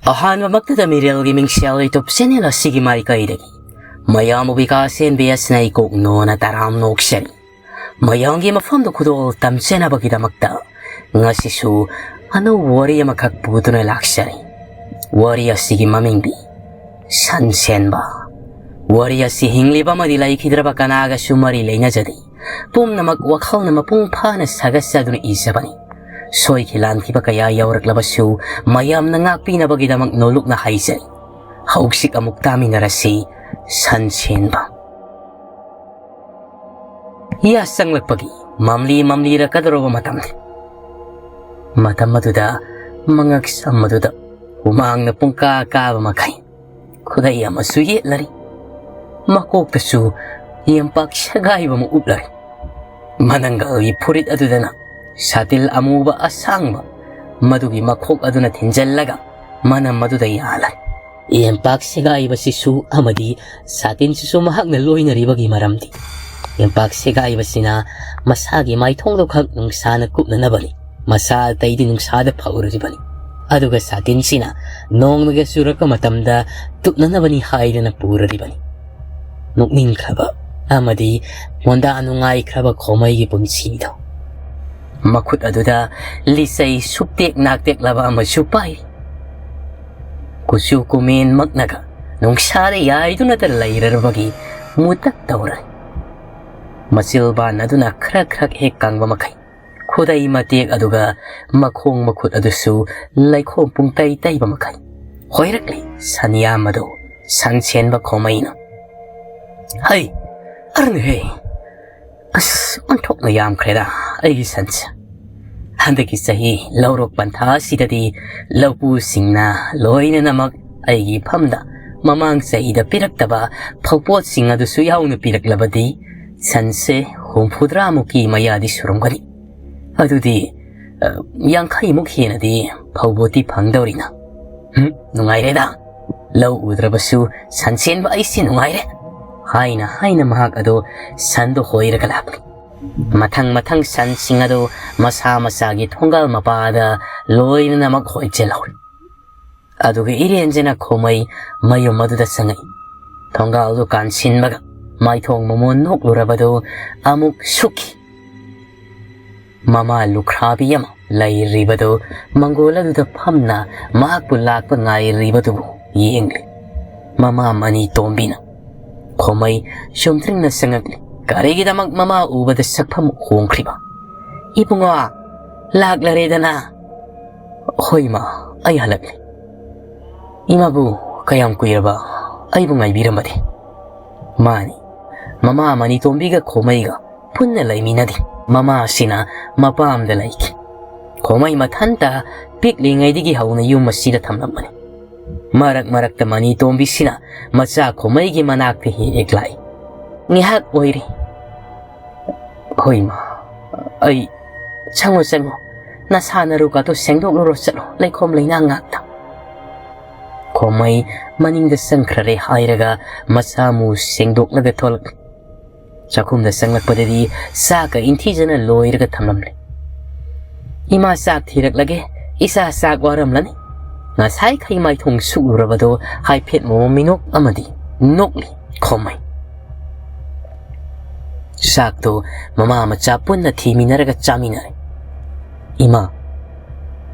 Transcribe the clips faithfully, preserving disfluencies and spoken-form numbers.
ꯑꯍꯥꯟꯕꯃꯛꯇꯗ ꯃꯤꯔꯦꯜꯒꯤ ꯃꯤꯡꯁꯦꯜ YouTube channel ꯑꯁꯤꯒꯤ ꯃꯥꯏꯀꯩꯗꯒꯤ ꯃꯌꯥꯝꯕꯨ ꯕꯤꯀꯥꯁ ꯑꯦꯟ ꯕꯤ ꯑꯦꯁꯅ ꯏꯀꯣꯛ ꯅꯣꯅ ꯇꯔꯥꯝ ꯅꯣꯛꯆꯔꯤ꯫ ꯃꯌꯥꯝꯒꯤ ꯃꯐꯝꯗ ꯈꯨꯗꯣꯜ ꯇꯝꯖꯅꯕꯒꯤꯗꯃꯛꯇ ꯉꯁꯤꯁꯨ ꯑꯅꯧꯕ ꯋꯥꯔꯤ ꯑꯃꯈꯛ ꯄꯨꯗꯨꯅ ꯂꯥꯛꯆꯔꯤ꯫ ꯋꯥꯔꯤ ꯑꯁꯤꯒꯤ ꯃꯃꯤꯡꯗꯤ ꯁꯟ ꯁꯦꯟꯕ꯫ ꯋꯥꯔꯤ ꯑꯁꯤ ꯍꯤꯡꯂꯤꯕ ꯑꯃꯗꯤ ꯂꯩꯈꯤꯗ꯭ꯔꯕ ꯀꯅꯥꯒꯁꯨ ꯃꯔꯤ ꯂꯩꯅꯖꯗꯦ꯫ ꯄꯨꯝꯅꯃꯛ ꯋꯥꯈꯜꯅ ꯃꯄꯨꯡ ꯐꯥꯅ ꯁꯥꯒꯠꯆꯗꯨꯅ ꯏꯖꯕꯅꯤ꯫ ꯁꯣꯏꯈꯤ ꯂꯥꯟꯈꯤꯕ ꯀꯌꯥ ꯌꯥꯎꯔꯛꯂꯕꯁꯨ ꯃꯌꯥꯝꯅ ꯉꯥꯛꯄꯤꯅꯕꯒꯤꯗꯃꯛ ꯅꯣꯂꯨꯛꯅ ꯍꯥꯏꯖꯔꯤ꯫ ꯍꯧꯖꯤꯛ ꯑꯃꯨꯛ ꯇꯥꯃꯤꯟꯅꯔꯁꯤ ꯁꯟ ꯁꯦꯟꯕ꯫ ꯌꯥ ꯆꯪꯂꯛꯄꯒꯤ ꯃꯝꯂꯤ ꯃꯝꯂꯤꯔꯛꯀꯗꯧꯔꯕ ꯃꯇꯝꯅꯤ꯫ ꯃꯇꯝ ꯑꯗꯨꯗ ꯃꯉꯛ ꯁꯝ ꯑꯗꯨꯗ ꯍꯨꯃꯥꯡꯅ ꯄꯨꯡꯀꯥ ꯀꯥꯕ ꯃꯈꯩ ꯈꯨꯗꯩ ꯑꯃꯁꯨ ꯌꯦꯠꯂꯔꯤ꯫ ꯃꯀꯣꯛꯇꯁꯨ ꯌꯦꯝꯄꯥꯛ ꯁꯦꯒꯥꯏꯕ ꯑꯃ ꯎꯞꯂꯔꯤ꯫ ꯃꯅꯪꯒꯜꯒꯤ ꯐꯨꯔꯤꯠ ꯑꯗꯨꯗꯅ ꯁꯥꯇꯤꯜ ꯑꯃꯨꯕ ꯑꯁꯥꯡꯕ ꯃꯗꯨꯒꯤ ꯃꯈꯣꯛ ꯑꯗꯨꯅ ꯊꯤꯟꯖꯜꯂꯒ ꯃꯅꯝ ꯑꯗꯨꯗ ꯌꯥꯜꯂꯔꯤ꯫ ꯌꯦꯝꯄꯥꯛ ꯁꯦꯒꯥꯏꯕꯁꯤꯁꯨ ꯑꯃꯗꯤ ꯁꯥꯇꯤꯟꯁꯤꯁꯨ ꯃꯍꯥꯛꯅ ꯂꯣꯏꯅꯔꯤꯕꯒꯤ ꯃꯔꯝꯗꯤ ꯌꯦꯝꯄꯥꯛ ꯁꯦꯒꯥꯏꯕꯁꯤꯅ ꯃꯁꯥꯒꯤ ꯃꯥꯏꯊꯣꯡꯗꯨ ꯈꯛ ꯅꯨꯡꯁꯥꯅ ꯀꯨꯞꯅꯅꯕꯅꯤ꯫ ꯃꯁꯥ ꯑꯇꯩꯗꯤ ꯅꯨꯡꯁꯥꯗ ꯐꯧꯔꯤꯕꯅꯤ꯫ ꯑꯗꯨꯒ ꯁꯥꯇꯤꯟꯁꯤꯅ ꯅꯣꯡꯅꯒ ꯆꯨꯔꯛꯄ ꯃꯇꯝꯗ ꯇꯨꯞꯅꯅꯕꯅꯤ ꯍꯥꯏꯗꯅ ꯄꯨꯔꯤꯕꯅꯤ꯫ ꯅꯣꯛꯅꯤꯡꯈ꯭ꯔꯕ ꯑꯃꯗꯤ ꯃꯣꯟꯗꯥ ꯅꯨꯡꯉꯥꯏꯈ꯭ꯔꯕ ꯈꯣꯃꯩꯒꯤ ꯄꯨꯟꯁꯤꯗꯣ꯫ ꯃꯈꯨꯠ ꯑꯗꯨꯗ ꯂꯤꯆꯩ ꯁꯨꯛꯇꯦꯛ ꯅꯥꯛꯇꯦꯛꯂꯕ ꯑꯃꯁꯨ ꯄꯥꯏꯔꯤ꯫ ꯀꯨꯆꯨ ꯀꯨꯃꯦꯟꯃꯛꯅꯒ ꯅꯨꯡꯁꯥꯗ ꯌꯥꯏꯗꯨꯅꯇ ꯂꯩꯔꯔꯕꯒꯤ ꯃꯨꯇꯛ ꯇꯧꯔꯦ꯫ ꯃꯆꯤꯜꯕꯥꯟ ꯑꯗꯨꯅ ꯈꯔ ꯈꯔ ꯍꯦꯛ ꯀꯪꯕ ꯃꯈꯩ ꯈꯨꯗꯩ ꯃꯇꯦꯛ ꯑꯗꯨꯒ ꯃꯈꯣꯡ ꯃꯈꯨꯠ ꯑꯗꯨꯁꯨ ꯂꯩꯈꯣꯝ ꯄꯨꯡꯇꯩ ꯇꯩꯕ ꯃꯈꯩ ꯍꯣꯏꯔꯛꯂꯤ ꯁꯟꯌꯥꯝ ꯑꯗꯨ ꯁꯟ ꯁꯦꯟꯕ ꯈꯣꯃꯩꯅ꯫ "ꯍꯩ, ꯑꯔꯅ ꯍꯦ! ꯑꯁ, ꯑꯣꯟꯊꯣꯛꯅ ꯌꯥꯝꯈ꯭ꯔꯦꯗ ꯑꯩꯒꯤ ꯁꯟꯁꯦ꯫ ꯍꯟꯗꯛꯀꯤ ꯆꯍꯤ ꯂꯧꯔꯣꯛ ꯄꯟꯊꯥ ꯑꯁꯤꯗꯗꯤ ꯂꯧꯄꯨꯁꯤꯡꯅ ꯂꯣꯏꯅꯅꯃꯛ ꯑꯩꯒꯤ ꯏꯐꯝꯗ ꯃꯃꯥꯡ ꯆꯍꯤꯗ ꯄꯤꯔꯛꯇꯕ ꯐꯧꯄꯣꯠꯁꯤꯡ ꯑꯗꯨꯁꯨ ꯌꯥꯎꯅ ꯄꯤꯔꯛꯂꯕꯗꯤ ꯁꯟꯁꯦ ꯍꯨꯝꯐꯨꯇꯔꯥꯃꯨꯛꯀꯤ ꯃꯌꯥꯗꯤ ꯁꯨꯔꯝꯒꯅꯤ꯫ ꯑꯗꯨꯗꯤ, ꯑ, ꯌꯥꯡꯈꯩꯃꯨꯛ ꯍꯦꯟꯅꯗꯤ ꯐꯧꯕꯣꯠꯇꯤ ꯐꯪꯗꯧꯔꯤꯅ꯫ ꯍꯨꯝ, ꯅꯨꯡꯉꯥꯏꯔꯦꯗ꯫ ꯂꯧ ꯎꯗ꯭ꯔꯕꯁꯨ ꯁꯟ ꯁꯦꯟꯕ ꯑꯩꯁꯦ ꯅꯨꯡꯉꯥꯏꯔꯦ," ꯍꯥꯏꯅ ꯍꯥꯏꯅ ꯃꯍꯥꯛ ꯑꯗꯨ ꯁꯟꯗꯨ ꯍꯣꯏꯔꯒ ꯂꯥꯛꯂꯤ꯫ ꯃꯊꯪ ꯃꯊꯪ ꯁꯟꯁꯤꯡ ꯑꯗꯨ ꯃꯁꯥ ꯃꯁꯥꯒꯤ ꯊꯣꯡꯒꯥꯜ ꯃꯄꯥꯗ ꯂꯣꯏꯅꯃꯛ ꯍꯣꯏꯆꯦꯜꯍꯧꯔꯤ꯫ ꯑꯗꯨꯒ ꯏꯔꯦꯟꯖꯅ ꯈꯣꯃꯩ ꯃꯌꯨꯝ ꯑꯗꯨꯗ ꯆꯪꯉꯛꯏ꯫ ꯊꯣꯡꯒꯥꯜꯗꯨ ꯀꯥꯟꯁꯤꯟꯕꯒ ꯃꯥꯏꯊꯣꯡ ꯃꯃꯣꯟ ꯅꯣꯛꯂꯨꯔꯕꯗꯨ ꯑꯃꯨꯛ ꯁꯨꯛꯈꯤ꯫ ꯃꯃꯥ ꯂꯨꯈ꯭ꯔꯥꯕꯤ ꯑꯃ ꯂꯩꯔꯤꯕꯗꯨ ꯃꯪꯒꯣꯜ ꯑꯗꯨꯗ ꯐꯝꯅ ꯃꯍꯥꯛꯄꯨ ꯂꯥꯛꯄ ꯉꯥꯏꯔꯤꯕꯗꯨꯕꯨ ꯌꯦꯡꯂꯤ꯫ ꯃꯃꯥ ꯃꯅꯤ ꯇꯣꯝꯕꯤꯅ ꯈꯣꯃꯩ ꯆꯨꯝꯗ꯭ꯔꯤꯡꯅ ꯆꯪꯉꯛꯂꯤ꯫ "ꯀꯔꯤꯒꯤꯗꯃꯛ ꯃꯃꯥ ꯎꯕꯗ ꯁꯛꯐꯝ ꯍꯣꯡꯈ꯭ꯔꯤꯕ? ꯏꯕꯨꯡꯉꯣ, ꯂꯥꯛꯂꯔꯦꯗꯅ?" "ꯍꯣꯏ ꯏꯃꯥ, ꯑꯩ ꯍꯜꯂꯛꯂꯦ꯫ ꯏꯃꯥꯕꯨ ꯀꯌꯥꯝ ꯀꯨꯏꯔꯕ ꯑꯩꯕꯨ ꯉꯥꯏꯕꯤꯔꯝꯕꯗꯤ?" ꯃꯥꯅꯤ, ꯃꯃꯥ ꯃꯅꯤꯇꯣꯝꯕꯤꯒ ꯈꯣꯃꯩꯒ ꯄꯨꯟꯅ ꯂꯩꯃꯤꯟꯅꯗꯦ꯫ ꯃꯃꯥꯁꯤꯅ ꯃꯄꯥꯝꯗ ꯂꯩꯈꯤ꯫ ꯈꯣꯃꯩ ꯃꯊꯟꯇ ꯄꯤꯛꯂꯤꯉꯩꯗꯒꯤ ꯍꯧꯅ ꯌꯨꯝ ꯑꯁꯤꯗ ꯊꯝꯂꯝꯕꯅꯤ꯫ ꯃꯔꯛ ꯃꯔꯛꯇ ꯃꯅꯤꯇꯣꯝꯕꯤꯁꯤꯅ ꯃꯆꯥ ꯈꯣꯃꯩꯒꯤ ꯃꯅꯥꯛꯇ ꯍꯦꯛ ꯍꯦꯛ ꯂꯥꯛꯏ꯫ "ꯉꯥꯏꯍꯥꯛ ꯑꯣꯏꯔꯤ꯫" "ꯍꯣꯏ ꯏꯃꯥ, ꯑꯩ..." "ꯆꯪꯉꯣ, ꯆꯪꯉꯣ, ꯅꯁꯥ ꯅꯔꯨꯀꯥꯗꯣ ꯁꯦꯡꯗꯣꯛꯂꯨꯔꯣ, ꯆꯠꯂꯣ, ꯂꯩꯈꯣꯝ ꯂꯩꯅꯥꯡ ꯉꯥꯛꯇ꯫" ꯈꯣꯃꯩ ꯃꯅꯤꯡꯗ ꯆꯪꯈ꯭ꯔꯔꯦ ꯍꯥꯏꯔꯒ ꯃꯁꯥ ꯃꯨ ꯁꯦꯡꯗꯣꯛꯂꯒ ꯊꯣꯛꯂꯛꯂꯤ꯫ ꯆꯥꯛꯈꯨꯝꯗ ꯆꯪꯂꯛꯄꯗꯗꯤ ꯆꯥꯛꯀ ꯏꯟꯊꯤꯖꯅ ꯂꯣꯏꯔꯒ ꯊꯝꯂꯝꯂꯦ꯫ "ꯏꯃꯥ ꯆꯥꯛ ꯊꯤꯔꯛꯂꯒꯦ, ꯏꯆꯥ ꯆꯥꯛ ꯋꯥꯔꯝꯂꯅꯤ꯫" ꯉꯁꯥꯏꯈꯩ ꯃꯥꯏꯊꯣꯡ ꯁꯨꯛꯂꯨꯔꯕꯗꯣ ꯍꯥꯏꯐꯦꯠ ꯃꯑꯣꯡ ꯃꯤꯅꯣꯛ ꯑꯃꯗꯤ ꯅꯣꯛꯂꯤ ꯈꯣꯃꯩ꯫ ꯆꯥꯛꯇꯣ ꯃꯃꯥ ꯃꯆꯥ ꯄꯨꯟꯅ ꯊꯤꯃꯤꯟꯅꯔꯒ ꯆꯥꯃꯤꯟꯅꯔꯦ꯫ "ꯏꯃꯥ,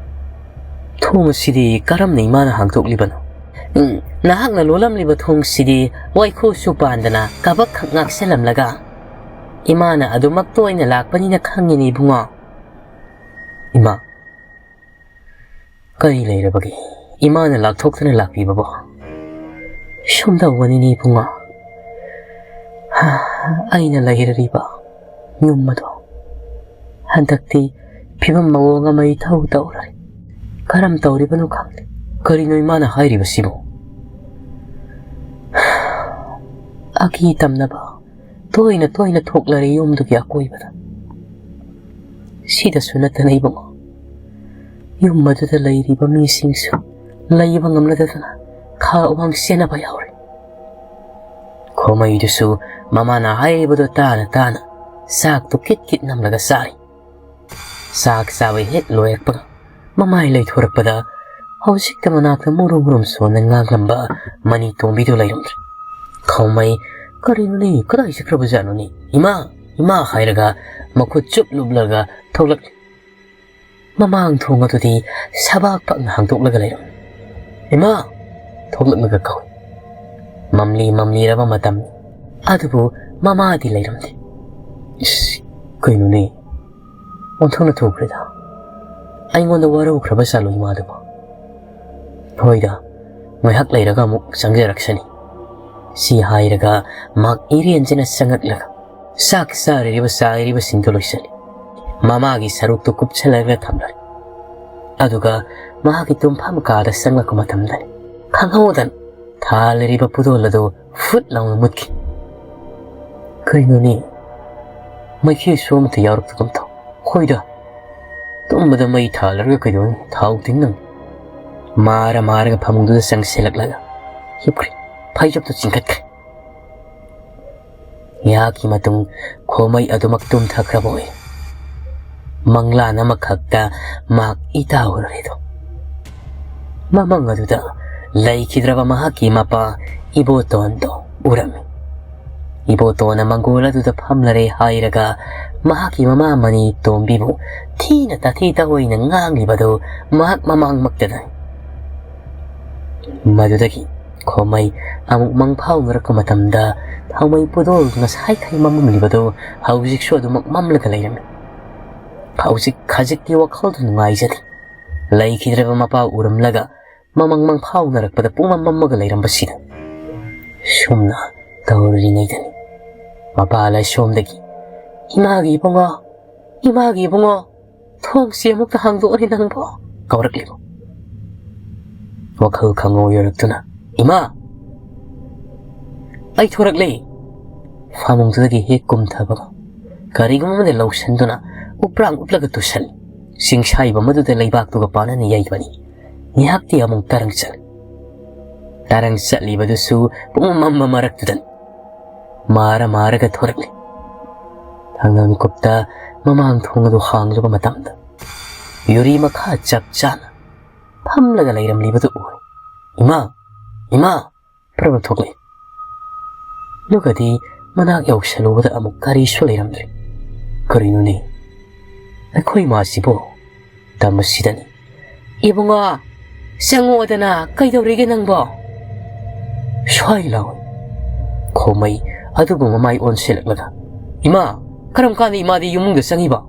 ꯊꯣꯡ ꯑꯁꯤꯗꯤ ꯀꯔꯝꯅ ꯏꯃꯥꯅ ꯍꯥꯡꯗꯣꯛꯂꯤꯕꯅꯣ?" "ꯎꯝ, ꯅꯍꯥꯛꯅ ꯂꯣꯜꯂꯝꯂꯤꯕ ꯊꯣꯡꯁꯤꯗꯤ ꯋꯥꯏꯈꯨꯁꯨ ꯄꯥꯟꯗꯅ ꯀꯕꯛꯈꯛ ꯉꯥꯛꯁꯜꯂꯝꯂꯒ꯫ ꯏꯃꯥꯅ ꯑꯗꯨꯃꯛ ꯇꯣꯏꯅ ꯂꯥꯛꯄꯅꯤꯅ ꯈꯪꯉꯤꯅꯦ ꯏꯕꯨꯡꯉꯣ꯫" "ꯏꯃꯥ, ꯀꯔꯤ ꯂꯩꯔꯕꯒꯦ ꯏꯃꯥꯅ ꯂꯥꯛꯊꯣꯛꯇꯅ ꯂꯥꯛꯄꯤꯕꯕꯣ?" "ꯁꯨꯝ ꯇꯧꯕꯅꯤꯅꯦ ꯏꯕꯨꯡꯉꯣ, ꯑꯩꯅ ꯂꯩꯔꯔꯤꯕ ꯌꯨꯝ ꯑꯗꯣ ꯍꯟꯗꯛꯇꯤ ꯐꯤꯕꯝ ꯃꯑꯣꯡ ꯑꯃ ꯏꯇꯧ ꯇꯧꯔꯦ꯫ ꯀꯔꯝ ꯇꯧꯔꯤꯕꯅꯣ ꯈꯪꯗꯦ꯫" "ꯀꯔꯤꯅꯣ ꯏꯃꯥꯅ ꯍꯥꯏꯔꯤꯕꯁꯤꯕꯨ?" "ꯑꯀꯤ ꯇꯝꯅꯕ ꯇꯣꯏꯅ ꯇꯣꯏꯅ ꯊꯣꯛꯂꯔꯦ ꯌꯨꯝꯗꯨꯒꯤ ꯑꯀꯣꯏꯕꯗ꯫ ꯁꯤꯗꯁꯨ ꯅꯠꯇꯅ ꯏꯕꯨꯡꯉꯣ, ꯌꯨꯝ ꯑꯗꯨꯗ ꯂꯩꯔꯤꯕ ꯃꯤꯁꯤꯡꯁꯨ ꯂꯩꯕ ꯉꯝꯅꯗꯗꯅ ꯈꯥ ꯑꯋꯥꯡ ꯆꯦꯟꯅꯕ ꯌꯥꯎꯔꯦ꯫" ꯈꯣꯃꯩꯗꯨꯁꯨ ꯃꯃꯥꯅ ꯍꯥꯏꯔꯤꯕꯗꯨ ꯇꯥꯅ ꯇꯥꯅ ꯆꯥꯛꯇꯨ ꯀꯤꯠ ꯀꯤꯠ ꯅꯝꯂꯒ ꯆꯥꯔꯤ꯫ ꯆꯥꯛ ꯆꯥꯕ ꯍꯦꯛ ꯂꯣꯏꯔꯛꯄꯒ ꯃꯃꯥꯏ ꯂꯩꯊꯣꯔꯛꯄꯗ ꯍꯧꯖꯤꯛꯇ ꯃꯅꯥꯛꯇ ꯃꯨꯔꯨꯝ ꯃꯨꯔꯨꯝ ꯁꯣꯟꯅ ꯉꯥꯡꯂꯝꯕ ꯃꯅꯤ ꯇꯣꯝꯕꯤꯗꯨ ꯂꯩꯔꯝꯗ꯭ꯔꯦ꯫ ꯈꯣꯃꯩ, "ꯀꯔꯤꯅꯣꯅꯦ? ꯀꯗꯥꯏ ꯆꯠꯈ꯭ꯔꯕꯖꯥꯠꯅꯣꯅꯦ? ꯏꯃꯥ! ꯏꯃꯥ!" ꯍꯥꯏꯔꯒ ꯃꯈꯨꯠ ꯆꯨꯞ ꯂꯨꯞꯂꯒ ꯊꯣꯛꯂꯛꯂꯤ꯫ ꯃꯃꯥꯡ ꯊꯣꯡ ꯑꯗꯨꯗꯤ ꯁꯕꯥꯛ ꯄꯥꯛꯅ ꯍꯥꯡꯗꯣꯛꯂꯒ ꯂꯩꯔꯝꯃꯤ꯫ "ꯏꯃꯥ!" ꯊꯣꯛꯂꯛꯂꯒ ꯀꯧꯏ꯫ ꯃꯝꯂꯤ ꯃꯝꯂꯤꯔꯕ ꯃꯇꯝꯅꯤ꯫ ꯑꯗꯨꯕꯨ ꯃꯃꯥꯗꯤ ꯂꯩꯔꯝꯗꯦ꯫ "ꯏꯁ, ꯀꯩꯅꯣꯅꯦ? ꯑꯣꯟꯊꯣꯛꯅ ꯊꯨꯈ꯭ꯔꯦꯗ꯫ ꯑꯩꯉꯣꯟꯗ ꯋꯥꯔꯧꯈ꯭ꯔꯕ ꯖꯥꯠꯂꯣ ꯏꯃꯥꯗꯨꯕꯨ? ꯍꯣꯏꯗ, ꯉꯥꯏꯍꯥꯛ ꯂꯩꯔꯒ ꯑꯃꯨꯛ ꯆꯪꯖꯔꯛꯁꯅꯤ"꯫ ꯁꯤ ꯍꯥꯏꯔꯒ ꯃꯍꯥꯛ ꯏꯔꯦꯟꯖꯅ ꯆꯪꯉꯛꯂꯒ ꯆꯥꯛ ꯆꯥꯔꯤꯕ ꯆꯥꯏꯔꯤꯕꯁꯤꯡꯗꯨ ꯂꯣꯏꯁꯤꯜꯂꯤ꯫ ꯃꯃꯥꯒꯤ ꯁꯔꯨꯛꯇꯨ ꯀꯨꯞꯁꯜꯂꯒ ꯊꯝꯂꯔꯤ꯫ ꯑꯗꯨꯒ ꯃꯍꯥꯛꯀꯤ ꯇꯨꯝꯐꯝ ꯀꯥꯗ ꯆꯪꯂꯛꯄ ꯃꯇꯝꯗꯅꯤ ꯈꯪꯍꯧꯗꯅ ꯊꯥꯜꯂꯤꯕ ꯄꯨꯗꯣꯜ ꯑꯗꯨ ꯐꯨꯠ ꯂꯥꯎꯅ ꯃꯨꯠꯈꯤ꯫ "ꯀꯩꯅꯣꯅꯦ? ꯃꯩꯈꯦꯠꯁꯨ ꯑꯃꯠꯇ ꯌꯥꯎꯔꯛꯇꯒꯨꯝ ꯇꯧ꯫ ꯍꯣꯏꯗ, ꯇꯨꯝꯕꯗ ꯃꯩ ꯊꯥꯜꯂꯔꯒ ꯀꯩꯗꯧꯅꯤ? ꯊꯥꯎ ꯇꯤꯡꯅꯕꯅꯤ"꯫ ꯃꯥꯔ ꯃꯥꯔꯒ ꯐꯃꯨꯡꯗꯨꯗ ꯆꯪꯁꯤꯜꯂꯛꯂꯒ ꯍꯤꯞꯈ꯭ꯔꯦ꯫ ꯐꯩꯖꯨꯞꯇꯨ ꯆꯤꯡꯈꯠꯈ꯭ꯔꯦ꯫ ꯉꯥꯏꯍꯥꯛꯀꯤ ꯃꯇꯨꯡ ꯈꯣꯃꯩ ꯑꯗꯨꯃꯛ ꯇꯨꯝꯊꯈ꯭ꯔꯕ ꯑꯣꯏ꯫ ꯃꯪꯂꯥꯟ ꯑꯃꯈꯛꯇ ꯃꯍꯥꯛ ꯏꯇꯥ ꯎꯔꯨꯔꯦꯗꯣ꯫ ꯃꯃꯪ ꯑꯗꯨꯗ ꯂꯩꯈꯤꯗ꯭ꯔꯕ ꯃꯍꯥꯛꯀꯤ ꯃꯄꯥ ꯏꯕꯣꯇꯣꯟꯗꯣ ꯎꯔꯝꯃꯤ꯫ ꯏꯕꯣꯇꯣꯟꯅ ꯃꯪꯒꯣꯜ ꯑꯗꯨꯗ ꯐꯝꯂꯔꯦ ꯍꯥꯏꯔꯒ ꯃꯍꯥꯛꯀꯤ ꯃꯃꯥ ꯃꯅꯤ ꯇꯣꯝꯕꯤꯕꯨ ꯊꯤꯅ ꯇꯥꯊꯤ ꯇꯥꯑꯣꯏꯅ ꯉꯥꯡꯂꯤꯕꯗꯨ ꯃꯍꯥꯛ ꯃꯃꯥꯡꯃꯛꯇꯗꯅꯤ꯫ ꯃꯗꯨꯗꯒꯤ ꯈꯣꯃꯩ ꯑꯃꯨꯛ ꯃꯪꯐꯥꯎꯅꯔꯛꯄ ꯃꯇꯝꯗ ꯊꯥꯎꯃꯩ ꯄꯨꯗꯣꯜ ꯉꯁꯥꯏꯈꯩ ꯃꯝꯃꯝꯂꯤꯕꯗꯨ ꯍꯧꯖꯤꯛꯁꯨ ꯑꯗꯨꯃꯛ ꯃꯝꯂꯒ ꯂꯩꯔꯝꯃꯤ꯫ ꯍꯧꯖꯤꯛ ꯈꯖꯤꯛꯇꯤ ꯋꯥꯈꯜꯗꯨ ꯅꯨꯡꯉꯥꯏꯖꯗꯦ꯫ ꯂꯩꯈꯤꯗ꯭ꯔꯕ ꯃꯄꯥ ꯎꯔꯝꯂꯒ ꯃꯃꯪ ꯃꯪꯐꯥꯎꯅꯔꯛꯄꯗ ꯄꯨꯡꯃꯝ ꯃꯝꯃꯒ ꯂꯩꯔꯝꯕꯁꯤꯗ꯫ ꯁꯨꯝꯅ ꯇꯧꯔꯤꯉꯩꯗꯅꯤ ꯃꯄꯥ ꯂꯥꯏꯁꯣꯝꯗꯒꯤ, "ꯏꯃꯥꯒꯤ ꯏꯕꯨꯡꯉꯣ, ꯏꯃꯥꯒꯤ ꯏꯕꯨꯡꯉꯣ, ꯊꯣꯡꯁꯤ ꯑꯃꯨꯛꯇ ꯍꯥꯡꯗꯣꯛꯑꯣꯅꯦ ꯅꯪꯕꯣ" ꯀꯧꯔꯛꯂꯤꯕ꯫ ꯋꯥꯈꯜ ꯈꯪꯉꯧ ꯌꯧꯔꯛꯇꯨꯅ, "ꯏꯃꯥ! ꯑꯩ ꯊꯣꯔꯛꯂꯦ!" ꯐꯃꯨꯡꯗꯨꯗꯒꯤ ꯍꯦꯛ ꯀꯨꯝꯊꯕꯒ ꯀꯔꯤꯒꯨꯝꯕ ꯑꯃꯗ ꯂꯧꯁꯤꯟꯗꯨꯅ ꯎꯞꯄ꯭ꯔꯥꯡ ꯎꯞꯂꯒ ꯇꯨꯁꯜꯂꯤ꯫ ꯆꯤꯡꯁꯥꯏꯕ ꯃꯗꯨꯗ ꯂꯩꯕꯥꯛꯇꯨꯒ ꯄꯥꯟꯅꯅ ꯌꯩꯕꯅꯤ꯫ ꯉꯥꯏꯍꯥꯛꯇꯤ ꯑꯃꯨꯛ ꯇꯔꯪ ꯆꯠꯂꯤ꯫ ꯇꯔꯪ ꯆꯠꯂꯤꯕꯗꯨꯁꯨ ꯄꯨꯡꯃꯝ ꯃꯝꯕ ꯃꯔꯛꯇꯨꯗꯅꯤ꯫ ꯃꯥꯔ ꯃꯥꯔꯒ ꯊꯣꯔꯛꯂꯤ꯫ ꯊꯪꯅ ꯃꯤꯀꯨꯞꯇ ꯃꯃꯥꯡ ꯊꯣꯡ ꯑꯗꯨ ꯍꯥꯡꯂꯨꯕ ꯃꯇꯝꯗ ꯌꯨꯔꯤ ꯃꯈꯥ ꯆꯞ ꯆꯥꯅ ꯐꯝꯂꯒ ꯂꯩꯔꯝꯂꯤꯕꯗꯨ ꯎꯔꯦ꯫ "ꯏꯃꯥ! ꯏꯃꯥ!" ꯄ꯭ꯔꯞ ꯄ꯭ꯔꯞ ꯊꯣꯛꯂꯛꯏ꯫ ꯑꯗꯨꯒꯗꯤ ꯃꯅꯥꯛ ꯌꯧꯁꯜꯂꯨꯕꯗ ꯑꯃꯨꯛ ꯀꯔꯤꯁꯨ ꯂꯩꯔꯝꯗ꯭ꯔꯦ꯫ "ꯀꯔꯤꯅꯣꯅꯦ? ꯑꯩꯈꯣꯏ ꯏꯃꯥꯁꯤꯕꯨ?" ꯇꯝꯕꯁꯤꯗꯅꯤ꯫ "ꯏꯕꯨꯡꯉꯣ, ꯆꯪꯉꯛꯑꯣꯗꯅ, ꯀꯩꯗꯧꯔꯤꯒꯦ ꯅꯪꯕꯣ?" ꯁ꯭ꯋꯥꯏ ꯂꯥꯎꯏ꯫ ꯈꯣꯃꯩ ꯑꯗꯨꯕꯨ ꯃꯃꯥꯏ ꯑꯣꯟꯁꯤꯜꯂꯛꯂꯒ, "ꯏꯃꯥ, ꯀꯔꯝ ꯀꯥꯟꯗ ꯏꯃꯥꯗꯤ ꯌꯨꯝꯗ ꯆꯪꯉꯤꯕ?"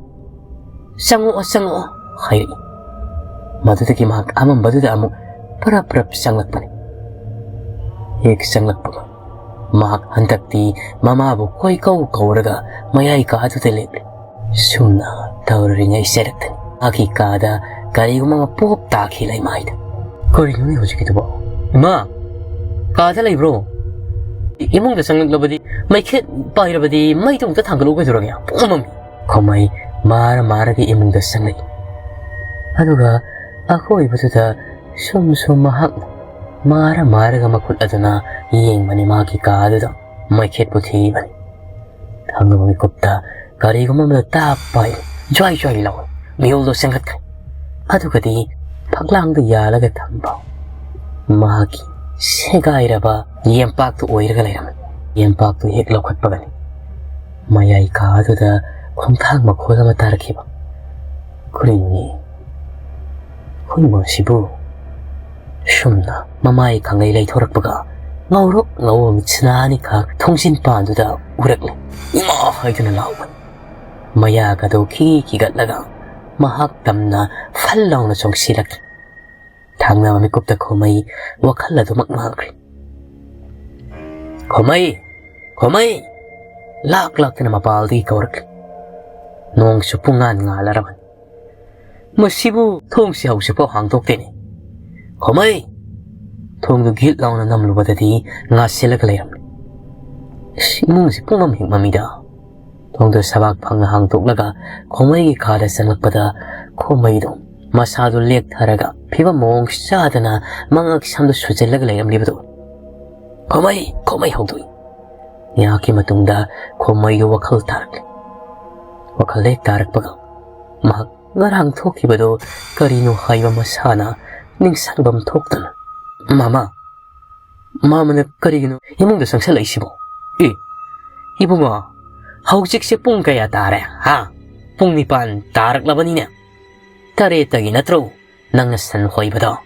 "ꯆꯪꯉꯛꯑꯣ, ꯆꯪꯉꯛꯑꯣ" ꯍꯥꯏꯔꯛꯏ꯫ ꯃꯗꯨꯗꯒꯤ ꯃꯍꯥꯛ ꯑꯃꯝꯕꯗꯨꯗ ꯑꯃꯨꯛ ꯄꯔꯞ ꯄꯔꯞ ꯆꯪꯂꯛꯄꯅꯤ꯫ ꯍꯦꯛ ꯆꯪꯂꯛꯄꯒ ꯃꯍꯥꯛ ꯍꯟꯗꯛꯇꯤ ꯃꯃꯥꯕꯨ ꯀꯣꯏꯀꯧ ꯀꯧꯔꯒ ꯃꯌꯥꯏ ꯀꯥꯗꯨꯗ ꯂꯦꯞꯂꯦ꯫ ꯁꯨꯝꯅ ꯇꯧꯔꯤꯉꯩ ꯆꯩꯔꯛꯇꯅꯤ꯫ ꯃꯍꯥꯛꯀꯤ ꯀꯥꯗ ꯀꯔꯤꯒꯨꯝꯕ ꯑꯃ ꯄꯣꯞ ꯇꯥꯈꯤ ꯂꯩꯃꯥꯏꯗ꯫ "ꯀꯔꯤꯅꯣꯅꯦ ꯍꯧꯖꯤꯛꯀꯤꯗꯨꯕꯣ? ꯏꯃꯥ, ꯀꯥꯗ ꯂꯩꯕ꯭ꯔꯣ? ꯏꯃꯨꯡꯗ ꯆꯪꯂꯛꯂꯕꯗꯤ, ꯃꯩꯈꯦꯠ ꯄꯥꯏꯔꯕꯗꯤ ꯃꯩꯗꯣ ꯑꯃꯨꯛꯇ ꯊꯥꯡꯒꯠꯂꯛꯎ ꯀꯩꯗꯧꯔꯒꯦ? ꯄꯨꯡꯃꯝ ꯃꯝꯃꯤ꯫" ꯈꯣꯃꯩ ꯃꯥꯔ ꯃꯥꯔꯒ ꯏꯃꯨꯡꯗ ꯆꯪꯂꯛꯏ꯫ ꯑꯗꯨꯒ ꯑꯀꯣꯏꯕꯗꯨꯗ ꯁꯨꯝ ꯁꯨꯝ ꯃꯍꯥꯛꯅ ꯃꯥꯔ ꯃꯥꯔꯒ ꯃꯈꯨꯠ ꯑꯗꯨꯅ ꯌꯦꯡꯕꯅꯤ꯫ ꯃꯥꯒꯤ ꯀꯥꯗꯨꯗ ꯃꯩꯈꯦꯠꯄꯨ ꯊꯤꯕꯅꯤ꯫ ꯊꯪꯅꯕ ꯃꯤꯀꯨꯞꯇ ꯀꯔꯤꯒꯨꯝꯕ ꯑꯃꯗ ꯇꯥꯛ ꯄꯥꯏ, ꯖ꯭ꯋꯥꯏ ꯖ꯭ꯋꯥꯏ ꯂꯥꯎꯏ꯫ ꯃꯤꯍꯨꯜꯗꯣ ꯆꯦꯟꯈꯠꯈ꯭ꯔꯦ꯫ ꯑꯗꯨꯒꯗꯤ ꯐꯛꯂꯥꯡꯗ ꯌꯥꯜꯂꯒ ꯊꯝꯕ ꯃꯍꯥꯛꯀꯤ ꯁꯦꯒꯥꯏꯔꯕ ꯌꯦꯝꯄꯥꯛꯇꯨ ꯑꯣꯏꯔꯒ ꯂꯩꯔꯝꯃꯤ꯫ ꯌꯦꯝꯄꯥꯛꯇꯨ ꯍꯦꯛ ꯂꯧꯈꯠꯄꯒꯅꯤ ꯃꯌꯥꯏ ꯀꯥꯗꯨꯗ ꯈꯣꯡꯊꯥꯡ ꯃꯈꯣꯜ ꯑꯃ ꯇꯥꯔꯛꯈꯤꯕ꯫ "ꯀꯔꯤꯅꯣꯅꯦ? ꯑꯩꯈꯣꯏ ꯏꯃꯥꯁꯤꯕꯨ?" ꯁꯨꯝꯅ ꯃꯃꯥꯏ ꯈꯪꯂꯩ ꯂꯩꯊꯣꯔꯛꯄꯒ ꯉꯧꯔꯣꯛ ꯉꯧꯕ ꯃꯤꯠꯁꯤꯅ ꯑꯅꯤꯈꯛ ꯊꯣꯡꯖꯤꯟ ꯄꯥꯟꯗꯨꯗ ꯎꯔꯛꯂꯦ꯫ "ꯏꯃꯥ!" ꯍꯥꯏꯗꯨꯅ ꯂꯥꯎꯕꯅꯤ꯫ ꯃꯌꯥꯒꯗꯣ ꯈꯤ ꯈꯤꯒꯠꯂꯒ ꯃꯍꯥꯛ ꯇꯝꯅ ꯐꯜ ꯂꯥꯎꯅ ꯆꯣꯡꯁꯤꯜꯂꯛꯈꯤ꯫ ꯊꯪꯅꯕ ꯃꯤꯀꯨꯞꯇ ꯈꯣꯃꯩ ꯋꯥꯈꯜ ꯑꯗꯨꯃꯛ ꯃꯥꯡꯈ꯭ꯔꯦ꯫ "ꯈꯣꯃꯩ! ꯈꯣꯃꯩ!" ꯂꯥꯛ ꯂꯥꯛꯇꯅ ꯃꯄꯥꯜꯗꯒꯤ ꯀꯧꯔꯛꯂꯤ꯫ ꯅꯣꯡꯁꯨ ꯄꯨꯡꯉꯥꯟ ꯉꯥꯜꯂꯔꯕꯅꯤ꯫ "ꯃꯁꯤꯕꯨ ꯊꯣꯡꯁꯤ ꯍꯧꯖꯤꯛꯐꯥꯎ ꯍꯥꯡꯗꯣꯛꯇꯦꯅꯦ꯫ ꯈꯣꯃꯩ!" ꯊꯣꯡꯗꯨ ꯒꯤꯠ ꯂꯥꯎꯅ ꯅꯝꯂꯨꯕꯗꯗꯤ ꯉꯥꯁꯤꯜꯂꯒ ꯂꯩꯔꯝꯂꯦ꯫ "ꯑꯁ, ꯏꯃꯨꯡꯁꯤ ꯄꯨꯡꯃꯝ ꯍꯦꯛ ꯃꯝꯃꯤꯗ꯫" ꯊꯣꯡꯗꯨ ꯁꯕꯥꯛ ꯐꯪꯅ ꯍꯥꯡꯗꯣꯛꯂꯒ ꯈꯣꯃꯩꯒꯤ ꯀꯥꯗ ꯆꯪꯂꯛꯄꯗ ꯈꯣꯃꯩꯗꯨ ꯃꯁꯥꯗꯨ ꯂꯦꯛꯊꯔꯒ ꯐꯤꯕꯝ ꯃꯑꯣꯡ ꯆꯥꯗꯅ ꯃꯉꯛ ꯁꯝꯗꯨ ꯁꯨꯖꯜꯂꯒ ꯂꯩꯔꯝꯂꯤꯕꯗꯨ꯫ "ꯈꯣꯃꯩ! ꯈꯣꯃꯩ!" ꯍꯧꯗꯣꯛꯏ꯫ ꯉꯥꯏꯍꯥꯛꯀꯤ ꯃꯇꯨꯡꯗ ꯈꯣꯃꯩꯗꯨ ꯋꯥꯈꯜ ꯇꯥꯔꯛꯂꯦ꯫ ꯋꯥꯈꯜ ꯍꯦꯛ ꯇꯥꯔꯛꯄꯒ ꯃꯍꯥꯛ ꯉꯔꯥꯡ ꯊꯣꯛꯈꯤꯕꯗꯨ ꯀꯔꯤꯅꯣ ꯍꯥꯏꯕ ꯃꯁꯥꯅ ꯅꯤꯡꯁꯤꯡꯐꯝ ꯊꯣꯛꯇꯅ꯫ "ꯃꯥꯃ, ꯃꯥꯃꯅ ꯀꯔꯤꯒꯤꯅꯣ ꯏꯃꯨꯡꯗ ꯆꯪꯁꯜꯂꯛꯏꯁꯤꯕꯣ? ꯑꯦ, ꯏꯕꯨꯡꯉꯣ, ꯍꯧꯖꯤꯛꯁꯦ ꯄꯨꯡ ꯀꯌꯥ ꯇꯥꯔꯦ? ꯍꯥ? ꯄꯨꯡ ꯅꯤꯄꯥꯟ ꯇꯥꯔꯛꯂꯕꯅꯤꯅꯦ꯫ ꯇꯔꯦꯠꯇꯒꯤ ꯅꯠꯇ꯭ꯔꯣ ꯅꯪꯅ ꯁꯟ ꯍꯣꯏꯕꯗꯣ?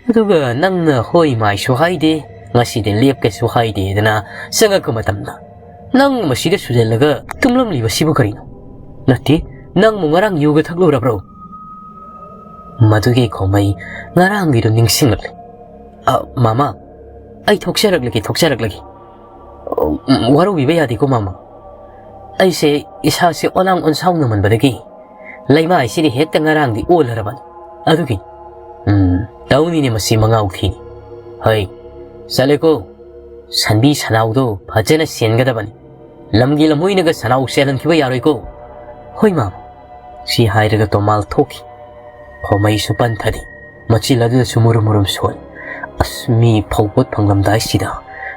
ꯑꯗꯨꯒ ꯅꯪꯅ ꯍꯣꯏ ꯃꯥꯏꯁꯨ ꯍꯥꯏꯗꯦ, ꯉꯁꯤꯗꯤ ꯂꯦꯞꯀꯦꯁꯨ ꯍꯥꯏꯗꯦꯗꯅ ꯆꯪꯉꯛꯄ ꯃꯇꯝꯗ ꯅꯪ ꯃꯁꯤꯗ ꯁꯨꯖꯜꯂꯒ ꯇꯨꯝꯂꯝꯂꯤꯕꯁꯤꯕꯨ ꯀꯔꯤꯅꯣ? ꯅꯠꯇꯦ, ꯅꯪꯕꯨ ꯉꯔꯥꯡ ꯌꯨꯒ ꯊꯛꯂꯨꯔꯕ꯭ꯔꯣ?" ꯃꯗꯨꯒꯤ ꯈꯣꯃꯩ ꯉꯔꯥꯡꯒꯤꯗꯨ ꯅꯤꯡꯁꯤꯡꯂꯛꯂꯦ꯫ "ꯑ, ꯃꯥꯃ, ꯑꯩ ꯊꯣꯛꯆꯔꯛꯂꯒꯦ, ꯊꯣꯛꯆꯔꯛꯂꯒꯦ꯫ ꯎꯝ, ꯋꯥꯔꯧꯕꯤꯕ ꯌꯥꯗꯦꯀꯣ, ꯃꯥꯃ꯫ ꯑꯩꯁꯦ ꯏꯁꯥꯁꯦ ꯑꯣꯂꯥꯡ ꯑꯣꯟꯁꯥꯎꯅꯃꯟꯕꯗꯒꯤ ꯂꯩꯃꯥꯏꯁꯤꯗꯤ ꯍꯦꯛꯇ ꯉꯔꯥꯡꯗꯤ ꯑꯣꯜꯂꯔꯕꯅꯤ꯫ ꯑꯗꯨꯒꯤ, ꯎꯝ, ꯇꯧꯅꯤꯅꯦ ꯃꯁꯤ ꯃꯉꯥꯎ ꯊꯤꯅꯤ꯫ ꯍꯩ, ꯆꯠꯂꯦꯀꯣ꯫ ꯁꯟꯕꯤ ꯁꯟꯅꯥꯎꯗꯣ ꯐꯖꯅ ꯁꯦꯟꯒꯗꯕꯅꯤ꯫ ꯂꯝꯒꯤ ꯂꯝꯍꯨꯏꯅꯒ ꯁꯟꯅꯥꯎ ꯆꯦꯜꯍꯟꯈꯤꯕ ꯌꯥꯔꯣꯏꯀꯣ꯫" "ꯍꯣꯏ, ꯃꯥꯃ꯫" ꯁꯤ ꯍꯥꯏꯔꯒ ꯇꯣꯃꯥꯜ ꯊꯣꯛꯈꯤ꯫ ꯈꯣꯃꯩꯁꯨ ꯄꯟꯊꯗꯦ꯫ ꯃꯆꯤꯜ ꯑꯗꯨꯗꯁꯨ ꯃꯨꯔꯨꯝ ꯃꯨꯔꯨꯝ ꯁꯣꯜꯂꯤ꯫ "ꯑꯁ, ꯃꯤ ꯐꯧ ꯄꯣꯠ ꯐꯪꯂꯝꯗꯥꯏꯁꯤꯗ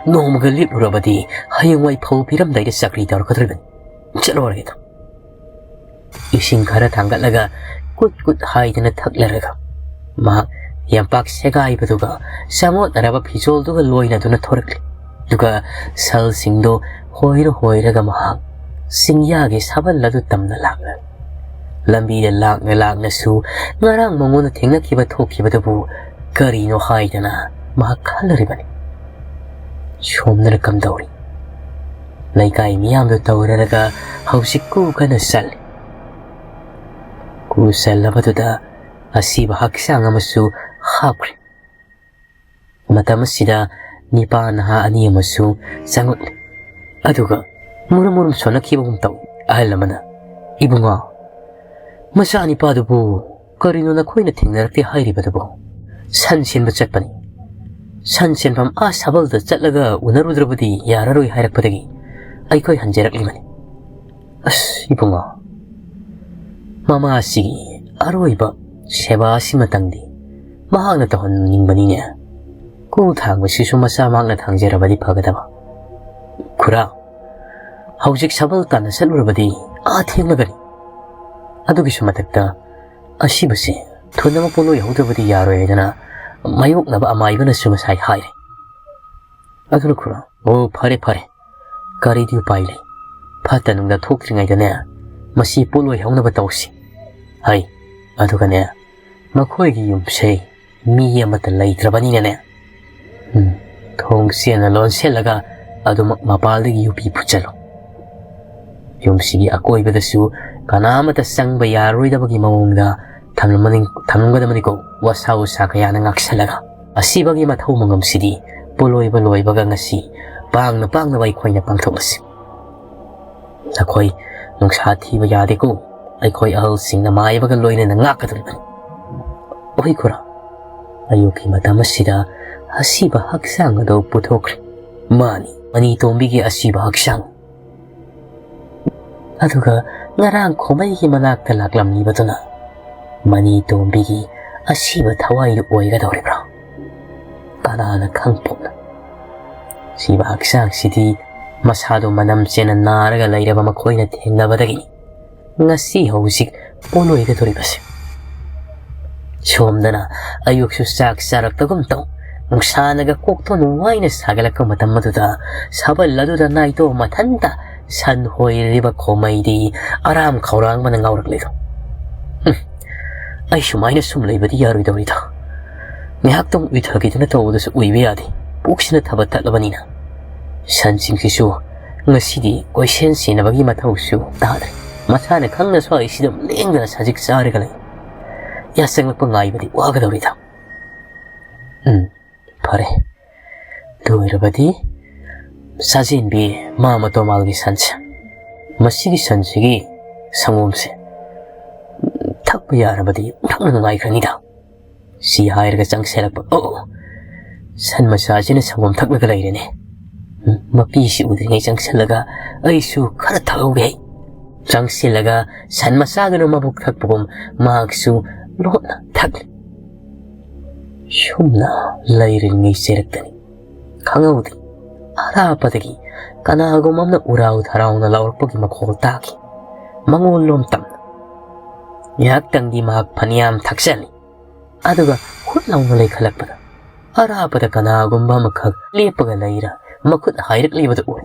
ꯅꯣꯡꯃꯒ ꯂꯤꯠꯂꯨꯔꯕꯗꯤ ꯍꯌꯦꯡꯋꯥꯏ ꯐꯧ ꯄꯤꯔꯝꯗꯥꯏꯗ ꯆꯀ꯭ꯔꯤ ꯇꯧꯔꯛꯀꯗꯧꯔꯤꯕꯅꯤ꯫ ꯆꯠꯂꯣꯔꯒꯦꯗ꯫" ꯏꯁꯤꯡ ꯈꯔ ꯊꯥꯡꯒꯠꯂꯒ ꯀꯨꯠ ꯀꯨꯠ ꯍꯥꯏꯗꯅ ꯊꯛꯂꯔꯒ ꯃꯍꯥꯛ ꯌꯥꯝꯄꯥꯛ ꯁꯦꯒꯥꯏꯕꯗꯨꯒ ꯆꯃꯣꯠꯅꯔꯕ ꯐꯤꯖꯣꯜꯗꯨꯒ ꯂꯣꯏꯅꯗꯨꯅ ꯊꯣꯔꯛꯂꯤ꯫ ꯑꯗꯨꯒ ꯁꯜꯁꯤꯡꯗꯣ ꯍꯣꯏꯔ ꯍꯣꯏꯔꯒ ꯃꯍꯥꯛ ꯆꯤꯡꯌꯥꯒꯤ ꯁꯥꯕꯜ ꯑꯗꯨ ꯇꯝꯅ ꯂꯥꯛꯂꯦ꯫ ꯂꯝꯕꯤꯗ ꯂꯥꯛꯅ ꯂꯥꯛꯅꯁꯨ ꯉꯔꯥꯡ ꯃꯉꯣꯟꯗ ꯊꯦꯡꯅꯈꯤꯕ ꯊꯣꯛꯈꯤꯕꯗꯨꯕꯨ ꯀꯔꯤꯅꯣ ꯍꯥꯏꯗꯅ ꯃꯍꯥꯛ ꯈꯜꯂꯔꯤꯕꯅꯤ꯫ ꯁꯣꯝꯗꯅ ꯀꯝꯗꯧꯔꯤ? ꯂꯩꯀꯥꯏ ꯃꯤꯌꯥꯝꯗꯨ ꯇꯧꯔꯔꯒ ꯍꯧꯖꯤꯛ ꯀꯨ ꯀꯟꯅ ꯆꯜꯂꯤ꯫ ꯀꯨ ꯆꯜꯂꯕꯗꯨꯗ ꯑꯁꯤꯕ ꯍꯛꯆꯥꯡ ꯑꯃꯁꯨ ꯍꯥꯞꯈ꯭ꯔꯦ꯫ ꯃꯇꯝ ꯑꯁꯤꯗ ꯅꯤꯄꯥ ꯅꯍꯥ ꯑꯅꯤ ꯑꯃꯁꯨ ꯆꯪꯂꯛꯂꯦ꯫ ꯑꯗꯨꯒ ꯃꯨꯔꯨꯝ ꯃꯨꯔꯨꯝ ꯁꯣꯟꯅꯈꯤꯕꯒꯨꯝ ꯇꯧꯏ꯫ ꯑꯍꯜ ꯑꯃꯅ, "ꯏꯕꯨꯡꯉꯣ, ꯃꯆꯥ ꯅꯤꯄꯥꯗꯨꯕꯨ ꯀꯔꯤꯅꯣ ꯅꯈꯣꯏꯅ ꯊꯦꯡꯅꯔꯛꯇꯦ ꯍꯥꯏꯔꯤꯕꯗꯨꯕꯨ?" "ꯁꯟ ꯁꯦꯟꯕ ꯆꯠꯄꯅꯤ꯫ ꯁꯟ ꯁꯦꯟꯐꯝ ꯑꯥ ꯁꯥꯕꯜꯗ ꯆꯠꯂꯒ ꯎꯅꯔꯨꯗ꯭ꯔꯕꯗꯤ ꯌꯥꯔꯔꯣꯏ ꯍꯥꯏꯔꯛꯄꯗꯒꯤ ꯑꯩꯈꯣꯏ ꯍꯟꯖꯔꯛꯂꯤꯕꯅꯤ꯫" "ꯑꯁ, ꯏꯕꯨꯡꯉꯣ, ꯃꯃꯥꯁꯤꯒꯤ ꯑꯔꯣꯏꯕ ꯁꯦꯕꯥ ꯑꯁꯤꯃꯇꯪꯗꯤ ꯃꯍꯥꯛꯅ ꯇꯧꯍꯟꯅꯤꯡꯕꯅꯤꯅꯦ꯫ ꯀꯣꯜ ꯊꯥꯡꯕꯁꯤꯁꯨ ꯃꯆꯥ ꯃꯍꯥꯛꯅ ꯊꯥꯡꯖꯔꯕꯗꯤ ꯐꯒꯗꯕ꯫ ꯈꯨꯔꯥ, ꯍꯧꯖꯤꯛ ꯁꯥꯕꯜ ꯇꯥꯟꯅ ꯆꯠꯂꯨꯔꯕꯗꯤ ꯑꯥ ꯊꯦꯡꯂꯒꯅꯤ꯫ ꯑꯗꯨꯒꯤꯁꯨ ꯃꯊꯛꯇ ꯑꯁꯤꯕꯁꯦ ꯊꯨꯅꯃꯛ ꯄꯣꯠꯂꯣꯏ ꯍꯧꯗꯕꯗꯤ ꯌꯥꯔꯣꯏ ꯍꯥꯏꯗꯅ ꯃꯥꯌꯣꯛꯅꯕ ꯑꯃꯥꯏꯕꯅꯁꯨ ꯉꯁꯥꯏ ꯍꯥꯏꯔꯦ꯫ ꯑꯗꯨꯅ ꯈꯨꯔꯥ, "ꯑꯣ, ꯐꯔꯦ, ꯐꯔꯦ, ꯀꯔꯤꯗꯤ ꯎꯄꯥꯏ ꯂꯩ? ꯐꯠꯇ ꯅꯨꯡꯗ ꯊꯣꯛꯇ꯭ꯔꯤꯉꯩꯗꯅꯦ, ꯃꯁꯤ ꯄꯣꯠꯂꯣꯏ ꯍꯧꯅꯕ ꯇꯧꯁꯤ꯫ ꯍꯩ, ꯑꯗꯨꯒꯅꯦ, ꯃꯈꯣꯏꯒꯤ ꯌꯨꯝꯁꯦ ꯃꯤ ꯑꯃꯠꯇ ꯂꯩꯇ꯭ꯔꯕꯅꯤꯅꯅꯦ, ꯎꯝ, ꯊꯣꯡ ꯆꯦꯅ ꯂꯣꯟꯁꯤꯜꯂꯒ ꯑꯗꯨꯃꯛ ꯃꯄꯥꯜꯗꯒꯤ ꯌꯨꯕꯤ ꯐꯨꯠꯆꯜꯂꯨ꯫ ꯌꯨꯝꯁꯤꯒꯤ ꯑꯀꯣꯏꯕꯗꯁꯨ ꯀꯅꯥ ꯑꯃꯠꯇ ꯆꯪꯕ ꯌꯥꯔꯔꯣꯏꯗꯕꯒꯤ ꯃꯑꯣꯡꯗ ꯊꯝꯂꯝꯃꯅꯤ-, ꯊꯝꯂꯝꯒꯗꯕꯅꯤꯀꯣ, ꯋꯥꯁꯥ ꯎꯁꯥ ꯀꯌꯥꯅ ꯉꯥꯛꯁꯜꯂꯒ꯫ ꯑꯁꯤꯕꯒꯤ ꯃꯊꯧ ꯃꯉꯝꯁꯤꯗꯤ ꯄꯣꯠꯂꯣꯏꯕ ꯂꯣꯏꯕꯒ ꯉꯁꯤ ꯄꯥꯡꯅ ꯄꯥꯡꯅꯕ ꯑꯩꯈꯣꯏꯅ ꯄꯥꯡꯊꯣꯛꯂꯁꯤ꯫ ꯅꯈꯣꯏ ꯅꯨꯡꯁꯥ ꯊꯤꯕ ꯌꯥꯗꯦꯀꯣ, ꯑꯩꯈꯣꯏ ꯑꯍꯜꯁꯤꯡꯅ ꯃꯥꯏꯕꯒ ꯂꯣꯏꯅꯅ ꯉꯥꯛꯀꯗꯧꯔꯤꯕꯅꯤ꯫" ꯑꯣꯏ ꯈꯨꯔꯥ, ꯑꯌꯨꯛꯀꯤ ꯃꯇꯝ ꯑꯁꯤꯗ ꯑꯁꯤꯕ ꯍꯛꯆꯥꯡ ꯑꯗꯨ ꯄꯨꯊꯣꯛꯈ꯭ꯔꯦ꯫ ꯃꯥꯅꯤ, ꯃꯅꯤ ꯇꯣꯝꯕꯤꯒꯤ ꯑꯁꯤꯕ ꯍꯛꯆꯥꯡ꯫ ꯑꯗꯨꯒ ꯉꯔꯥꯡ ꯈꯣꯃꯩꯒꯤ ꯃꯅꯥꯛꯇ ꯂꯥꯛꯂꯝꯂꯤꯕꯗꯨꯅ ꯃꯅꯤ ꯇꯣꯝꯕꯤꯒꯤ ꯑꯁꯤꯕ ꯊꯋꯥꯏꯗꯨ ꯑꯣꯏꯒꯗꯧꯔꯤꯕ꯭ꯔꯥ? ꯀꯅꯥꯅ ꯈꯪꯄꯣꯠꯅ? ꯁꯤꯕ ꯍꯛꯆꯥꯡꯁꯤꯗꯤ ꯃꯁꯥꯗꯣ ꯃꯅꯝ ꯆꯦꯟꯅ ꯅꯥꯔꯒ ꯂꯩꯔꯕ ꯃꯈꯣꯏꯅ ꯊꯦꯡꯅꯕꯗꯒꯤꯅꯤ ꯉꯁꯤ ꯍꯧꯖꯤꯛ ꯄꯣꯂꯣꯏꯒꯗꯧꯔꯤꯕꯁꯦ꯫ ꯁꯣꯝꯗꯅ ꯑꯌꯨꯛꯁꯨ ꯆꯥꯛ ꯆꯥꯔꯛꯇꯒꯨꯝ ꯇꯧ, ꯅꯨꯡꯁꯥꯅꯒ ꯀꯣꯛꯇꯣ ꯅꯨꯡꯋꯥꯏꯅ ꯁꯥꯒꯠꯂꯛꯄ ꯃꯇꯝ ꯑꯗꯨꯗ ꯁꯥꯕꯜ ꯑꯗꯨꯗ ꯅꯥꯏꯇꯣ ꯃꯊꯟꯇ ꯁꯟ ꯍꯣꯏꯔꯤꯕ ꯈꯣꯃꯩꯗꯤ ꯑꯔꯥꯝ ꯈꯧꯔꯥꯡꯕꯅ ꯉꯥꯎꯔꯛꯂꯤꯗꯣ꯫ ꯍꯨꯝ, ꯑꯩ ꯁꯨꯃꯥꯏꯅ ꯁꯨꯝ ꯂꯩꯕꯗꯤ ꯌꯥꯔꯣꯏꯗꯧꯔꯤꯗ꯫ ꯉꯥꯏꯍꯥꯛꯇꯪ ꯎꯏꯊꯒꯦꯗꯅ ꯇꯧꯕꯗꯁꯨ ꯎꯏꯕ ꯌꯥꯗꯦ, ꯄꯨꯛꯁꯤꯅ ꯊꯕꯛ ꯊꯠꯂꯕꯅꯤꯅ꯫ ꯁꯟꯁꯤꯡꯁꯤꯁꯨ ꯉꯁꯤꯗꯤ ꯀꯣꯏꯁꯦꯟ ꯁꯦꯟꯅꯕꯒꯤ ꯃꯊꯧꯁꯨ ꯇꯥꯗ꯭ꯔꯦ꯫ ꯃꯁꯥꯅ ꯈꯪꯅ ꯁ꯭ꯋꯥꯏꯁꯤꯗ ꯂꯦꯡꯗꯅ ꯁꯖꯤꯛ ꯆꯥꯔꯒ ꯂꯩ꯫ ꯌꯥꯆꯪꯂꯛꯄ ꯉꯥꯏꯕꯗꯤ ꯋꯥꯒꯗꯧꯔꯤꯗ꯫ ꯎꯝ, ꯐꯔꯦ꯫ ꯑꯗꯨ ꯑꯣꯏꯔꯕꯗꯤ ꯁꯥꯖꯦꯟꯕꯤ ꯃꯥ ꯃꯇꯣꯃꯥꯜꯒꯤ ꯁꯟꯁꯦ, ꯃꯁꯤꯒꯤ ꯁꯟꯁꯤꯒꯤ ꯁꯪꯒꯣꯝꯁꯦ ꯊꯛꯄ ꯌꯥꯔꯕꯗꯤ ꯊꯛꯅ ꯅꯨꯡꯉꯥꯏꯈ꯭ꯔꯅꯤꯗ꯫ ꯁꯤ ꯍꯥꯏꯔꯒ ꯆꯪꯁꯤꯜꯂꯛꯄ꯫ ꯑꯣ, ꯁꯟ ꯃꯆꯥꯁꯤꯅ ꯁꯪꯒꯣꯝ ꯊꯛꯂꯒ ꯂꯩꯔꯦꯅꯦ꯫ ꯎꯝ, ꯃꯄꯤꯁꯤ ꯎꯗ꯭ꯔꯤꯉꯩ ꯆꯪꯁꯤꯜꯂꯒ ꯑꯩꯁꯨ ꯈꯔ ꯊꯛꯍꯧꯒꯦ꯫ ꯆꯪꯁꯤꯜꯂꯒ ꯁꯟ ꯃꯆꯥꯗꯨꯅ ꯃꯕꯨꯛ ꯊꯛꯄꯒꯨꯝ ꯃꯍꯥꯛꯁꯨ ꯂꯣꯠꯅ ꯊꯛꯂꯤ꯫ ꯁꯨꯝꯅ ꯂꯩꯔꯤꯉꯩ ꯆꯦꯔꯛꯇꯅꯤ꯫ ꯈꯪꯍꯧꯗꯦ꯫ ꯑꯔꯥꯞꯄꯗꯒꯤ ꯀꯅꯥꯒꯨꯝꯕ ꯑꯃꯅ ꯎꯔꯥꯎ ꯊꯔꯥꯎꯅ ꯂꯥꯎꯔꯛꯄꯒꯤ ꯃꯈꯣꯜ ꯇꯥꯈꯤ꯫ ꯃꯉꯣꯟꯂꯣꯝ ꯇꯝꯅ꯫ ꯉꯥꯏꯍꯥꯛꯇꯪꯗꯤ ꯃꯍꯥꯛ ꯐꯅꯌꯥꯝ ꯊꯛꯆꯜꯂꯤ꯫ ꯑꯗꯨꯒ ꯍꯨꯠ ꯂꯥꯎꯅ ꯂꯩꯈꯠꯂꯛꯄꯗ ꯑꯔꯥꯞꯄꯗ ꯀꯅꯥꯒꯨꯝꯕ ꯑꯃꯈꯛ ꯂꯦꯞꯄꯒ ꯂꯩꯔ ꯃꯈꯨꯠ ꯍꯥꯏꯔꯛꯂꯤꯕꯗꯨ ꯎꯔꯦ꯫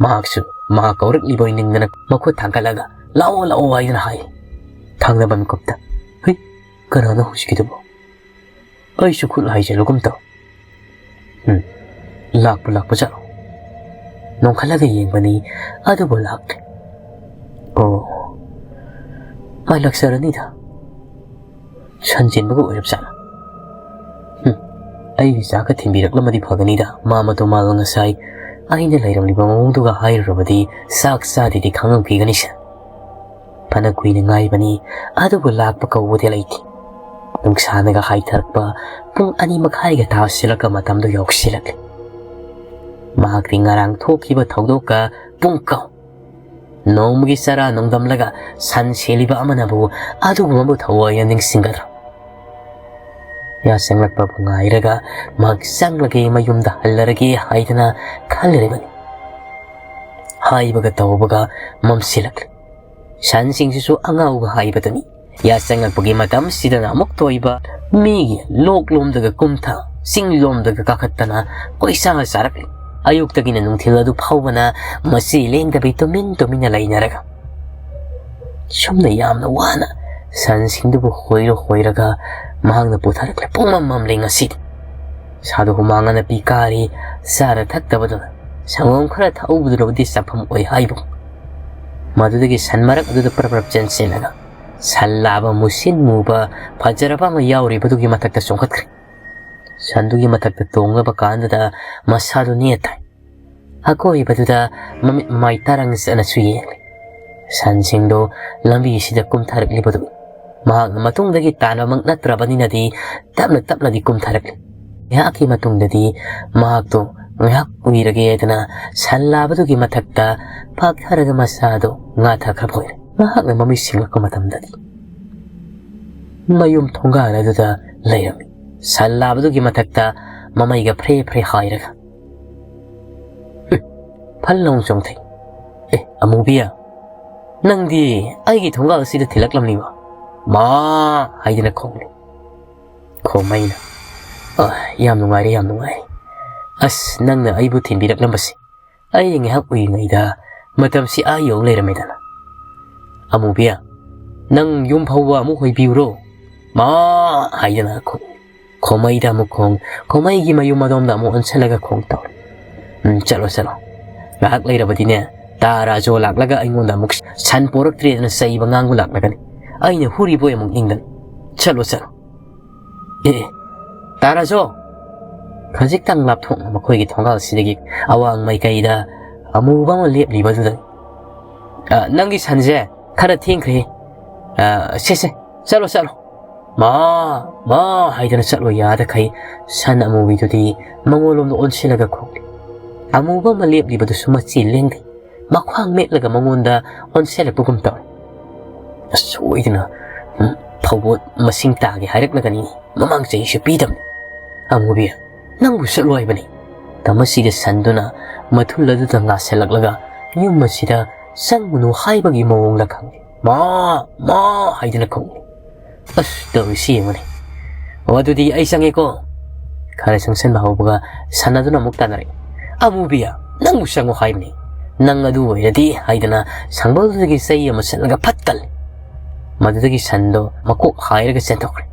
ꯃꯍꯥꯛꯁꯨ ꯃꯍꯥꯛ ꯀꯧꯔꯛꯂꯤꯕꯣꯏ ꯅꯤꯡꯗꯅ ꯃꯈꯨꯠ ꯊꯥꯡꯒꯠꯂꯒ "ꯂꯥꯛꯑꯣ, ꯂꯥꯛꯑꯣ" ꯍꯥꯏꯗꯨꯅ ꯍꯥꯏ꯫ ꯊꯪꯅꯕ ꯃꯤꯀꯨꯞꯇ, "ꯍꯨꯏ, ꯀꯅꯥꯅꯣ ꯍꯧꯖꯤꯛꯀꯤꯗꯨꯕꯣ? ꯑꯩꯁꯨ ꯈꯨꯠ ꯍꯥꯏꯖꯜꯂꯨꯒꯨꯝ ꯇꯧ꯫ ꯎꯝ, ꯂꯥꯛꯄꯨ ꯂꯥꯛꯄ ꯆꯠꯂꯣ"꯫ ꯅꯣꯡꯈꯠꯂꯒ ꯌꯦꯡꯕꯅꯤ, ꯑꯗꯨꯕꯨ ꯂꯥꯛꯇꯦ꯫ ꯑꯣ, ꯃꯥꯏ ꯂꯥꯛꯆꯔꯅꯤꯗ꯫ ꯁꯟ ꯆꯦꯟꯕꯒ ꯑꯣꯏꯔꯞ ꯖꯥꯠꯂ? ꯍꯨꯝ, ꯑꯩꯒꯤ ꯆꯥꯛꯀ ꯊꯤꯟꯕꯤꯔꯛꯂꯝꯃꯗꯤ ꯐꯒꯅꯤꯗ꯫ ꯃꯥ ꯃꯇꯣ ꯃꯥꯜꯂ ꯉꯁꯥꯏ ꯑꯩꯅ ꯂꯩꯔꯝꯂꯤꯕ ꯃꯑꯣꯡꯗꯨꯒ ꯍꯥꯏꯔꯨꯔꯕꯗꯤ ꯆꯥꯛ ꯆꯥꯗꯦꯗꯤ ꯈꯪꯉꯝꯈꯤꯒꯅꯤꯁꯦ꯫ ꯐꯅ ꯀꯨꯏꯅ ꯉꯥꯏꯕꯅꯤ, ꯑꯗꯨꯕꯨ ꯂꯥꯛꯄ ꯀꯧꯕꯗꯤ ꯂꯩꯇꯦ꯫ ꯅꯨꯡꯁꯥꯅꯒ ꯍꯥꯏꯊꯔꯛꯄ ꯄꯨꯡ ꯑꯅꯤ ꯃꯈꯥꯏꯒ ꯇꯥꯁꯤꯜꯂꯛꯄ ꯃꯇꯝꯗꯨ ꯌꯧꯁꯤꯜꯂꯛꯂꯦ꯫ ꯃꯍꯥꯛꯇꯤ ꯉꯔꯥꯡ ꯊꯣꯛꯈꯤꯕ ꯊꯧꯗꯣꯛꯀ ꯄꯨꯡ ꯀꯧ ꯅꯣꯡꯃꯒꯤ ꯆꯔꯥ ꯅꯣꯡꯗꯝꯂꯒ ꯁꯟ ꯁꯦꯜꯂꯤꯕ ꯑꯃꯅꯕꯨ ꯑꯗꯨꯒꯨꯝꯕꯕꯨ ꯊꯑꯣꯏꯅ ꯅꯤꯡꯁꯤꯡꯒꯗ꯭ꯔꯥ? ꯌꯥꯆꯪꯂꯛꯄꯕꯨ ꯉꯥꯏꯔꯒ ꯃꯍꯥꯛ ꯆꯪꯂꯒꯦ, ꯃꯌꯨꯝꯗ ꯍꯜꯂꯔꯒꯦ ꯍꯥꯏꯗꯅ ꯈꯜꯂꯤꯕꯅꯤ꯫ ꯍꯥꯏꯕꯒ ꯇꯧꯕꯒ ꯃꯝꯁꯤꯜꯂꯛꯂꯦ꯫ ꯁꯟꯁꯤꯡꯁꯤꯁꯨ ꯑꯉꯥꯎꯕ ꯍꯥꯏꯕꯗꯨꯅꯤ꯫ ꯌꯥꯆꯪꯂꯛꯄꯒꯤ ꯃꯇꯝꯁꯤꯗꯅ ꯑꯃꯨꯛꯇ ꯑꯣꯏꯕ ꯃꯤꯒꯤ ꯂꯣꯛ ꯂꯣꯝꯗꯒ ꯀꯨꯝꯊ, ꯆꯤꯡ ꯂꯣꯝꯗꯒ ꯀꯥꯈꯠꯇꯅ ꯀꯣꯏꯆꯥ ꯆꯥꯔꯛꯂꯤ꯫ ꯑꯌꯨꯛꯇꯒꯤꯅ ꯅꯨꯡꯊꯤꯜ ꯑꯗꯨ ꯐꯥꯎꯕꯅ ꯃꯁꯤ ꯂꯦꯡꯗꯕꯤ ꯇꯨꯃꯤꯟ ꯇꯨꯃꯤꯟꯅ ꯂꯩꯅꯔꯒ ꯁꯨꯝꯅ ꯌꯥꯝꯅ ꯋꯥꯅ ꯁꯟꯁꯤꯡꯗꯨꯕꯨ ꯍꯣꯏꯔ ꯍꯣꯏꯔꯒ ꯃꯍꯥꯛꯅ ꯄꯨꯊꯔꯛꯂꯦ꯫ ꯄꯨꯡꯃꯝ ꯃꯝꯂꯤ ꯉꯁꯤꯗꯤ꯫ ꯁꯥꯗꯨ ꯍꯨꯃꯥꯡ ꯑꯅꯞꯄꯤ ꯀꯥꯔꯤ꯫ ꯆꯥꯔ ꯊꯛꯇꯕꯗꯨꯅ ꯁꯪꯒꯣꯝ ꯈꯔ ꯊꯛꯎꯕꯗꯨꯅꯕꯨꯗꯤ ꯆꯥꯐꯝ ꯑꯣꯏ ꯍꯥꯏꯕ꯫ ꯃꯗꯨꯗꯒꯤ ꯁꯟ ꯃꯔꯛ ꯑꯗꯨꯗ ꯄ꯭ꯔꯞ ꯄ꯭ꯔꯞ ꯆꯦꯟꯁꯤꯜꯂꯒ ꯁꯟ ꯂꯥꯕ ꯃꯨꯁꯤꯟ ꯃꯨꯕ ꯐꯖꯔꯕ ꯑꯃ ꯌꯥꯎꯔꯤꯕꯗꯨꯒꯤ ꯃꯊꯛꯇ ꯆꯣꯡꯈꯠꯈ꯭ꯔꯦ꯫ ꯁꯟꯗꯨꯒꯤ ꯃꯊꯛꯇ ꯇꯣꯡꯂꯕ ꯀꯥꯟꯗꯨꯗ ꯃꯁꯥꯗꯨ ꯅꯦꯠ ꯊꯥꯏ꯫ ꯑꯀꯣꯏꯕꯗꯨꯗ ꯃꯃꯤꯠ ꯃꯃꯥꯏ ꯇꯥꯔꯪ ꯆꯠꯅꯁꯨ ꯌꯦꯡꯂꯤ꯫ ꯁꯟꯁꯤꯡꯗꯨ ꯂꯝꯕꯤꯁꯤꯗ ꯀꯨꯝꯊꯔꯛꯂꯤꯕꯗꯨ ꯃꯍꯥꯛꯅ ꯃꯇꯨꯡꯗꯒꯤ ꯇꯥꯟꯕꯃꯛ ꯅꯠꯇ꯭ꯔꯕꯅꯤꯅꯗꯤ ꯇꯞꯅ ꯇꯞꯅꯗꯤ ꯀꯨꯝꯊꯔꯛꯂꯤ꯫ ꯉꯥꯏꯍꯥꯛꯀꯤ ꯃꯇꯨꯡꯗꯗꯤ ꯃꯍꯥꯛꯇꯨ ꯉꯥꯏꯍꯥꯛ ꯎꯏꯔꯒꯦ ꯍꯥꯏꯗꯅ ꯁꯟ ꯂꯥꯕꯗꯨꯒꯤ ꯃꯊꯛꯇ ꯐꯥꯛꯊꯔꯒ ꯃꯁꯥꯗꯨ ꯉꯥꯊꯈ꯭ꯔꯕ ꯑꯣꯏꯔꯦ꯫ ꯃꯍꯥꯛꯅ ꯃꯃꯤꯠ ꯁꯤꯡꯂꯛꯄ ꯃꯇꯝꯗꯗꯤ ꯃꯌꯨꯝ ꯊꯣꯡꯒꯥꯜ ꯑꯗꯨꯗ ꯂꯩꯔꯝꯃꯤ꯫ ꯁꯟ ꯂꯥꯕꯗꯨꯒꯤ ꯃꯊꯛꯇ ꯃꯃꯩꯒ ꯐ꯭ꯔꯦ ꯐ꯭ꯔꯦ ꯍꯥꯏꯔꯒ꯫ ꯍꯨꯝ, ꯐꯜ ꯂꯥꯎꯅ ꯆꯣꯡꯊꯩ꯫ "ꯑꯦ, ꯑꯃꯨꯕꯤꯌꯥ, ꯅꯪꯗꯤ ꯑꯩꯒꯤ ꯊꯣꯡꯒꯥꯜ ꯑꯁꯤꯗ ꯊꯤꯜꯂꯛꯂꯝꯂꯤꯕ? "ꯃꯥ!" ꯍꯥꯏꯗꯅ ꯈꯣꯡꯂꯤ꯫ ꯈꯣꯃꯩꯅ, "ꯑ, ꯌꯥꯝ ꯅꯨꯡꯉꯥꯏꯔꯦ, ꯌꯥꯝ ꯅꯨꯡꯉꯥꯏꯔꯦ꯫ ꯑꯁ, ꯅꯪꯅ ꯑꯩꯕꯨ ꯊꯤꯟꯕꯤꯔꯛꯂꯝꯕꯁꯦ꯫ ꯑꯩ ꯉꯥꯏꯍꯥꯛ ꯎꯏꯔꯤꯉꯩꯗ ꯃꯇꯝꯁꯤ ꯑꯥ ꯌꯧ ꯂꯩꯔꯝꯃꯦꯗꯅ꯫ ꯑꯃꯨꯕꯤ, ꯅꯪ ꯌꯨꯝ ꯐꯥꯎꯕ ꯑꯃꯨꯛ ꯍꯣꯏꯕꯤꯌꯨꯔꯣ?" "ꯃꯥ!" ꯍꯥꯏꯗꯅ ꯈꯣ-, ꯈꯣꯃꯩꯗ ꯑꯃꯨꯛ ꯈꯣꯡ, ꯈꯣꯃꯩꯒꯤ ꯃꯌꯨꯝ ꯑꯗꯣꯝꯗ ꯑꯃꯨꯛ ꯑꯣꯟꯁꯤꯜꯂꯒ ꯈꯣꯡ ꯇꯧꯔꯦ꯫ "ꯎꯝ, ꯆꯠꯂꯣ, ꯆꯠꯂꯣ꯫ ꯉꯥꯏꯍꯥꯛ ꯂꯩꯔꯕꯗꯤꯅꯦ, ꯇꯥ ꯔꯥꯖꯣ ꯂꯥꯛꯂꯒ ꯑꯩꯉꯣꯟꯗ ꯑꯃꯨꯛ ꯁꯟ ꯄꯣꯔꯛꯇ꯭ꯔꯦꯗꯅ ꯆꯩꯕ ꯉꯥꯡꯕ ꯂꯥꯛꯂꯒꯅꯤ꯫ ꯑꯩꯅ ꯍꯨꯔꯤꯕꯣꯏ ꯑꯃꯨꯛ ꯅꯤꯡꯗꯅ꯫ ꯆꯠꯂꯣ, ꯆꯠꯂꯣ꯫ ꯑꯦ, ꯑꯦ, ꯇꯥ ꯔꯥꯖꯣ!" ꯈꯖꯤꯛꯇꯪ ꯂꯥꯞꯊꯣꯛꯅ ꯃꯈꯣꯏꯒꯤ ꯊꯣꯡꯒꯥꯜꯁꯤꯗꯒꯤ ꯑꯋꯥꯡ ꯃꯥꯏꯀꯩꯗ ꯑꯃꯨꯕ ꯑꯃ ꯂꯦꯞꯂꯤꯕꯗꯨꯗ, "ꯑ, ꯅꯪꯒꯤ ꯁꯟꯁꯦ ꯈꯔ ꯊꯦꯡꯈ꯭ꯔꯦ꯫ ꯑ, ꯁꯦ, ꯁꯦ, ꯆꯠꯂꯣ, ꯆꯠꯂꯣ꯫ ꯃꯥ, ꯃꯥ ꯍꯥꯏꯗꯅ ꯆꯠꯂꯣ ꯌꯥꯗꯈꯩ ꯁꯟ ꯑꯃꯨꯕꯤꯗꯨꯗꯤ ꯃꯉꯣꯟꯂꯣꯝꯗ ꯑꯣꯟꯁꯤꯜꯂꯒ ꯈꯣꯡꯂꯤ꯫ ꯑꯃꯨꯕ ꯑꯃ ꯂꯦꯞꯂꯤꯕꯗꯨꯁꯨ ꯃꯆꯤ ꯂꯦꯡꯗꯦ꯫ ꯃꯈ꯭ꯋꯥꯡ ꯃꯦꯠꯂꯒ ꯃꯉꯣꯟꯗ ꯑꯣꯟꯁꯤꯜꯂꯛꯄꯒꯨꯝ ꯇꯧꯔꯦ꯫ ꯁꯣꯏꯗꯅ, ꯎꯝ, ꯐꯧꯕꯣꯠ ꯃꯁꯤꯡ ꯇꯥꯒꯦ ꯍꯥꯏꯔꯛꯂꯒꯅꯤ꯫ ꯃꯃꯥꯡ ꯆꯍꯤꯁꯨ ꯄꯤꯗꯕꯅꯤ꯫ ꯑꯃꯨꯕꯤ, ꯅꯪꯕꯨ ꯆꯠꯂꯣ ꯍꯥꯏꯕꯅꯤ꯫ ꯇꯃꯁꯤꯒ ꯁꯟꯗꯨꯅ ꯃꯊꯨꯜ ꯑꯗꯨꯗ ꯉꯥꯁꯤꯜꯂꯛꯂꯒ ꯌꯨꯝ ꯑꯁꯤꯗ ꯆꯪꯒꯅꯨ ꯍꯥꯏꯕꯒꯤ ꯃꯑꯣꯡꯗ ꯈꯪꯉꯤ꯫ "ꯃꯥ, ꯃꯥ" ꯍꯥꯏꯗꯨꯅ ꯈꯣꯡꯏ꯫ "ꯑꯁ, ꯇꯧꯔꯤꯁꯤ ꯌꯦꯡꯉꯨꯅꯦ꯫ ꯑꯣ, ꯑꯗꯨꯗꯤ ꯑꯩ ꯆꯪꯉꯦꯀꯣ꯫" ꯈꯔ ꯆꯪꯁꯤꯟꯕ ꯍꯧꯕꯒ ꯁꯟ ꯑꯗꯨꯅ ꯑꯃꯨꯛ ꯇꯥꯟꯅꯔꯛꯏ꯫ "ꯑꯃꯨꯕꯤ, ꯅꯪꯕꯨ ꯆꯪꯉꯣ ꯍꯥꯏꯕꯅꯤ꯫ ꯅꯪ ꯑꯗꯨ ꯑꯣꯏꯔꯗꯤ" ꯍꯥꯏꯗꯅ ꯁꯪꯕꯜꯗꯨꯗꯒꯤ ꯆꯩ ꯑꯃ ꯁꯠꯂꯒ ꯐꯠ ꯀꯜꯂꯤ꯫ ꯃꯗꯨꯗꯒꯤ ꯁꯟꯗꯣ ꯃꯀꯣꯛ ꯍꯥꯏꯔꯒ ꯆꯦꯟꯊꯣꯛꯈ꯭ꯔꯦ꯫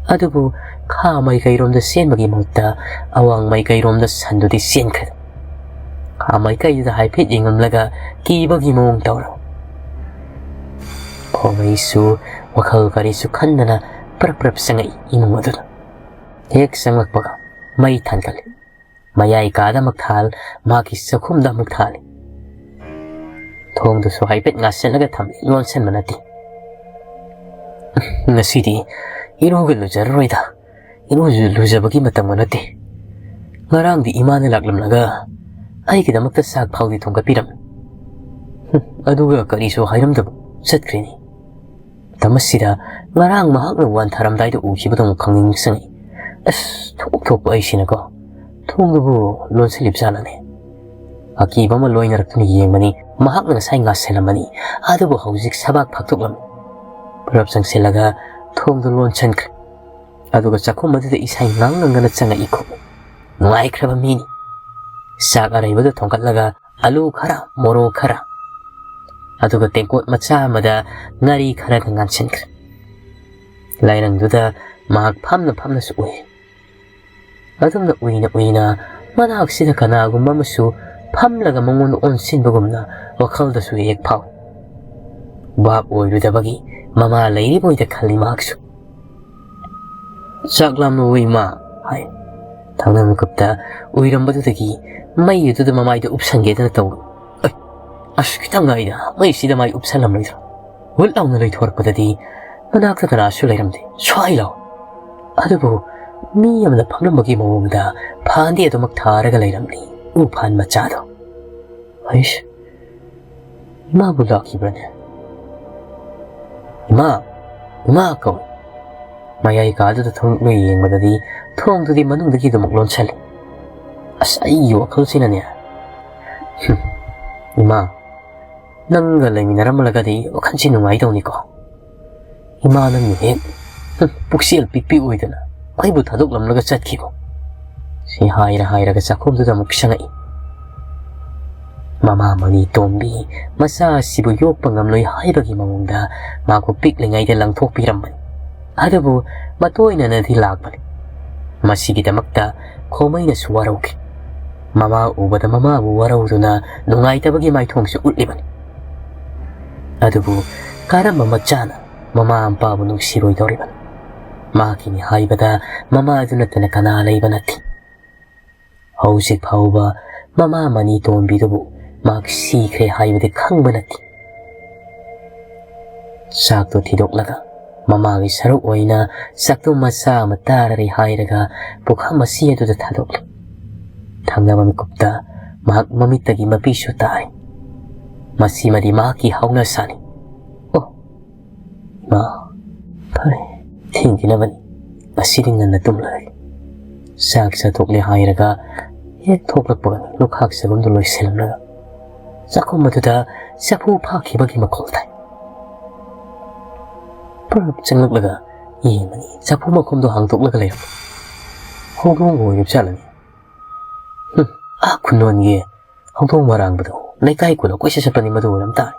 ꯑꯗꯨꯕꯨ ꯈꯥ ꯃꯥꯏꯀꯩꯔꯣꯝꯗ ꯆꯦꯟꯕꯒꯤ ꯃꯍꯨꯠꯇ ꯑꯋꯥꯡ ꯃꯥꯏꯀꯩꯔꯣꯝꯗ ꯁꯟꯗꯨꯗꯤ ꯆꯦꯟꯈ꯭ꯔꯦ꯫ ꯈꯥ ꯃꯥꯏꯀꯩꯗꯨꯗ ꯍꯥꯏꯐꯦꯠ ꯌꯦꯡꯉꯝꯂꯒ ꯀꯤꯕꯒꯤ ꯃꯑꯣꯡ ꯇꯧꯔꯝꯃꯤ꯫ ꯈꯣꯃꯩꯁꯨ ꯋꯥꯈꯜ ꯀꯔꯤꯁꯨ ꯈꯟꯗꯅ ꯄ꯭ꯔꯞ ꯄ꯭ꯔꯞ ꯆꯪꯉꯛꯏ ꯏꯃꯨꯡ ꯑꯗꯨꯗ꯫ ꯍꯦꯛ ꯆꯪꯂꯛꯄꯒ ꯃꯩ ꯊꯥꯟꯒꯠꯂꯤ꯫ ꯃꯌꯥꯏ ꯀꯥꯗ ꯑꯃꯨꯛ ꯊꯥꯜ, ꯃꯍꯥꯛꯀꯤ ꯆꯥꯛꯈꯨꯝꯗ ꯑꯃꯨꯛ ꯊꯥꯜꯂꯤ꯫ ꯊꯣꯡꯗꯨꯁꯨ ꯍꯥꯏꯐꯦꯠ ꯉꯥꯁꯤꯜꯂꯒ ꯊꯝꯂꯤ, ꯂꯣꯟꯁꯤꯟꯕ ꯅꯠꯇꯦ꯫ "ꯉꯁꯤꯗꯤ ꯏꯔꯨꯒ ꯂꯨꯖꯔꯔꯣꯏꯗ꯫ ꯏꯔꯨ ꯂꯨꯖꯕꯒꯤ ꯃꯇꯝꯒ ꯅꯠꯇꯦ꯫ ꯉꯔꯥꯡꯗꯤ ꯏꯃꯥꯅ ꯂꯥꯛꯂꯝꯂꯒ ꯑꯩꯒꯤꯗꯃꯛꯇ ꯆꯥꯛ ꯐꯥꯎꯗꯤ ꯊꯣꯡꯒꯠꯄꯤꯔꯝꯃꯤ꯫ ꯍꯨꯝ, ꯑꯗꯨꯒ ꯀꯔꯤꯁꯨ ꯍꯥꯏꯔꯝꯗꯕ ꯆꯠꯈ꯭ꯔꯤꯅꯤ꯫ ꯃꯇꯝ ꯑꯁꯤꯗ ꯉꯔꯥꯡ ꯃꯍꯥꯛꯅ ꯋꯥꯟꯊꯔꯝꯗꯥꯏꯗ ꯎꯈꯤꯕꯗꯨ ꯑꯃꯨꯛ ꯈꯪꯅꯤꯡ ꯅꯤꯡꯁꯤꯡꯉꯛꯏ꯫ ꯑꯁ, ꯊꯣꯛ ꯊꯣꯛꯄ ꯑꯩꯁꯤꯅꯀꯣ ꯊꯣꯡꯗꯨꯕꯨ ꯂꯣꯟꯁꯤꯜꯂꯤꯕ ꯖꯥꯠꯂꯅꯦ?" ꯑꯀꯤꯕ ꯑꯃ ꯂꯣꯏꯅꯔꯛꯇꯨꯅ ꯌꯦꯡꯕꯅꯤ꯫ ꯃꯍꯥꯛꯅ ꯉꯁꯥꯏ ꯉꯥꯁꯤꯜꯂꯝꯕꯅꯤ, ꯑꯗꯨꯕꯨ ꯍꯧꯖꯤꯛ ꯁꯕꯥꯛ ꯐꯥꯛꯇꯣꯛꯂꯝꯃꯤ꯫ ꯄꯨꯂꯞ ꯆꯪꯁꯤꯜꯂꯒ ꯊꯣꯡꯗꯨ ꯂꯣꯟꯁꯤꯟꯈ꯭ꯔꯦ꯫ ꯑꯗꯨꯒ ꯆꯥꯛꯈꯨꯝ ꯑꯗꯨꯗ ꯏꯁꯩ ꯉꯥꯡ ꯉꯪꯗꯅ ꯆꯪꯉꯛꯏ ꯈꯨꯃꯨ꯫ ꯅꯨꯡꯉꯥꯏꯈ꯭ꯔꯕ ꯃꯤꯅꯤ꯫ ꯆꯥꯛ ꯑꯔꯩꯕꯗꯨ ꯊꯣꯡꯒꯠꯂꯒ ꯑꯂꯨ ꯈꯔ, ꯃꯣꯔꯣꯛ ꯈꯔ, ꯑꯗꯨꯒ ꯇꯦꯡꯀꯣꯠ ꯃꯆꯥ ꯑꯃꯗ ꯉꯥꯔꯤ ꯈꯔꯒ ꯉꯥꯟꯁꯤꯟꯈ꯭ꯔꯦ꯫ ꯂꯥꯏꯔꯪꯗꯨꯗ ꯃꯍꯥꯛ ꯐꯝꯅ ꯐꯝꯅꯁꯨ ꯎꯏ꯫ ꯑꯗꯨꯝꯅ ꯎꯏꯅ ꯎꯏꯅ ꯃꯅꯥꯛꯁꯤꯗ ꯀꯅꯥꯒꯨꯝꯕ ꯑꯃꯁꯨ ꯐꯝꯂꯒ ꯃꯉꯣꯟꯗ ꯑꯣꯟꯁꯤꯟꯕꯒꯨꯝꯅ ꯋꯥꯈꯜꯗꯁꯨ ꯍꯦꯛ ꯐꯥꯎꯏ꯫ ꯚꯥꯞ ꯑꯣꯏꯔꯨꯗꯕꯒꯤ ꯃꯃꯥ ꯂꯩꯔꯤꯕꯣꯏꯗ ꯈꯜꯂꯤ ꯃꯍꯥꯛꯁꯨ꯫ "ꯆꯥꯛ ꯂꯥꯝꯂꯣ ꯏꯃꯥ?" ꯍꯥꯏ꯫ ꯊꯪꯅꯕ ꯃꯤꯀꯨꯞꯇ ꯎꯏꯔꯝꯕꯗꯨꯗꯒꯤ ꯃꯩ ꯑꯗꯨꯗ ꯃꯃꯥꯏꯗ ꯎꯞꯁꯟꯒꯦꯗꯅ ꯇꯧ꯫ "ꯑꯩ, ꯑꯁ, ꯈꯤꯇꯪ ꯉꯥꯏꯗ, ꯃꯩꯁꯤꯗ ꯃꯥꯏ ꯎꯞꯁꯜꯂꯝꯂꯣꯏꯗ꯭ꯔꯣ?" ꯍꯨꯠ ꯂꯥꯎꯅ ꯂꯩꯊꯣꯔꯛꯄꯗꯗꯤ ꯃꯅꯥꯛꯇ ꯀꯅꯥꯁꯨ ꯂꯩꯔꯝꯗꯦ꯫ "ꯁ꯭ꯋꯥꯏ ꯂꯥꯎ!" ꯑꯗꯨꯕꯨ ꯃꯤ ꯑꯃꯅ ꯐꯝꯂꯝꯕꯒꯤ ꯃꯑꯣꯡꯗ ꯐꯥꯟꯗꯤ ꯑꯗꯨꯃꯛ ꯊꯥꯔꯒ ꯂꯩꯔꯝꯂꯤ ꯎꯐꯥꯟ ꯃꯆꯥꯗꯣ꯫ "ꯍꯩꯁ, ꯏꯃꯥꯕꯨ ꯂꯥꯛꯈꯤꯕ꯭ꯔꯅꯦ? ꯏꯃꯥ, ꯏꯃꯥ!" ꯀꯧꯏ꯫ ꯃꯌꯥꯏ ꯀꯥꯗꯨꯗ ꯊꯣꯛꯂꯛꯂꯒ ꯌꯦꯡꯕꯗꯗꯤ ꯊꯣꯡꯗꯨꯗꯤ ꯃꯅꯨꯡꯗꯒꯤ ꯑꯗꯨꯃꯛ ꯂꯣꯟꯁꯜꯂꯤ꯫ ꯑꯁ, ꯑꯩꯒꯤ ꯋꯥꯈꯜꯁꯤꯅꯅꯦ, "ꯍꯨꯝ, ꯏꯃꯥ, ꯅꯪꯒ ꯂꯩꯃꯤꯟꯅꯔꯝꯂꯒꯗꯤ ꯋꯥꯈꯜꯁꯤ ꯅꯨꯡꯉꯥꯏꯗꯧꯅꯤꯀꯣ꯫ ꯏꯃꯥ ꯅꯪꯅ ꯍꯦꯛ, ꯍꯨꯝ, ꯄꯨꯛꯆꯦꯜ ꯄꯤꯛꯄꯤ ꯑꯣꯏꯗꯅ ꯑꯩꯕꯨ ꯊꯥꯗꯣꯛꯂꯝꯂꯒ ꯆꯠꯈꯤꯕ?" ꯁꯤ ꯍꯥꯏꯔ ꯍꯥꯏꯔꯒ ꯆꯥꯛꯈꯨꯝꯗꯨꯗ ꯑꯃꯨꯛ ꯆꯪꯉꯛꯏ꯫ ꯃꯃꯥ ꯃꯅꯤ ꯇꯣꯝꯕꯤ ꯃꯆꯥ ꯑꯁꯤꯕꯨ ꯌꯣꯛꯄ ꯉꯝꯂꯣꯏ ꯍꯥꯏꯕꯒꯤ ꯃꯑꯣꯡꯗ ꯃꯍꯥꯛꯄꯨ ꯄꯤꯛꯂꯤꯉꯩꯗ ꯂꯪꯊꯣꯛꯄꯤꯔꯝꯕꯅꯤ꯫ ꯑꯗꯨꯕꯨ ꯃꯇꯣꯏꯅꯅꯗꯤ ꯂꯥꯛꯄꯅꯤ꯫ ꯃꯁꯤꯒꯤꯗꯃꯛꯇ ꯈꯣꯃꯩꯅꯁꯨ ꯋꯥꯔꯧꯈꯤ꯫ ꯃꯃꯥ ꯎꯕꯗ ꯃꯃꯥꯕꯨ ꯋꯥꯔꯧꯗꯨꯅ ꯅꯨꯡꯉꯥꯏꯇꯕꯒꯤ ꯃꯥꯏꯊꯣꯡꯁꯨ ꯎꯠꯂꯤꯕꯅꯤ꯫ ꯑꯗꯨꯕꯨ ꯀꯔꯝꯕ ꯃꯆꯥꯅ ꯃꯃꯥ ꯃꯄꯥꯕꯨ ꯅꯨꯡꯁꯤꯔꯣꯏꯗꯧꯔꯤꯕꯅꯣ? ꯃꯍꯥꯛꯀꯤꯅꯤ ꯍꯥꯏꯕꯗ ꯃꯃꯥ ꯑꯗꯨ ꯅꯠꯇꯅ ꯀꯅꯥ ꯂꯩꯕ ꯅꯠꯇꯦ꯫ ꯍꯧꯖꯤꯛ ꯐꯥꯎꯕ ꯃꯃꯥ ꯃꯅꯤ ꯇꯣꯝꯕꯤꯗꯨꯕꯨ ꯃꯍꯥꯛ ꯁꯤꯈ꯭ꯔꯦ ꯍꯥꯏꯕꯗꯤ ꯈꯪꯕ ꯅꯠꯇꯦ꯫ ꯆꯥꯛꯇꯨ ꯊꯤꯗꯣꯛꯂꯒ ꯃꯃꯥꯒꯤ ꯁꯔꯨꯛ ꯑꯣꯏꯅ ꯆꯥꯛꯇꯨ ꯃꯆꯥ ꯑꯃ ꯇꯥꯔꯔꯦ ꯍꯥꯏꯔꯒ ꯄꯨꯈꯝ ꯑꯁꯤ ꯑꯗꯨꯗ ꯊꯥꯗꯣꯛꯂꯤ꯫ ꯊꯪꯅꯕ ꯃꯤꯀꯨꯞꯇ ꯃꯍꯥꯛ ꯃꯃꯤꯠꯇꯒꯤ ꯃꯄꯤꯁꯨ ꯇꯥꯏ꯫ ꯃꯁꯤꯃꯗꯤ ꯃꯍꯥꯛꯀꯤ ꯍꯧꯅꯁꯥꯅꯤ꯫ ꯑꯣ, ꯏꯃꯥ, ꯐꯔꯦ, ꯊꯦꯡꯈꯤꯅꯕꯅꯤ꯫ ꯉꯁꯤꯗꯤ ꯉꯟꯅ ꯇꯨꯝꯂꯔꯒꯦ꯫ ꯆꯥꯛ ꯆꯥꯊꯣꯛꯂꯦ ꯍꯥꯏꯔꯒ ꯍꯦꯛ ꯊꯣꯛꯂꯛꯄꯒ ꯂꯨꯈꯥꯛ ꯆꯒꯨꯝꯗꯨ ꯂꯣꯏꯁꯤꯜꯂꯝꯂꯒ ꯆꯥꯛꯈꯨꯝ ꯑꯗꯨꯗ ꯆꯐꯨ ꯐꯥꯈꯤꯕꯒꯤ ꯃꯈꯣꯜ ꯇꯥꯏ꯫ ꯆꯪꯂꯛꯂꯒ ꯌꯦꯡꯕꯅꯤ, ꯆꯐꯨ ꯃꯈꯨꯝꯗꯣ ꯍꯥꯡꯗꯣꯛꯂꯒ ꯂꯩꯔꯝꯃꯤ꯫ ꯍꯧꯗꯣꯡꯕꯨ ꯑꯣꯏꯔꯤꯕ ꯖꯥꯠꯂꯅꯤ? ꯍꯨꯝ, ꯑꯥ ꯈꯨꯟꯗꯣꯟꯒꯤ ꯍꯧꯗꯣꯡ ꯃꯔꯥꯡꯕꯗꯣ ꯂꯩꯀꯥꯏ ꯀꯣꯏꯂ ꯀꯣꯏꯆꯠ ꯆꯠꯄꯅꯤ, ꯃꯗꯨ ꯑꯣꯏꯔꯝ ꯇꯥꯔꯦ꯫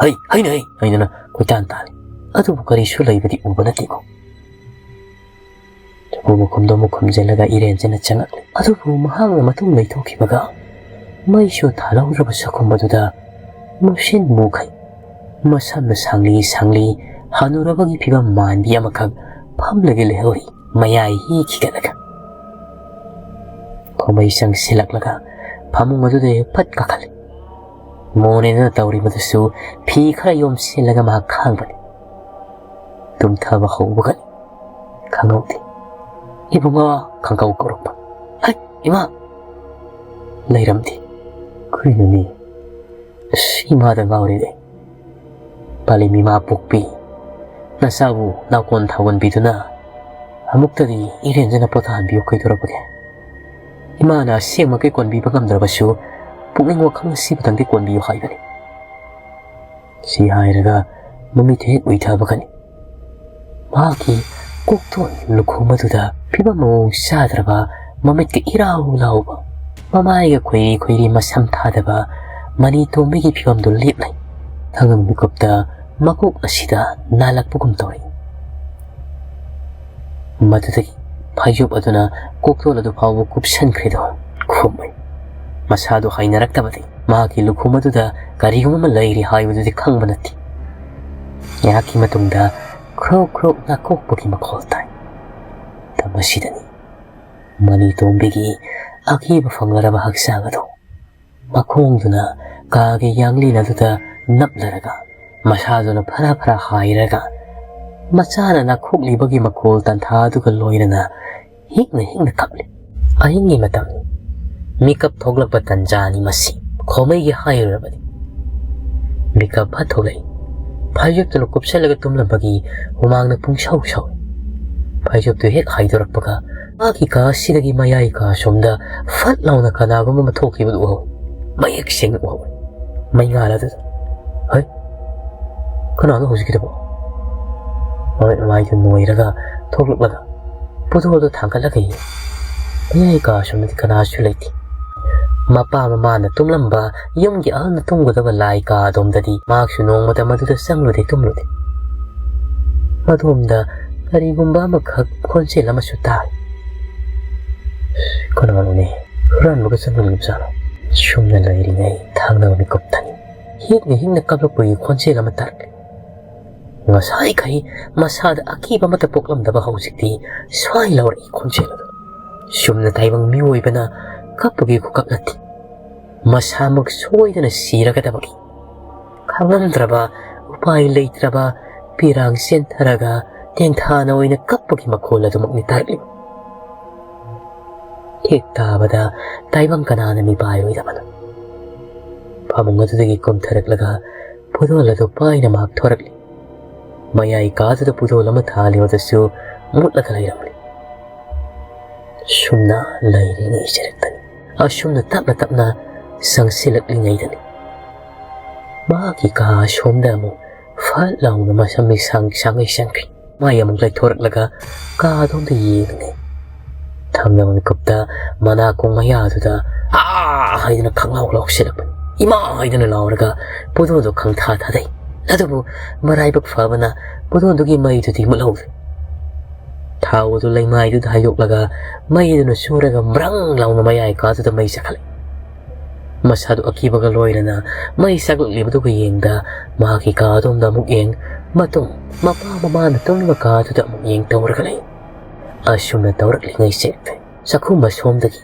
"ꯍꯩ, ꯍꯩꯅ ꯍꯩ!" ꯍꯥꯏꯗꯅ ꯀꯣꯏꯇꯥꯟ ꯇꯥꯜꯂꯤ꯫ ꯑꯗꯨꯕꯨ ꯀꯔꯤꯁꯨ ꯂꯩꯕꯗꯤ ꯎꯕ ꯅꯠꯇꯦꯀꯣ꯫ ꯆꯐꯨ ꯃꯈꯨꯝꯗꯣ ꯑꯃꯨꯛ ꯈꯨꯝꯖꯤꯜꯂꯒ ꯏꯔꯦꯟꯖꯅ ꯆꯪꯉꯛꯂꯤ꯫ ꯑꯗꯨꯕꯨ ꯃꯍꯥꯛꯅ ꯃꯇꯨꯡ ꯂꯩꯊꯣꯛꯈꯤꯕꯒ ꯃꯩꯁꯨ ꯊꯥꯜꯍꯧꯗ꯭ꯔꯕ ꯆꯥꯛꯈꯨꯝ ꯑꯗꯨꯗ ꯃꯨꯁꯤꯟ ꯃꯨꯈꯩ, ꯃꯁꯝꯅ ꯁꯥꯡꯂꯤ ꯁꯥꯡꯂꯤ, ꯍꯅꯨꯔꯕꯒꯤ ꯐꯤꯕꯝ ꯃꯥꯟꯕꯤ ꯑꯃꯈꯛ ꯐꯝꯂꯒ ꯂꯩꯍꯧꯔꯤ, ꯃꯌꯥꯏ ꯍꯤ ꯈꯤꯒꯠꯂꯒ꯫ ꯈꯣꯃꯩ ꯆꯪꯁꯤꯜꯂꯛꯂꯒ ꯐꯃꯨꯡ ꯑꯗꯨꯗ ꯍꯦꯛ ꯐꯠ ꯀꯥꯈꯠꯂꯤ꯫ ꯃꯣꯅꯦꯅ ꯇꯧꯔꯤꯕꯗꯨꯁꯨ ꯐꯤ ꯈꯔ ꯌꯣꯝꯁꯤꯜꯂꯒ ꯃꯍꯥꯛ ꯈꯥꯡꯕꯅꯤ꯫ ꯇꯨꯝꯊꯕ ꯍꯧꯕꯒꯅꯤ ꯈꯪꯍꯧꯗꯦ꯫ "ꯏꯕꯨꯡꯉꯣ!" ꯈꯪꯀꯧ ꯀꯧꯔꯛꯄ꯫ "ꯍꯩ, ꯏꯃꯥ!" ꯂꯩꯔꯝꯗꯦ꯫ "ꯀꯔꯤꯅꯣꯅꯦ? ꯑꯁ, ꯏꯃꯥꯗ ꯉꯥꯎꯔꯦꯅꯦ꯫ ꯄꯥꯂꯦꯝ ꯏꯃꯥ ꯄꯣꯛꯄꯤ, ꯅꯆꯥꯕꯨ ꯅꯥꯀꯣꯟ ꯊꯥꯎꯒꯟꯕꯤꯗꯨꯅ ꯑꯃꯨꯛꯇꯗꯤ ꯏꯔꯦꯟꯖꯅ ꯄꯣꯊꯥꯍꯟꯕꯤꯌꯨ꯫ ꯀꯩꯗꯧꯔꯕꯒꯦ? ꯏꯃꯥꯅ ꯑꯁꯦꯡꯃꯛꯀꯤ ꯀꯣꯟꯕꯤꯕ ꯉꯝꯗ꯭ꯔꯕꯁꯨ ꯄꯨꯛꯅꯤꯡ ꯋꯥꯈꯜ ꯑꯁꯤꯕꯨꯗꯪꯗꯤ ꯀꯣꯟꯕꯤꯌꯨ ꯍꯥꯏꯕꯅꯤ꯫" ꯁꯤ ꯍꯥꯏꯔꯒ ꯃꯃꯤꯠ ꯍꯦꯛ ꯎꯏꯊꯕꯒꯅꯤ ꯃꯍꯥꯛꯀꯤ ꯀꯣꯛꯇꯣꯟ ꯂꯨꯈꯨꯝ ꯑꯗꯨꯗ ꯐꯤꯕꯝ ꯃꯑꯣꯡ ꯆꯥꯗ꯭ꯔꯕ, ꯃꯃꯤꯠꯀ ꯏꯔꯥꯎ ꯂꯥꯎꯕ, ꯃꯃꯥꯏꯒ ꯈꯣꯏꯔꯤ ꯈꯣꯏꯔꯤ, ꯃꯁꯝ ꯊꯥꯗꯕ ꯃꯅꯤ ꯇꯣꯝꯕꯤꯒꯤ ꯐꯤꯕꯝꯗꯨ ꯂꯦꯞꯂꯩ꯫ ꯊꯪꯒꯝ ꯃꯤꯀꯨꯞꯇ ꯃꯀꯣꯛ ꯑꯁꯤꯗ ꯅꯥꯜꯂꯛꯄꯒꯨꯝ ꯇꯧꯔꯤ꯫ ꯃꯗꯨꯗꯒꯤ ꯐꯩꯖꯨꯞ ꯑꯗꯨꯅ ꯀꯣꯛꯇꯣꯟ ꯑꯗꯨ ꯐꯥꯎꯕ ꯀꯨꯞꯁꯟꯈ꯭ꯔꯦꯗꯣ꯫ ꯈꯨꯝꯃꯩ꯫ ꯃꯁꯥꯗꯨ ꯍꯩꯅꯔꯛꯇꯕꯗꯤ ꯃꯍꯥꯛꯀꯤ ꯂꯨꯈꯨꯝ ꯑꯗꯨꯗ ꯀꯔꯤꯒꯨꯝꯕ ꯑꯃ ꯂꯩꯔꯤ ꯍꯥꯏꯕꯗꯨꯗꯤ ꯈꯪꯕ ꯅꯠꯇꯦ꯫ ꯉꯥꯏꯍꯥꯛꯀꯤ ꯃꯇꯨꯡꯗ ꯈ꯭ꯔꯣꯛ ꯈ꯭ꯔꯣꯛ ꯅꯥꯀꯣꯛꯄꯒꯤ ꯃꯈꯣꯜ ꯇꯥꯏ꯫ ꯃꯇꯝ ꯑꯁꯤꯗꯅꯤ ꯃꯅꯤ ꯇꯣꯝꯕꯤꯒꯤ ꯑꯀꯤꯕ ꯐꯪꯂꯔꯕ ꯍꯛꯆꯥꯡ ꯑꯗꯨ ꯃꯈꯣꯡꯗꯨꯅ ꯀꯥꯒꯤ ꯌꯥꯡꯂꯦꯟ ꯑꯗꯨꯗ ꯅꯞꯂꯔꯒ, ꯃꯁꯥꯗꯨꯅ ꯐꯔꯥ ꯐꯔꯥ ꯍꯥꯏꯔꯒ, ꯃꯆꯥꯅ ꯅꯥꯈꯣꯛꯂꯤꯕꯒꯤ ꯃꯈꯣꯜ ꯇꯟꯊꯥ ꯑꯗꯨꯒ ꯂꯣꯏꯅꯅ ꯍꯤꯛꯅ ꯍꯤꯛꯅ ꯀꯞꯂꯤ꯫ ꯑꯍꯤꯡꯒꯤ ꯃꯇꯝꯅꯤ꯫ ꯃꯤꯀꯞ ꯊꯣꯛꯂꯛꯄ ꯇꯟꯖꯥꯅꯤ ꯃꯁꯤ꯫ ꯈꯣꯃꯩꯒꯤ ꯍꯥꯏꯔꯨꯔꯕꯅꯤ꯫ ꯃꯤꯀꯞ ꯐꯠ ꯊꯣꯛꯂꯛꯏ꯫ ꯐꯩꯖꯨꯞꯇꯨꯅ ꯀꯨꯞꯁꯜꯂꯒ ꯇꯨꯝꯂꯝꯕꯒꯤ ꯍꯨꯃꯥꯡꯅ ꯄꯨꯡꯁꯧ ꯁꯧꯏ꯫ ꯐꯩꯖꯨꯞꯇꯨ ꯍꯦꯛ ꯍꯥꯏꯗꯣꯔꯛꯄꯒ, ꯃꯥꯒꯤ ꯀꯥ ꯑꯁꯤꯗꯒꯤ ꯃꯌꯥꯏ ꯀꯥ ꯑꯁꯣꯝꯗ ꯐꯠ ꯂꯥꯎꯅ ꯀꯅꯥꯒꯨꯝꯕ ꯑꯃ ꯊꯣꯛꯈꯤꯕꯗꯨ ꯎꯍꯧꯏ꯫ ꯃꯌꯦꯛ ꯁꯦꯡꯅ ꯎꯍꯧꯏ꯫ ꯃꯩꯉꯥꯜ ꯑꯗꯨꯗ, "ꯍꯩ, ꯀꯅꯥꯅꯣ ꯍꯧꯖꯤꯛꯀꯤꯗꯨꯕꯣ?" ꯃꯃꯤꯠ ꯃꯃꯥꯏꯗꯨ ꯅꯣꯏꯔꯒ ꯊꯣꯛꯂꯛꯂꯒ ꯄꯨꯗꯣꯜꯗꯨ ꯊꯥꯡꯒꯠꯂꯒ ꯌꯦꯡꯉꯤ꯫ ꯃꯌꯥꯏ ꯀꯥ ꯑꯁꯣꯝꯗꯗꯤ ꯀꯅꯥꯁꯨ ꯂꯩꯇꯦ꯫ ꯃꯄꯥ ꯃꯃꯥꯅ ꯇꯨꯝꯂꯝꯕ ꯌꯨꯝꯒꯤ ꯑꯍꯜꯅ ꯇꯨꯝꯒꯗꯕ ꯂꯥꯏ ꯀꯥ ꯑꯗꯣꯝꯗꯗꯤ ꯃꯍꯥꯛꯁꯨ ꯅꯣꯡꯃꯇ ꯃꯗꯨꯗ ꯆꯪꯂꯨꯗꯦ, ꯇꯨꯝꯂꯨꯗꯦ꯫ ꯃꯗꯣꯝꯗ ꯀꯔꯤꯒꯨꯝꯕ ꯑꯃꯈꯛ ꯈꯣꯟꯖꯦꯜ ꯑꯃꯁꯨ ꯇꯥꯏ꯫ ꯀꯅꯥꯅꯣꯅꯦ? ꯍꯨꯔꯥꯟꯕꯒ ꯆꯪꯂꯛꯂꯤꯕꯖꯥꯠꯂꯣ? ꯁꯨꯝꯅ ꯂꯩꯔꯤꯉꯩ ꯊꯪꯅꯕ ꯃꯤꯀꯨꯞꯇꯅꯤ ꯍꯤꯛꯅ ꯍꯤꯛꯅ ꯀꯞꯂꯛꯄꯒꯤ ꯈꯣꯟꯖꯦꯜ ꯑꯃ ꯇꯥꯔꯛꯂꯤ꯫ ꯉꯁꯥꯏꯈꯩ ꯃꯁꯥꯗ ꯑꯀꯤꯕ ꯑꯃꯠꯇ ꯄꯣꯛꯂꯝꯗꯕ ꯍꯧꯖꯤꯛꯇꯤ ꯁ꯭ꯋꯥꯏ ꯂꯥꯎꯔꯛꯏ ꯈꯣꯟꯖꯦꯜ ꯑꯗꯨ꯫ ꯆꯨꯝꯅ ꯇꯥꯏꯕꯪ ꯃꯤꯑꯣꯏꯕꯅ ꯀꯞꯄꯒꯤ ꯈꯨꯀꯞ ꯅꯠꯇꯦ꯫ ꯃꯁꯥꯃꯛ ꯁꯣꯏꯗꯅ ꯁꯤꯔꯒꯗꯕꯒꯤ ꯈꯪꯉꯝꯗ꯭ꯔꯕ, ꯎꯄꯥꯏ ꯂꯩꯇ꯭ꯔꯕ, ꯄꯤꯔꯥꯡ ꯆꯦꯟꯊꯔꯒ ꯇꯦꯡꯊꯥꯅ ꯑꯣꯏꯅ ꯀꯞꯄꯒꯤ ꯃꯈꯣꯜ ꯑꯗꯨꯃꯛꯅꯤ ꯇꯥꯔꯛꯂꯤꯕ꯫ ꯍꯦꯛ ꯇꯥꯕꯗ ꯇꯥꯏꯕꯪ ꯀꯅꯥꯅ ꯃꯤꯄꯥꯏꯔꯣꯏꯗꯕꯅꯣ? ꯐꯃꯨꯡ ꯑꯗꯨꯗꯒꯤ ꯀꯨꯝꯊꯔꯛꯂꯒ ꯄꯨꯗꯣꯜ ꯑꯗꯨ ꯄꯥꯏꯅ ꯃꯍꯥꯛ ꯊꯣꯔꯛꯂꯤ꯫ ꯃꯌꯥꯏ ꯀꯥꯗꯨꯗ ꯄꯨꯗꯣꯜ ꯑꯃ ꯊꯥꯜꯂꯤꯕꯗꯨꯁꯨ ꯃꯨꯠꯂꯒ ꯂꯩꯔꯝꯂꯤ꯫ ꯁꯨꯝꯅ ꯂꯩꯔꯤꯉꯩ ꯆꯔꯛꯇꯅꯤ꯫ ꯑꯁꯨꯝꯅ ꯇꯞꯅ ꯇꯞꯅ ꯆꯪꯁꯤꯜꯂꯛꯂꯤꯉꯩꯗꯅꯤ ꯃꯍꯥꯛꯀꯤ ꯀꯥ ꯑꯁꯣꯝꯗ ꯑꯃꯨꯛ ꯐꯠ ꯂꯥꯎꯅ ꯃꯁꯝ ꯃꯤꯁꯥꯡ ꯁꯥꯡꯉꯩ ꯆꯪꯈ꯭ꯔꯤ꯫ ꯃꯥꯏ ꯑꯃꯨꯛ ꯂꯩꯊꯣꯔꯛꯂꯒ ꯀꯥꯗꯣꯝꯗ ꯌꯦꯡꯂꯤꯉꯩ ꯊꯪꯅꯕ ꯃꯤꯀꯨꯞꯇ ꯃꯅꯥꯀꯣꯡ ꯃꯌꯥꯗꯨꯗ "ꯑꯥ!" ꯍꯥꯏꯗꯨꯅ ꯈꯪꯂꯥꯎ ꯂꯥꯎꯁꯤꯜꯂꯛꯄꯅꯤ꯫ "ꯏꯃꯥ!" ꯍꯥꯏꯗꯨꯅ ꯂꯥꯎꯔꯒ ꯄꯣꯗꯣꯟꯗꯨ ꯈꯪꯊꯥ ꯊꯥꯗꯩ꯫ ꯑꯗꯨꯕꯨ ꯃꯔꯥꯏꯕꯛ ꯐꯕꯅ ꯄꯣꯗꯣꯟꯗꯨꯒꯤ ꯃꯩꯗꯨꯗꯤ ꯃꯨꯠꯍꯧꯗꯦ꯫ ꯊꯥꯎ ꯑꯗꯨ ꯂꯩꯃꯥꯏꯗꯨꯗ ꯍꯩꯗꯣꯛꯂꯒ ꯃꯩꯗꯨꯅ ꯆꯨꯔꯒ ꯃ꯭ꯔꯪ ꯂꯥꯎꯅ ꯃꯌꯥꯏ ꯀꯥꯗꯨꯗ ꯃꯩ ꯆꯥꯛꯈꯠꯂꯛꯏ꯫ ꯃꯁꯥꯗꯨ ꯑꯀꯤꯕꯒ ꯂꯣꯏꯅꯅ ꯃꯩ ꯆꯥꯛꯂꯛꯂꯤꯕꯗꯨꯒ ꯌꯦꯡꯗ ꯃꯍꯥꯛꯀꯤ ꯀꯥ ꯑꯗꯣꯝꯗ ꯑꯃꯨꯛ ꯌꯦꯡ, ꯃꯇꯨꯡ ꯃꯄꯥ ꯃꯃꯥꯅ ꯇꯨꯝꯂꯤꯕ ꯀꯥꯗꯨꯗ ꯑꯃꯨꯛ ꯌꯦꯡ ꯇꯧꯔꯒ ꯂꯩ꯫ ꯑꯁꯨꯝꯅ ꯇꯧꯔꯛꯂꯤꯉꯩꯁꯦ ꯆꯥꯛꯈꯨꯝ ꯑꯁꯣꯝꯗꯒꯤ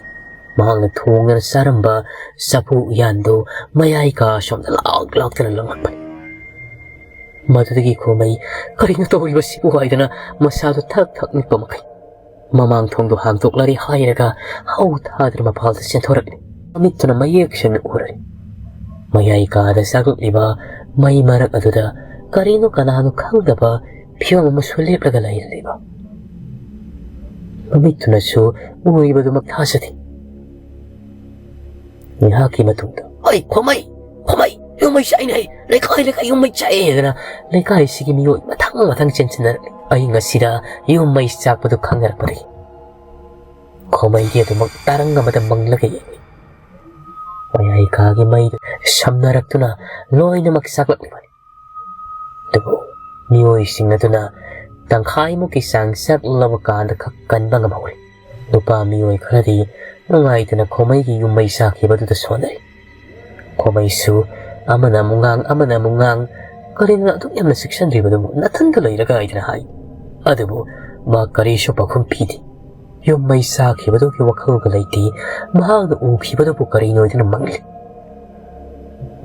ꯃꯍꯥꯛꯅ ꯊꯣꯡꯗꯅ ꯆꯥꯔꯝꯕ ꯆꯐꯨ ꯎꯌꯥꯟꯗꯨ ꯃꯌꯥꯏ ꯀꯥ ꯑꯁꯣꯝꯗ ꯂꯥꯎꯛ ꯂꯥꯎꯛꯇꯅ ꯂꯪꯂꯛꯄꯅꯤ꯫ ꯃꯗꯨꯗꯒꯤ ꯈꯣꯃꯩ, "ꯀꯔꯤꯅꯣ ꯇꯧꯔꯤꯕꯁꯤꯕꯨ?" ꯍꯥꯏꯗꯨꯅ ꯃꯁꯥꯗꯨ ꯊꯛ ꯊꯛ ꯅꯤꯛꯄ ꯃꯈꯩ ꯃꯃꯥꯡ ꯊꯣꯡꯗꯨ ꯍꯥꯡꯗꯣꯛꯂꯔꯦ ꯍꯥꯏꯔꯒ ꯍꯧ ꯊꯥꯗꯨꯅ ꯃꯄꯥꯜꯗ ꯆꯦꯟꯊꯣꯔꯛꯂꯤ꯫ ꯃꯃꯤꯠꯇꯨꯅ ꯃꯌꯦꯛ ꯁꯦꯡꯅ ꯎꯔꯦ꯫ ꯃꯌꯥꯏ ꯀꯥꯗ ꯆꯥꯛꯂꯛꯂꯤꯕ ꯃꯩ ꯃꯔꯛ ꯑꯗꯨꯗ ꯀꯔꯤꯅꯣ ꯀꯅꯥꯅꯣ ꯈꯪꯗꯕ ꯐꯤꯕꯝ ꯑꯃꯁꯨ ꯂꯦꯞꯂꯒ ꯂꯩꯔꯝꯂꯤꯕ꯫ ꯃꯃꯤꯠꯇꯨꯅꯁꯨ ꯎꯔꯤꯕꯗꯨꯃꯛ ꯊꯥꯖꯗꯦ꯫ ꯉꯥꯏꯍꯥꯛꯀꯤ ꯃꯇꯨꯡꯗ, "ꯍꯩ, ꯈꯣꯃꯩ! ꯈꯣꯃꯩ! "ꯃꯩ ꯆꯥꯛꯏꯅꯦ, ꯂꯩꯀꯥꯏ ꯂꯩꯀꯥꯏ ꯌꯨꯝ ꯃꯩ ꯆꯥꯛꯑꯦ" ꯍꯥꯏꯗꯅ ꯂꯩꯀꯥꯏꯁꯤꯒꯤ ꯃꯤꯑꯣꯏ ꯃꯊꯪ ꯃꯊꯪ ꯆꯦꯟꯁꯤꯟꯅꯔꯛꯂꯤ꯫ ꯑꯍꯤꯡ ꯑꯁꯤꯗ ꯌꯨꯝ ꯃꯩ ꯆꯥꯛꯄꯗꯨ ꯈꯪꯅꯔꯛꯄꯗꯒꯤ ꯈꯣꯃꯩꯗꯤ ꯑꯗꯨꯃꯛ ꯇꯥꯔꯪ ꯑꯃꯗ ꯃꯪꯂꯒ ꯌꯦꯡꯂꯤ꯫ ꯃꯌꯥꯏ ꯀꯥꯒꯤ ꯃꯩꯗꯨ ꯁꯝꯅꯔꯛꯇꯨꯅ ꯂꯣꯏꯅꯃꯛ ꯆꯥꯛꯂꯛꯂꯤꯕꯅꯤ꯫ ꯑꯗꯨꯕꯨ ꯃꯤꯑꯣꯏꯁꯤꯡ ꯑꯗꯨꯅ ꯇꯪꯈꯥꯏꯃꯨꯛꯀꯤ ꯆꯥꯡ ꯆꯥꯛꯂꯕ ꯀꯥꯟꯗ ꯈꯛ ꯀꯟꯕ ꯉꯝꯍꯧꯔꯤ꯫ ꯅꯨꯄꯥ ꯃꯤꯑꯣꯏ ꯈꯔꯗꯤ ꯅꯨꯡꯉꯥꯏꯇꯅ ꯈꯣꯃꯩꯒꯤ ꯌꯨꯝ ꯃꯩ ꯆꯥꯛꯈꯤꯕꯗꯨꯗ ꯁꯣꯟꯅꯔꯤ꯫ ꯈꯣꯃꯩꯁꯨ ꯑꯃꯅ ꯑꯃꯨꯛ ꯉꯥꯡ, ꯑꯃꯅ ꯑꯃꯨꯛ ꯉꯥꯡ, "ꯀꯔꯤꯅꯣ ꯑꯗꯨꯛ ꯌꯥꯝꯅ ꯆꯦꯛꯁꯤꯟꯗ꯭ꯔꯤꯕꯗꯨꯕꯨ? ꯅꯊꯟꯇ ꯂꯩꯔꯒ?" ꯍꯥꯏꯗꯅ ꯍꯥꯏ꯫ ꯑꯗꯨꯕꯨ ꯃꯥ ꯀꯔꯤꯁꯨ ꯄꯥꯎꯈꯨꯝ ꯄꯤꯗꯦ꯫ ꯌꯨꯝ ꯃꯩ ꯆꯥꯈꯤꯕꯗꯨꯒꯤ ꯋꯥꯈꯜꯒ ꯂꯩꯇꯦ꯫ ꯃꯍꯥꯛꯅ ꯎꯈꯤꯕꯗꯨꯕꯨ ꯀꯔꯤꯅꯣ ꯍꯥꯏꯗꯨꯅ ꯃꯪꯂꯤ꯫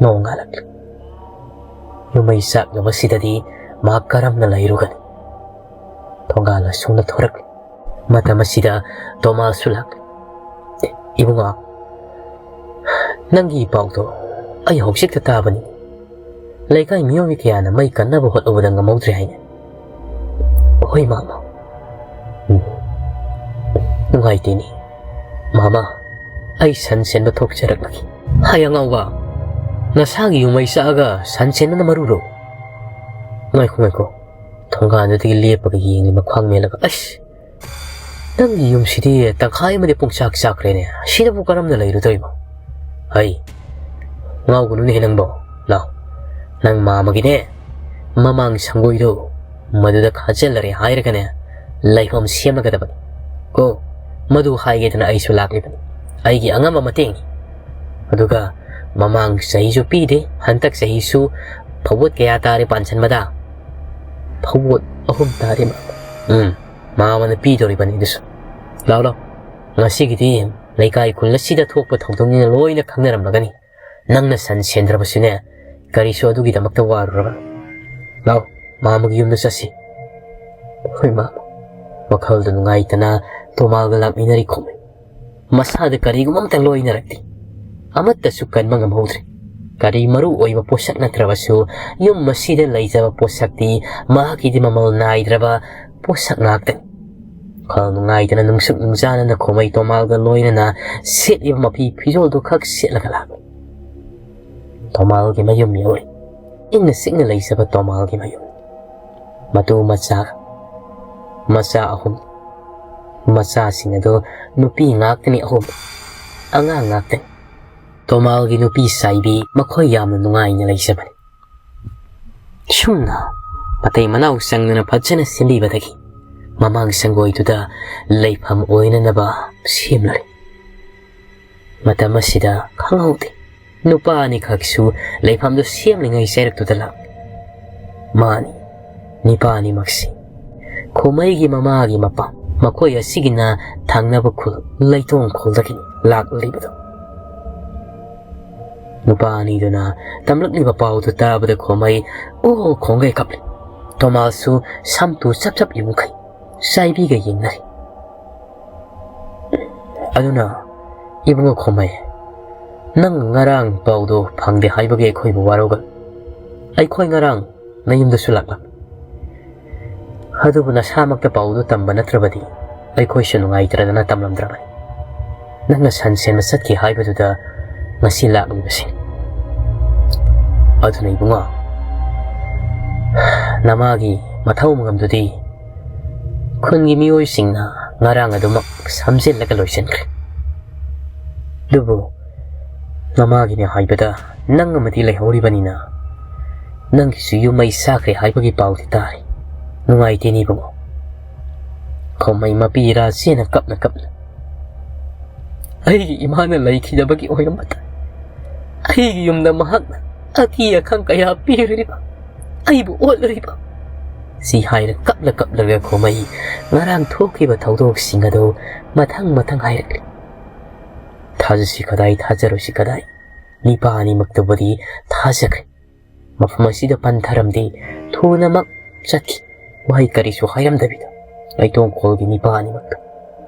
ꯅꯣꯡꯉꯥꯜꯂꯛꯂꯤ꯫ ꯌꯨꯝ ꯃꯩ ꯆꯥꯛꯂꯕꯁꯤꯗꯗꯤ ꯃꯍꯥꯛ ꯀꯔꯝꯅ ꯂꯩꯔꯨꯒꯅꯤ? ꯊꯣꯡꯒꯥꯜ ꯑꯁꯣꯝꯗ ꯊꯣꯔꯛꯂꯤ꯫ ꯃꯇꯝ ꯑꯁꯤꯗ ꯇꯣꯃꯥꯁꯁꯨ ꯂꯥꯛꯂꯤ꯫ "ꯏꯕꯨꯡꯉꯣ, ꯅꯪꯒꯤ ꯄꯥꯎꯗꯣ ꯑꯩ ꯍꯧꯖꯤꯛꯇ ꯇꯥꯕꯅꯤ꯫ ꯂꯩꯀꯥꯏ ꯃꯤꯑꯣꯏ ꯀꯌꯥꯅ ꯃꯩ ꯀꯟꯅꯕ ꯍꯣꯠꯅꯕꯗ ꯉꯝꯍꯧꯗ꯭ꯔꯦ ꯍꯥꯏꯅꯦ꯫" "ꯍꯣꯏ, ꯃꯥꯃ꯫ ꯎꯝ꯫ ꯅꯨꯡꯉꯥꯏꯇꯦꯅꯦ꯫ ꯃꯥꯃ, ꯑꯩ ꯁꯟ ꯁꯦꯟꯕ ꯊꯣꯛꯆꯔꯛꯂꯒꯦ꯫" "ꯍꯥꯏ ꯑꯉꯥꯎꯕ, ꯅꯁꯥꯒꯤ ꯌꯨꯝ ꯃꯩ ꯆꯥꯛꯑꯒ ꯁꯟ ꯁꯦꯟꯕꯅ ꯃꯔꯨꯔꯣ?" "ꯉꯥꯏꯈꯣ, ꯉꯥꯏꯈꯣ꯫" ꯊꯣꯡꯒꯥꯟꯗꯨꯗꯒꯤ ꯂꯦꯞꯄꯒ ꯌꯦꯡꯂꯤ ꯃꯈ꯭ꯋꯥꯡ ꯃꯦꯜꯂꯒ꯫ "ꯑꯁ! ꯅꯪꯒꯤ ꯌꯨꯝꯁꯤꯗꯤ ꯇꯪꯈꯥꯏ ꯑꯃꯗꯤ ꯄꯨꯡꯆꯥꯛ ꯆꯥꯛꯈ꯭ꯔꯦꯅꯦ꯫ ꯑꯁꯤꯗꯕꯨ ꯀꯔꯝꯅ ꯂꯩꯔꯨꯗꯣꯏꯕ?" "ꯍꯩ, ꯉꯥꯎꯒꯅꯨꯅꯦꯍꯦ ꯅꯪꯕꯣ꯫ ꯂꯥꯎ, ꯅꯪ ꯃꯥꯃꯒꯤꯅꯦ, ꯃꯃꯥꯡ ꯁꯪꯒꯣꯏꯗꯣ ꯃꯗꯨꯗ ꯈꯥꯖꯤꯜꯂꯔꯦ ꯍꯥꯏꯔꯒꯅꯦ, ꯂꯩꯐꯝ ꯁꯦꯝꯃꯒꯗꯕꯅꯤ꯫ ꯀꯣ, ꯃꯗꯨ ꯍꯥꯏꯒꯦꯗꯅ ꯑꯩꯁꯨ ꯂꯥꯛꯂꯤꯕꯅꯤ꯫ ꯑꯩꯒꯤ ꯑꯉꯝꯕ ꯃꯇꯦꯡꯅꯤ꯫ ꯑꯗꯨꯒ ꯃꯃꯥꯡ ꯆꯍꯤꯁꯨ ꯄꯤꯗꯦ, ꯍꯟꯗꯛ ꯆꯍꯤꯁꯨ ꯐꯧꯕꯣꯠ ꯀꯌꯥ ꯇꯥꯔꯦ ꯄꯥꯟꯁꯤꯟꯕꯗ?" "ꯐꯧꯕꯣꯠ ꯑꯍꯨꯝ ꯇꯥꯔꯦ, ꯃꯥꯃ꯫" "ꯎꯝ, ꯃꯥꯃꯅ ꯄꯤꯗꯧꯔꯤꯕꯅꯤ ꯑꯗꯨꯁꯨ꯫ ꯂꯥꯎ, ꯂꯥꯎ, ꯉꯁꯤꯒꯤꯗꯤ ꯂꯩꯀꯥꯏ ꯈꯨꯜ ꯑꯁꯤꯗ ꯊꯣꯛꯄ ꯊꯧꯗꯣꯛꯅꯤꯅ ꯂꯣꯏꯅ ꯈꯪꯅꯔꯝꯂꯒꯅꯤ꯫ ꯅꯪꯅ ꯁꯟ ꯁꯦꯟꯗ꯭ꯔꯕꯁꯨꯅꯦ, ꯀꯔꯤꯁꯨ ꯑꯗꯨꯒꯤꯗꯃꯛꯇ ꯋꯥꯔꯨꯔꯕ꯫ ꯂꯥꯎ, ꯃꯥꯃꯒꯤ ꯌꯨꯝꯗ ꯆꯠꯁꯤ꯫" "ꯍꯣꯏ, ꯃꯥꯃ꯫" ꯋꯥꯈꯜꯗ ꯅꯨꯡꯉꯥꯏꯇꯅ ꯇꯣꯃꯥꯜꯒ ꯂꯥꯛꯃꯤꯟꯅꯔꯤ ꯈꯣꯃꯩ꯫ ꯃꯁꯥꯗ ꯀꯔꯤꯒꯨꯝꯕ ꯑꯃꯇ ꯂꯣꯏꯅꯔꯛꯇꯦ꯫ ꯑꯃꯠꯇꯁꯨ ꯀꯟꯕ ꯉꯝꯍꯧꯗ꯭ꯔꯦ꯫ ꯀꯔꯤ ꯃꯔꯨ ꯑꯣꯏꯕ ꯄꯣꯠꯁꯛ ꯅꯠꯇ꯭ꯔꯕꯁꯨ, ꯌꯨꯝ ꯑꯁꯤꯗ ꯂꯩꯖꯕ ꯄꯣꯠꯁꯛꯇꯤ ꯃꯍꯥꯛꯀꯤꯗꯤ ꯃꯃꯜ ꯅꯥꯏꯗ꯭ꯔꯕ ꯄꯣꯠꯁꯛ ꯉꯥꯛꯇꯅꯤ꯫ ꯋꯥꯈꯜ ꯅꯨꯡꯉꯥꯏꯇꯅ ꯅꯨꯡꯁꯨꯛ ꯅꯨꯡꯖꯥꯅꯅ ꯈꯣꯃꯩ ꯇꯣꯃꯥꯜꯒ ꯂꯣꯏꯅꯅ ꯁꯦꯠꯂꯤꯕ ꯃꯐꯤ ꯐꯤꯖꯣꯜꯗꯨ ꯈꯛ ꯁꯦꯠꯂꯒ ꯂꯥꯛꯂꯤ꯫ ꯇꯣꯃꯥꯜꯒꯤ ꯃꯌꯨꯝ ꯌꯧꯔꯦ꯫ ꯏꯪꯅ ꯆꯤꯛꯅ ꯂꯩꯖꯕ ꯇꯣꯃꯥꯜꯒꯤ ꯃꯌꯨꯝ꯫ ꯃꯇꯨ ꯃꯆꯥ, ꯃꯆꯥ ꯑꯍꯨꯝ꯫ ꯃꯆꯥꯁꯤꯡ ꯑꯗꯨ ꯅꯨꯄꯤ ꯉꯥꯛꯇꯅꯤ ꯑꯍꯨꯝ꯫ ꯑꯉꯥꯡ ꯉꯥꯛꯇꯅꯤ꯫ ꯇꯣꯃꯥꯜꯒꯤ ꯅꯨꯄꯤ ꯁꯥꯏꯕꯤ ꯃꯈꯣꯏ ꯌꯥꯝꯅ ꯅꯨꯡꯉꯥꯏꯅ ꯂꯩꯖꯕꯅꯤ꯫ ꯁꯨꯝꯅ ꯃꯇꯩ ꯃꯅꯥꯎ ꯆꯪꯗꯅ ꯐꯖꯅ ꯁꯦꯝꯕꯤꯕꯗꯒꯤ ꯃꯃꯥꯡ ꯁꯪꯒꯣꯏꯗꯨꯗ ꯂꯩꯐꯝ ꯑꯣꯏꯅꯅꯕ ꯁꯦꯝꯂꯔꯦ꯫ ꯃꯇꯝ ꯑꯁꯤꯗ ꯈꯪꯍꯧꯗꯦ, ꯅꯨꯄꯥ ꯑꯅꯤꯈꯛꯁꯨ ꯂꯩꯐꯝꯗꯨ ꯁꯦꯝꯂꯤꯉꯩ ꯆꯩꯔꯛꯇꯨꯗ ꯂꯥꯛꯂꯦ꯫ ꯃꯥꯅꯤ, ꯅꯤꯄꯥ ꯑꯅꯤꯃꯛꯁꯤ ꯈꯣꯃꯩꯒꯤ ꯃꯃꯥꯒꯤ ꯃꯄꯥ, ꯃꯈꯣꯏ ꯑꯁꯤꯒꯤꯅ ꯊꯪꯅꯕ ꯈꯨꯜ ꯂꯩꯇꯣꯡ ꯈꯨꯜꯗꯒꯤ ꯂꯥꯛꯂꯤꯕꯗꯨ꯫ ꯅꯨꯄꯥ ꯑꯅꯤꯗꯨꯅ ꯇꯝꯂꯛꯂꯤꯕ ꯄꯥꯎꯗꯨ ꯇꯥꯕꯗ ꯈꯣꯃꯩ ꯑꯣ ꯈꯣꯡꯒꯩ ꯀꯞꯂꯤ꯫ ꯇꯣꯃꯥꯁꯁꯨ ꯁꯝꯇꯨ ꯆꯞ ꯆꯞ ꯌꯨꯡꯈꯩ꯫ ꯆꯥꯏꯕꯤꯒ ꯌꯦꯡꯅꯔꯤ꯫ "ꯑꯗꯨꯅ ꯏꯕꯨꯡꯉꯣ ꯈꯣꯃꯩ, ꯅꯪ ꯉꯔꯥꯡ ꯄꯥꯎꯗꯣ ꯐꯪꯗꯦ ꯍꯥꯏꯕꯒꯤ ꯑꯩꯈꯣꯏꯕꯨ ꯋꯥꯔꯧꯒꯅꯨ꯫ ꯑꯩꯈꯣꯏ ꯉꯔꯥꯡ ꯅꯌꯨꯝꯗꯁꯨ ꯂꯥꯛꯂꯝꯃꯤ꯫ ꯑꯗꯨꯕꯨ ꯅꯁꯥꯃꯛꯇ ꯄꯥꯎꯗꯨ ꯇꯝꯕ ꯅꯠꯇ꯭ꯔꯕꯗꯤ ꯑꯩꯈꯣꯏꯁꯨ ꯅꯨꯡꯉꯥꯏꯇ꯭ꯔꯗꯅ ꯇꯝꯂꯝꯗ꯭ꯔꯕꯅꯤ꯫ ꯅꯪꯅ ꯁꯟ ꯁꯦꯟꯕ ꯆꯠꯈꯤ ꯍꯥꯏꯕꯗꯨꯗ ꯉꯁꯤ ꯂꯥꯛꯂꯤꯕꯁꯤ꯫ ꯑꯗꯨꯅ ꯏꯕꯨꯡꯉꯣ, ꯅꯃꯥꯒꯤ ꯃꯊꯧ ꯃꯉꯝꯗꯨꯗꯤ ꯈꯨꯟꯒꯤ ꯃꯤꯑꯣꯏꯁꯤꯡꯅ ꯉꯔꯥꯡ ꯑꯗꯨꯃꯛ ꯁꯝꯖꯤꯜꯂꯒ ꯂꯣꯏꯁꯤꯟꯈ꯭ꯔꯦ꯫ ꯑꯗꯨꯕꯨ ꯅꯃꯥꯒꯤꯅꯦ ꯍꯥꯏꯕꯗ ꯅꯪ ꯑꯃꯗꯤ ꯂꯩꯍꯧꯔꯤꯕꯅꯤꯅ ꯅꯪꯒꯤꯁꯨ ꯌꯨꯝ ꯃꯩ ꯆꯥꯈ꯭ꯔꯦ ꯍꯥꯏꯕꯒꯤ ꯄꯥꯎꯗꯤ ꯇꯥꯔꯤ꯫ ꯅꯨꯡꯉꯥꯏꯇꯦꯅꯦ ꯏꯕꯨꯡꯉꯣ꯫" ꯈꯣꯃꯩ ꯃꯄꯤ ꯔꯥꯖꯦꯅ ꯀꯞꯅ ꯀꯞꯅ, "ꯑꯩꯒꯤ ꯏꯃꯥꯅ ꯂꯩꯈꯤꯗꯕꯒꯤ ꯑꯣꯏꯔꯝꯕ ꯇꯥꯏ꯫ ꯑꯩꯒꯤ ꯌꯨꯝꯗ ꯃꯍꯥꯛꯅ ꯑꯀꯤ ꯑꯈꯪ ꯀꯌꯥ ꯄꯤꯔꯨꯔꯤꯕ, ꯑꯩꯕꯨ ꯑꯣꯠꯂꯨꯔꯤꯕ", ꯁꯤ ꯍꯥꯏꯅ ꯀꯞꯂ ꯀꯞꯂꯒ ꯈꯣꯃꯩ ꯉꯔꯥꯡ ꯊꯣꯛꯈꯤꯕ ꯊꯧꯗꯣꯛꯁꯤꯡ ꯑꯗꯨ ꯃꯊꯪ ꯃꯊꯪ ꯍꯥꯏꯔꯛꯂꯤ꯫ ꯊꯥꯖꯁꯤ ꯀꯗꯥꯏ, ꯊꯥꯖꯔꯣꯏꯁꯤ ꯀꯗꯥꯏ, ꯅꯤꯄꯥ ꯑꯅꯤꯃꯛꯇꯕꯨꯗꯤ ꯊꯥꯖꯈ꯭ꯔꯦ꯫ ꯃꯐꯝ ꯑꯁꯤꯗ ꯄꯟꯊꯔꯝꯗꯦ, ꯊꯨꯅꯃꯛ ꯆꯠꯈꯤ꯫ ꯋꯥꯍꯩ ꯀꯔꯤꯁꯨ ꯍꯥꯏꯔꯝꯗꯕꯤꯗ ꯂꯩꯇꯣꯡꯈꯣꯜꯒꯤ ꯅꯤꯄꯥ ꯑꯅꯤꯃꯛꯇ꯫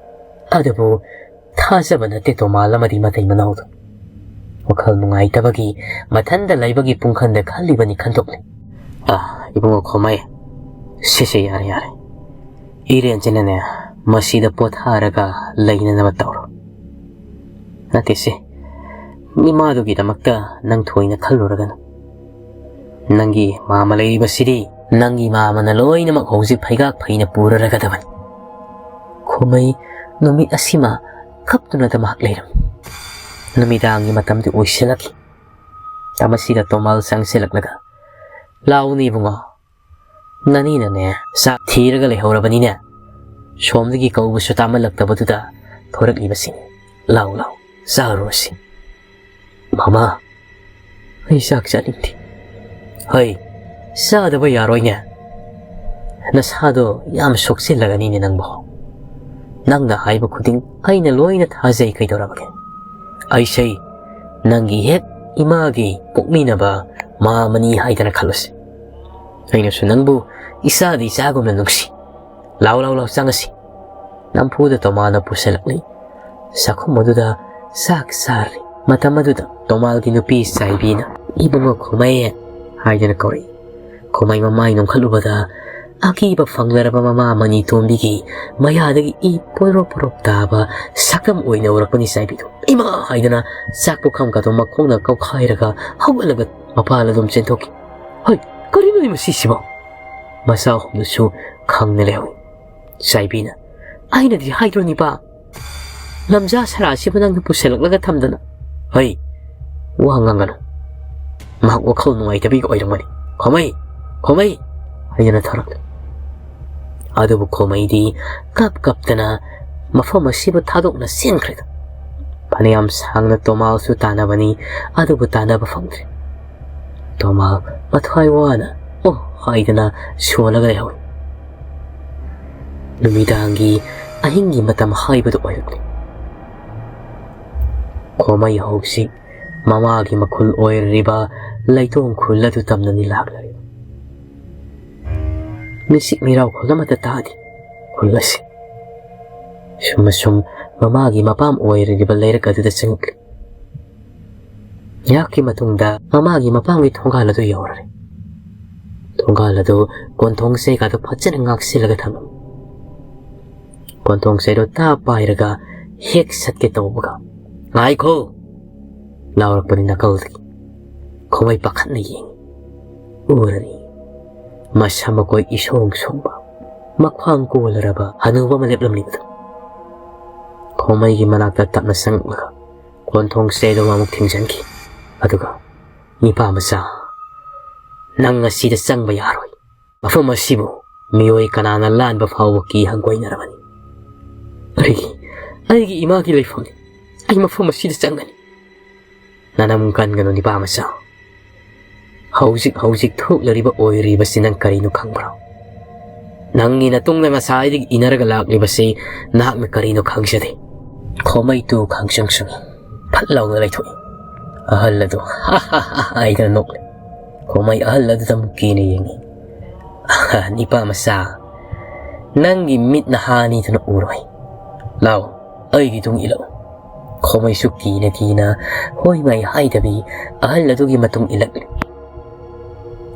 ꯑꯗꯨꯕꯨ ꯊꯥꯖꯕ ꯅꯠꯇꯦ ꯇꯣꯃꯥꯜ ꯑꯃꯗꯤ ꯃꯇꯩ ꯃꯅꯥꯎꯗꯣ꯫ ꯋꯥꯈꯜ ꯅꯨꯡꯉꯥꯏꯇꯕꯒꯤ ꯃꯊꯟꯗ ꯂꯩꯕꯒꯤ ꯄꯨꯡꯈꯟꯗ ꯈꯜꯂꯤꯕꯅꯤ ꯈꯟꯗꯣꯛꯂꯦ꯫ "ꯑꯥ, ꯏꯕꯨꯡꯉꯣ ꯈꯣꯃꯩ, ꯁꯤꯁꯦ ꯌꯥꯔꯦ, ꯌꯥꯔꯦ꯫ ꯏꯔꯦꯟꯁꯤꯅꯅꯦ, ꯃꯁꯤꯗ ꯄꯣꯊꯥꯔꯒ ꯂꯩꯅꯅꯕ ꯇꯧꯔꯣ꯫ ꯅꯠꯇꯦꯁꯦ, ꯏꯃꯥꯗꯨꯒꯤꯗꯃꯛꯇ ꯅꯪ ꯊꯣꯏꯅ ꯈꯜꯂꯨꯔꯒꯅꯨ꯫ ꯅꯪꯒꯤ ꯃꯥꯃ ꯂꯩꯔꯤꯕꯁꯤꯗꯤ ꯅꯪꯒꯤ ꯃꯥꯃꯅ ꯂꯣꯏꯅꯃꯛ ꯍꯧꯖꯤꯛ ꯐꯩꯒꯥꯛ ꯐꯩꯅ ꯄꯨꯔꯔꯒꯗꯕꯅꯤ꯫ ꯈꯣꯃꯩ ꯅꯨꯃꯤꯠ ꯑꯁꯤꯃ ꯀꯞꯇꯨꯅꯗ ꯃꯍꯥꯛ ꯂꯩꯔꯝꯃꯤ꯫ ꯅꯨꯃꯤꯗꯥꯡꯒꯤ ꯃꯇꯝꯗꯤ ꯑꯣꯏꯁꯤꯜꯂꯛꯈꯤ꯫ ꯇꯃꯁꯤꯗ ꯇꯣꯃꯥꯜ ꯆꯪꯁꯤꯜꯂꯛꯂꯒ, "ꯂꯥꯎꯅꯦ ꯏꯕꯨꯡꯉꯣ, ꯅꯅꯤꯅꯅꯦ ꯆꯥꯛ ꯊꯤꯔꯒ ꯂꯩꯍꯧꯔꯕꯅꯤꯅꯦ꯫ ꯁꯣꯝꯗꯒꯤ ꯀꯧꯕꯁꯨ ꯇꯥꯃꯜꯂꯛꯇꯕꯗꯨꯗ ꯊꯣꯔꯛꯂꯤꯕꯁꯤꯅꯤ꯫ ꯂꯥꯎ ꯂꯥꯎ, ꯆꯥꯔꯨꯔꯁꯤ꯫" "ꯃꯃꯥ, ꯑꯩ ꯆꯥꯛ ꯆꯥꯅꯤꯡꯗꯦ꯫" "ꯍꯩ, ꯆꯥꯗꯕ ꯌꯥꯔꯣꯏꯅꯦ꯫ ꯅꯁꯥꯗꯣ ꯌꯥꯝ ꯁꯣꯛꯆꯤꯜꯂꯒꯅꯤꯅꯦ ꯅꯪꯕꯣ꯫ ꯅꯪꯅ ꯍꯥꯏꯕ ꯈꯨꯗꯤꯡ ꯑꯩꯅ ꯂꯣꯏꯅ ꯊꯥꯖꯩ꯫ ꯀꯩꯗꯧꯔꯕꯒꯦ? ꯑꯩꯁꯦ ꯅꯪꯒꯤ ꯍꯦꯛ ꯏꯃꯥꯒꯤ ꯄꯣꯛꯃꯤꯟꯅꯕ ꯃꯥꯃꯅꯤ ꯍꯥꯏꯗꯅ ꯈꯜꯂꯨꯁꯤ꯫ ꯑꯩꯅꯁꯨ ꯅꯪꯕꯨ ꯏꯆꯥꯗ ꯏꯆꯥꯒꯨꯝꯅ ꯅꯨꯡꯁꯤ꯫ ꯂꯥꯎ, ꯂꯥꯎ, ꯂꯥꯎ, ꯆꯪꯉꯁꯤ꯫" ꯅꯝꯐꯨꯗ ꯇꯣꯃꯥꯜꯅ ꯄꯨꯁꯜꯂꯛꯂꯤ꯫ ꯆꯥꯛꯈꯨꯝ ꯑꯗꯨꯗ ꯆꯥꯛ ꯆꯥꯔꯤ꯫ ꯃꯇꯝ ꯑꯗꯨꯗ ꯇꯣꯃꯥꯜꯒꯤ ꯅꯨꯄꯤ ꯆꯥꯏꯕꯤꯅ, "ꯏꯕꯨꯡꯉꯣ ꯈꯣꯃꯩ" ꯍꯥꯏꯗꯅ ꯀꯧꯔꯛꯏ꯫ ꯈꯣꯃꯩ ꯃꯃꯥꯏ ꯅꯣꯡꯈꯠꯂꯨꯕꯗ ꯑꯀꯤꯕ ꯐꯪꯂꯔꯕ ꯃꯃꯥ ꯃꯅꯤꯇꯣꯝꯕꯤꯒꯤ ꯃꯌꯥꯗꯒꯤ ꯏ ꯄꯣꯏꯔꯣꯞ ꯄꯣꯏꯔꯣꯞ ꯇꯥꯕ ꯁꯛꯇꯝ ꯑꯣꯏꯅ ꯎꯔꯛꯄꯅꯤ ꯆꯥꯏꯕꯤꯗꯨ꯫ "ꯏꯃꯥ!" ꯍꯥꯏꯗꯅ ꯆꯥꯛ ꯄꯨꯈꯝꯒꯗꯣ ꯃꯈꯣꯡꯅ ꯀꯧꯈꯥꯏꯔꯒ ꯍꯧꯒꯠꯂꯒ ꯃꯄꯥꯜ ꯑꯗꯨꯝ ꯆꯦꯟꯊꯣꯛꯈꯤ꯫ "ꯍꯩ, ꯀꯔꯤꯅꯣꯅꯦ ꯃꯁꯤꯁꯤꯕꯣ?" ꯃꯆꯥ ꯑꯍꯨꯝꯗꯨꯁꯨ ꯈꯪꯅ ꯂꯩꯍꯧꯏ꯫ ꯆꯥꯏꯕꯤꯅ, "ꯑꯩꯅꯗꯤ ꯍꯥꯏꯗ꯭ꯔꯣ ꯅꯤꯄꯥ, ꯂꯝꯖꯥ ꯁꯔꯥꯁꯤꯕꯨ ꯅꯪꯅ ꯄꯨꯁꯜꯂꯛꯂꯒ ꯊꯝꯗꯅ?" "ꯍꯩ, ꯋꯥ ꯉꯥꯡꯒꯅꯨ꯫ ꯃꯍꯥꯛ ꯋꯥꯈꯜ ꯅꯨꯡꯉꯥꯏꯇꯕꯒꯤ ꯑꯣꯏꯔꯝꯒꯅꯤ꯫ ꯈꯣꯃꯩ, ꯈꯣꯃꯩ!" ꯍꯥꯏꯗꯅ ꯊꯧꯔꯛꯂꯤ꯫ ꯑꯗꯨꯕꯨ ꯈꯣꯃꯩꯗꯤ ꯀꯞ ꯀꯞꯇꯅ ꯃꯐꯝ ꯑꯁꯤꯕꯨ ꯊꯥꯗꯣꯛꯅ ꯆꯦꯟꯈ꯭ꯔꯦꯗ꯫ ꯐꯅꯌꯥꯝ ꯁꯥꯡꯅ ꯇꯣꯃꯥꯜꯁꯨ ꯇꯥꯟꯅꯕꯅꯤ, ꯑꯗꯨꯕꯨ ꯇꯥꯟꯅꯕ ꯐꯪꯗ꯭ꯔꯦ꯫ ꯇꯣꯃꯥꯜ ꯃꯊ꯭ꯋꯥꯏ ꯋꯥꯅ "ꯑꯣ" ꯍꯥꯏꯗꯅ ꯁꯣꯜꯂꯒ ꯂꯩꯍꯧꯏ꯫ ꯅꯨꯃꯤꯗꯥꯡꯒꯤ, ꯑꯍꯤꯡꯒꯤ ꯃꯇꯝ ꯍꯥꯏꯕꯗꯨ ꯑꯣꯏꯔꯛꯂꯤ꯫ ꯈꯣꯃꯩ ꯍꯧꯖꯤꯛ ꯃꯃꯥꯒꯤ ꯃꯈꯨꯜ ꯑꯣꯏꯔꯤꯕ ꯂꯩꯇꯣꯡ ꯈꯨꯜ ꯑꯗꯨ ꯇꯝꯅꯅꯤ ꯂꯥꯛꯂꯔꯦ꯫ ꯃꯤꯆꯤꯛ ꯃꯤꯔꯥꯎꯈꯣꯜ ꯑꯃꯠꯇ ꯇꯥꯗꯦ ꯈꯨꯜ ꯑꯁꯤ꯫ ꯁꯨꯝ ꯑꯁꯨꯝ ꯃꯃꯥꯒꯤ ꯃꯄꯥꯝ ꯑꯣꯏꯔꯤꯕ ꯂꯩꯔꯛ ꯑꯗꯨꯗ ꯆꯪꯂꯛꯂꯤ꯫ ꯉꯥꯏꯍꯥꯛꯀꯤ ꯃꯇꯨꯡꯗ ꯃꯃꯥꯒꯤ ꯃꯄꯥꯝꯒꯤ ꯊꯣꯡꯒꯥꯜ ꯑꯗꯨ ꯌꯧꯔꯔꯦ꯫ ꯊꯣꯡꯒꯥꯜ ꯑꯗꯨ ꯀꯣꯟꯊꯣꯡ ꯆꯩꯒꯗꯨ ꯐꯖꯅ ꯉꯥꯛꯁꯤꯜꯂꯒ ꯊꯝꯃꯤ꯫ ꯀꯣꯟꯊꯣꯡ ꯆꯩꯗꯨ ꯇꯥ ꯄꯥꯏꯔꯒ ꯍꯦꯛ ꯁꯠꯀꯦ ꯇꯧꯕꯒ, "ꯉꯥꯏꯈꯣ!" ꯂꯥꯎꯔꯛꯄꯅꯤ ꯅꯥꯀꯜꯗꯒꯤ꯫ ꯈꯣꯃꯩ ꯄꯥꯈꯠꯅ ꯌꯦꯡꯉꯤ꯫ ꯎꯔꯅꯤ, ꯃꯁꯝ ꯃꯀꯣꯏ ꯏꯁꯣꯡ ꯁꯣꯡꯕ, ꯃꯈ꯭ꯋꯥꯡ ꯀꯣꯜꯂꯔꯕ ꯍꯅꯨꯕ ꯑꯃ ꯂꯦꯞꯂꯝꯂꯤꯕꯗꯨ꯫ ꯈꯣꯃꯩꯒꯤ ꯃꯅꯥꯛꯇ ꯇꯞꯅ ꯆꯪꯂꯒ ꯀꯣꯟꯊꯣꯡ ꯆꯩꯗꯨꯃ ꯑꯃꯨꯛ ꯊꯤꯡꯖꯤꯟꯈꯤ꯫ ꯑꯗꯨꯒ, "ꯅꯤꯄꯥ ꯃꯆꯥ, ꯅꯪ ꯑꯁꯤꯗ ꯆꯪꯕ ꯌꯥꯔꯣꯏ꯫ ꯃꯐꯝ ꯑꯁꯤꯕꯨ ꯃꯤꯑꯣꯏ ꯀꯅꯥꯅ ꯂꯥꯟꯕ ꯐꯥꯎꯕ ꯀꯤ ꯍꯪꯒꯣꯏꯅꯔꯕꯅꯤ꯫ ꯑꯩꯒꯤ, ꯑꯩꯒꯤ ꯏꯃꯥꯒꯤ ꯂꯩꯐꯝꯅꯤ꯫ ꯑꯩ ꯃꯐꯝ ꯑꯁꯤꯗ ꯆꯪꯒꯅꯤ꯫ ꯅꯅꯝ ꯀꯟꯒꯅꯨ, ꯅꯤꯄꯥ ꯃꯆꯥ꯫ ꯍꯧꯖꯤꯛ ꯍꯧꯖꯤꯛ ꯊꯣꯛꯂꯔꯤꯕ ꯑꯣꯏꯔꯤꯕꯁꯤ ꯅꯪ ꯀꯔꯤꯅꯣ ꯈꯪꯕ꯭ꯔꯣ? ꯅꯪꯒꯤ ꯅꯇꯨꯡꯗ ꯉꯁꯥꯏꯗꯒꯤ ꯏꯟꯅꯔꯒ ꯂꯥꯛꯂꯤꯕꯁꯤ ꯅꯍꯥꯛꯅ ꯀꯔꯤꯅꯣ ꯈꯪꯖꯗꯦ꯫" ꯈꯣꯃꯩ ꯇꯨ ꯈꯪꯁꯪ ꯁꯪꯉꯤ꯫ ꯐꯠ ꯂꯥꯎꯅ ꯂꯩꯊꯣꯛꯏ꯫ ꯑꯍꯜ ꯑꯗꯨ ꯍꯥꯏꯗꯅ ꯅꯣꯛꯂꯤ꯫ ꯈꯣꯃꯩ ꯑꯍꯜ ꯑꯗꯨꯗ ꯑꯃꯨꯛ ꯀꯤꯅ ꯌꯦꯡꯉꯤ꯫ "ꯅꯤꯄꯥ ꯃꯆꯥ, ꯅꯪꯒꯤ ꯃꯤꯠ ꯅꯍꯥꯅꯤꯗꯨꯅ ꯎꯔꯣꯏ꯫ ꯂꯥꯎ, ꯑꯩꯒꯤ ꯇꯨꯡ ꯏꯜꯂꯛꯎ꯫" ꯈꯣꯃꯩꯁꯨ ꯀꯤꯅ ꯀꯤꯅ ꯍꯣꯏ ꯃꯥꯏ ꯍꯥꯏꯗꯕꯤ ꯑꯍꯜ ꯑꯗꯨꯒꯤ ꯃꯇꯨꯡ ꯏꯜꯂꯛꯂꯤ꯫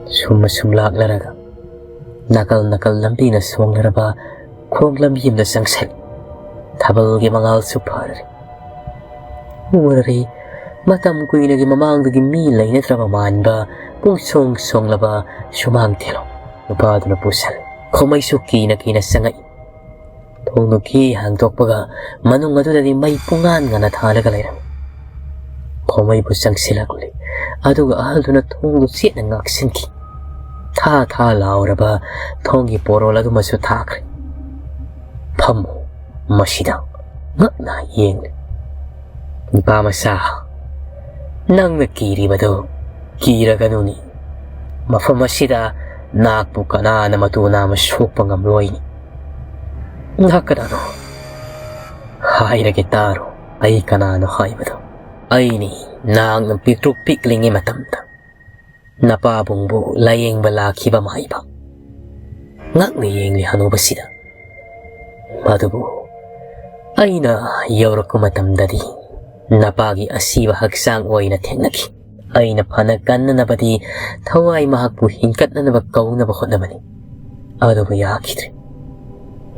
ꯁꯨꯝ ꯑꯁꯨꯝ ꯂꯥꯛꯂꯔꯒ ꯅꯥꯀꯜ ꯅꯥꯀꯜ ꯂꯝꯕꯤꯅ ꯁꯣꯡꯂꯔꯕ ꯈꯣꯡ ꯂꯝꯕꯤ ꯑꯃꯗ ꯆꯪꯁꯜꯂꯤ꯫ ꯊꯥꯕꯜꯒꯤ ꯃꯉꯥꯜꯁꯨ ꯐꯔꯔꯤ꯫ ꯎꯔꯔꯤ, ꯃꯇꯝ ꯀꯨꯏꯅꯒꯤ ꯃꯃꯥꯡꯗꯒꯤ ꯃꯤ ꯂꯩꯅꯗ꯭ꯔꯕ ꯃꯥꯟꯕ ꯄꯨꯡꯁꯣꯡ ꯁꯣꯡꯂꯕ ꯁꯨꯃꯥꯡ ꯊꯦꯂꯣ꯫ ꯅꯨꯄꯥꯗꯨꯅ ꯄꯨꯁꯜꯂꯤ꯫ ꯈꯣꯃꯩꯁꯨ ꯀꯤꯅ ꯀꯤꯅ ꯆꯪꯉꯛꯏ꯫ ꯊꯣꯡꯗꯨ ꯈꯤ ꯍꯥꯡꯗꯣꯛꯄꯒ ꯃꯅꯨꯡ ꯑꯗꯨꯗꯗꯤ ꯃꯩ ꯄꯨꯡꯉꯥꯟ ꯉꯥꯟꯅ ꯊꯥꯜꯂꯒ ꯂꯩꯔꯝꯃꯤ꯫ ꯈꯣꯃꯩꯕꯨ ꯆꯪꯁꯤꯜꯂꯛꯂꯤ꯫ ꯑꯗꯨꯒ ꯑꯍꯜꯗꯨꯅ ꯊꯣꯡꯗꯨ ꯆꯦꯠꯅ ꯉꯥꯛꯁꯤꯟꯈꯤ꯫ ꯊꯥ ꯊꯥ ꯂꯥꯎꯔꯕ ꯊꯣꯡꯒꯤ ꯄꯣꯔꯣꯜ ꯑꯗꯨꯃꯁꯨ ꯊꯥꯈ꯭ꯔꯦ꯫ "ꯐꯝꯃꯨ ꯃꯁꯤꯗ꯫" ꯉꯛꯅ ꯌꯦꯡꯂꯤ꯫ "ꯅꯤꯄꯥ ꯃꯆꯥ, ꯅꯪꯅ ꯀꯤꯔꯤꯕꯗꯨ ꯀꯤꯔꯒꯅꯨꯅꯤ꯫ ꯃꯐꯝ ꯑꯁꯤꯗ ꯅꯍꯥꯛꯄꯨ ꯀꯅꯥꯅ ꯃꯇꯨ ꯅꯥꯝꯃ ꯁꯣꯛꯄ ꯉꯝꯂꯣꯏꯅꯤ꯫" "ꯅꯍꯥꯛ ꯀꯅꯥꯅꯣ? ꯍꯥꯏꯔꯒꯦ ꯇꯥꯔꯣ, ꯑꯩ ꯀꯅꯥꯅꯣ ꯍꯥꯏꯕꯗꯣ꯫ ꯑꯩꯅꯤ ꯅꯍꯥꯛꯅ ꯄꯤꯛꯇ꯭ꯔꯨ ꯄꯤꯛꯂꯤꯉꯩ ꯃꯇꯝꯗ ꯅꯄꯥꯕꯨꯡꯕꯨ ꯂꯥꯌꯦꯡꯕ ꯂꯥꯛꯈꯤꯕ ꯃꯥꯏꯕ꯫" ꯉꯛꯅ ꯌꯦꯡꯂꯤ ꯍꯅꯨꯕꯁꯤꯗ꯫ "ꯑꯗꯨꯕꯨ ꯑꯩꯅ ꯌꯧꯔꯛꯄ ꯃꯇꯝꯗꯗꯤ ꯅꯄꯥꯒꯤ ꯑꯁꯤꯕ ꯍꯛꯆꯥꯡ ꯑꯣꯏꯅ ꯊꯦꯡꯅꯈꯤ꯫ ꯑꯩꯅ ꯐꯅ ꯀꯟꯅꯅꯕꯗꯤ ꯊꯋꯥꯏ ꯃꯍꯥꯛꯄꯨ ꯍꯤꯡꯒꯠꯅꯅꯕ ꯀꯧꯅꯕ ꯍꯣꯠꯅꯕꯅꯤ꯫ ꯑꯗꯨꯕꯨ ꯌꯥꯈꯤꯗ꯭ꯔꯦ꯫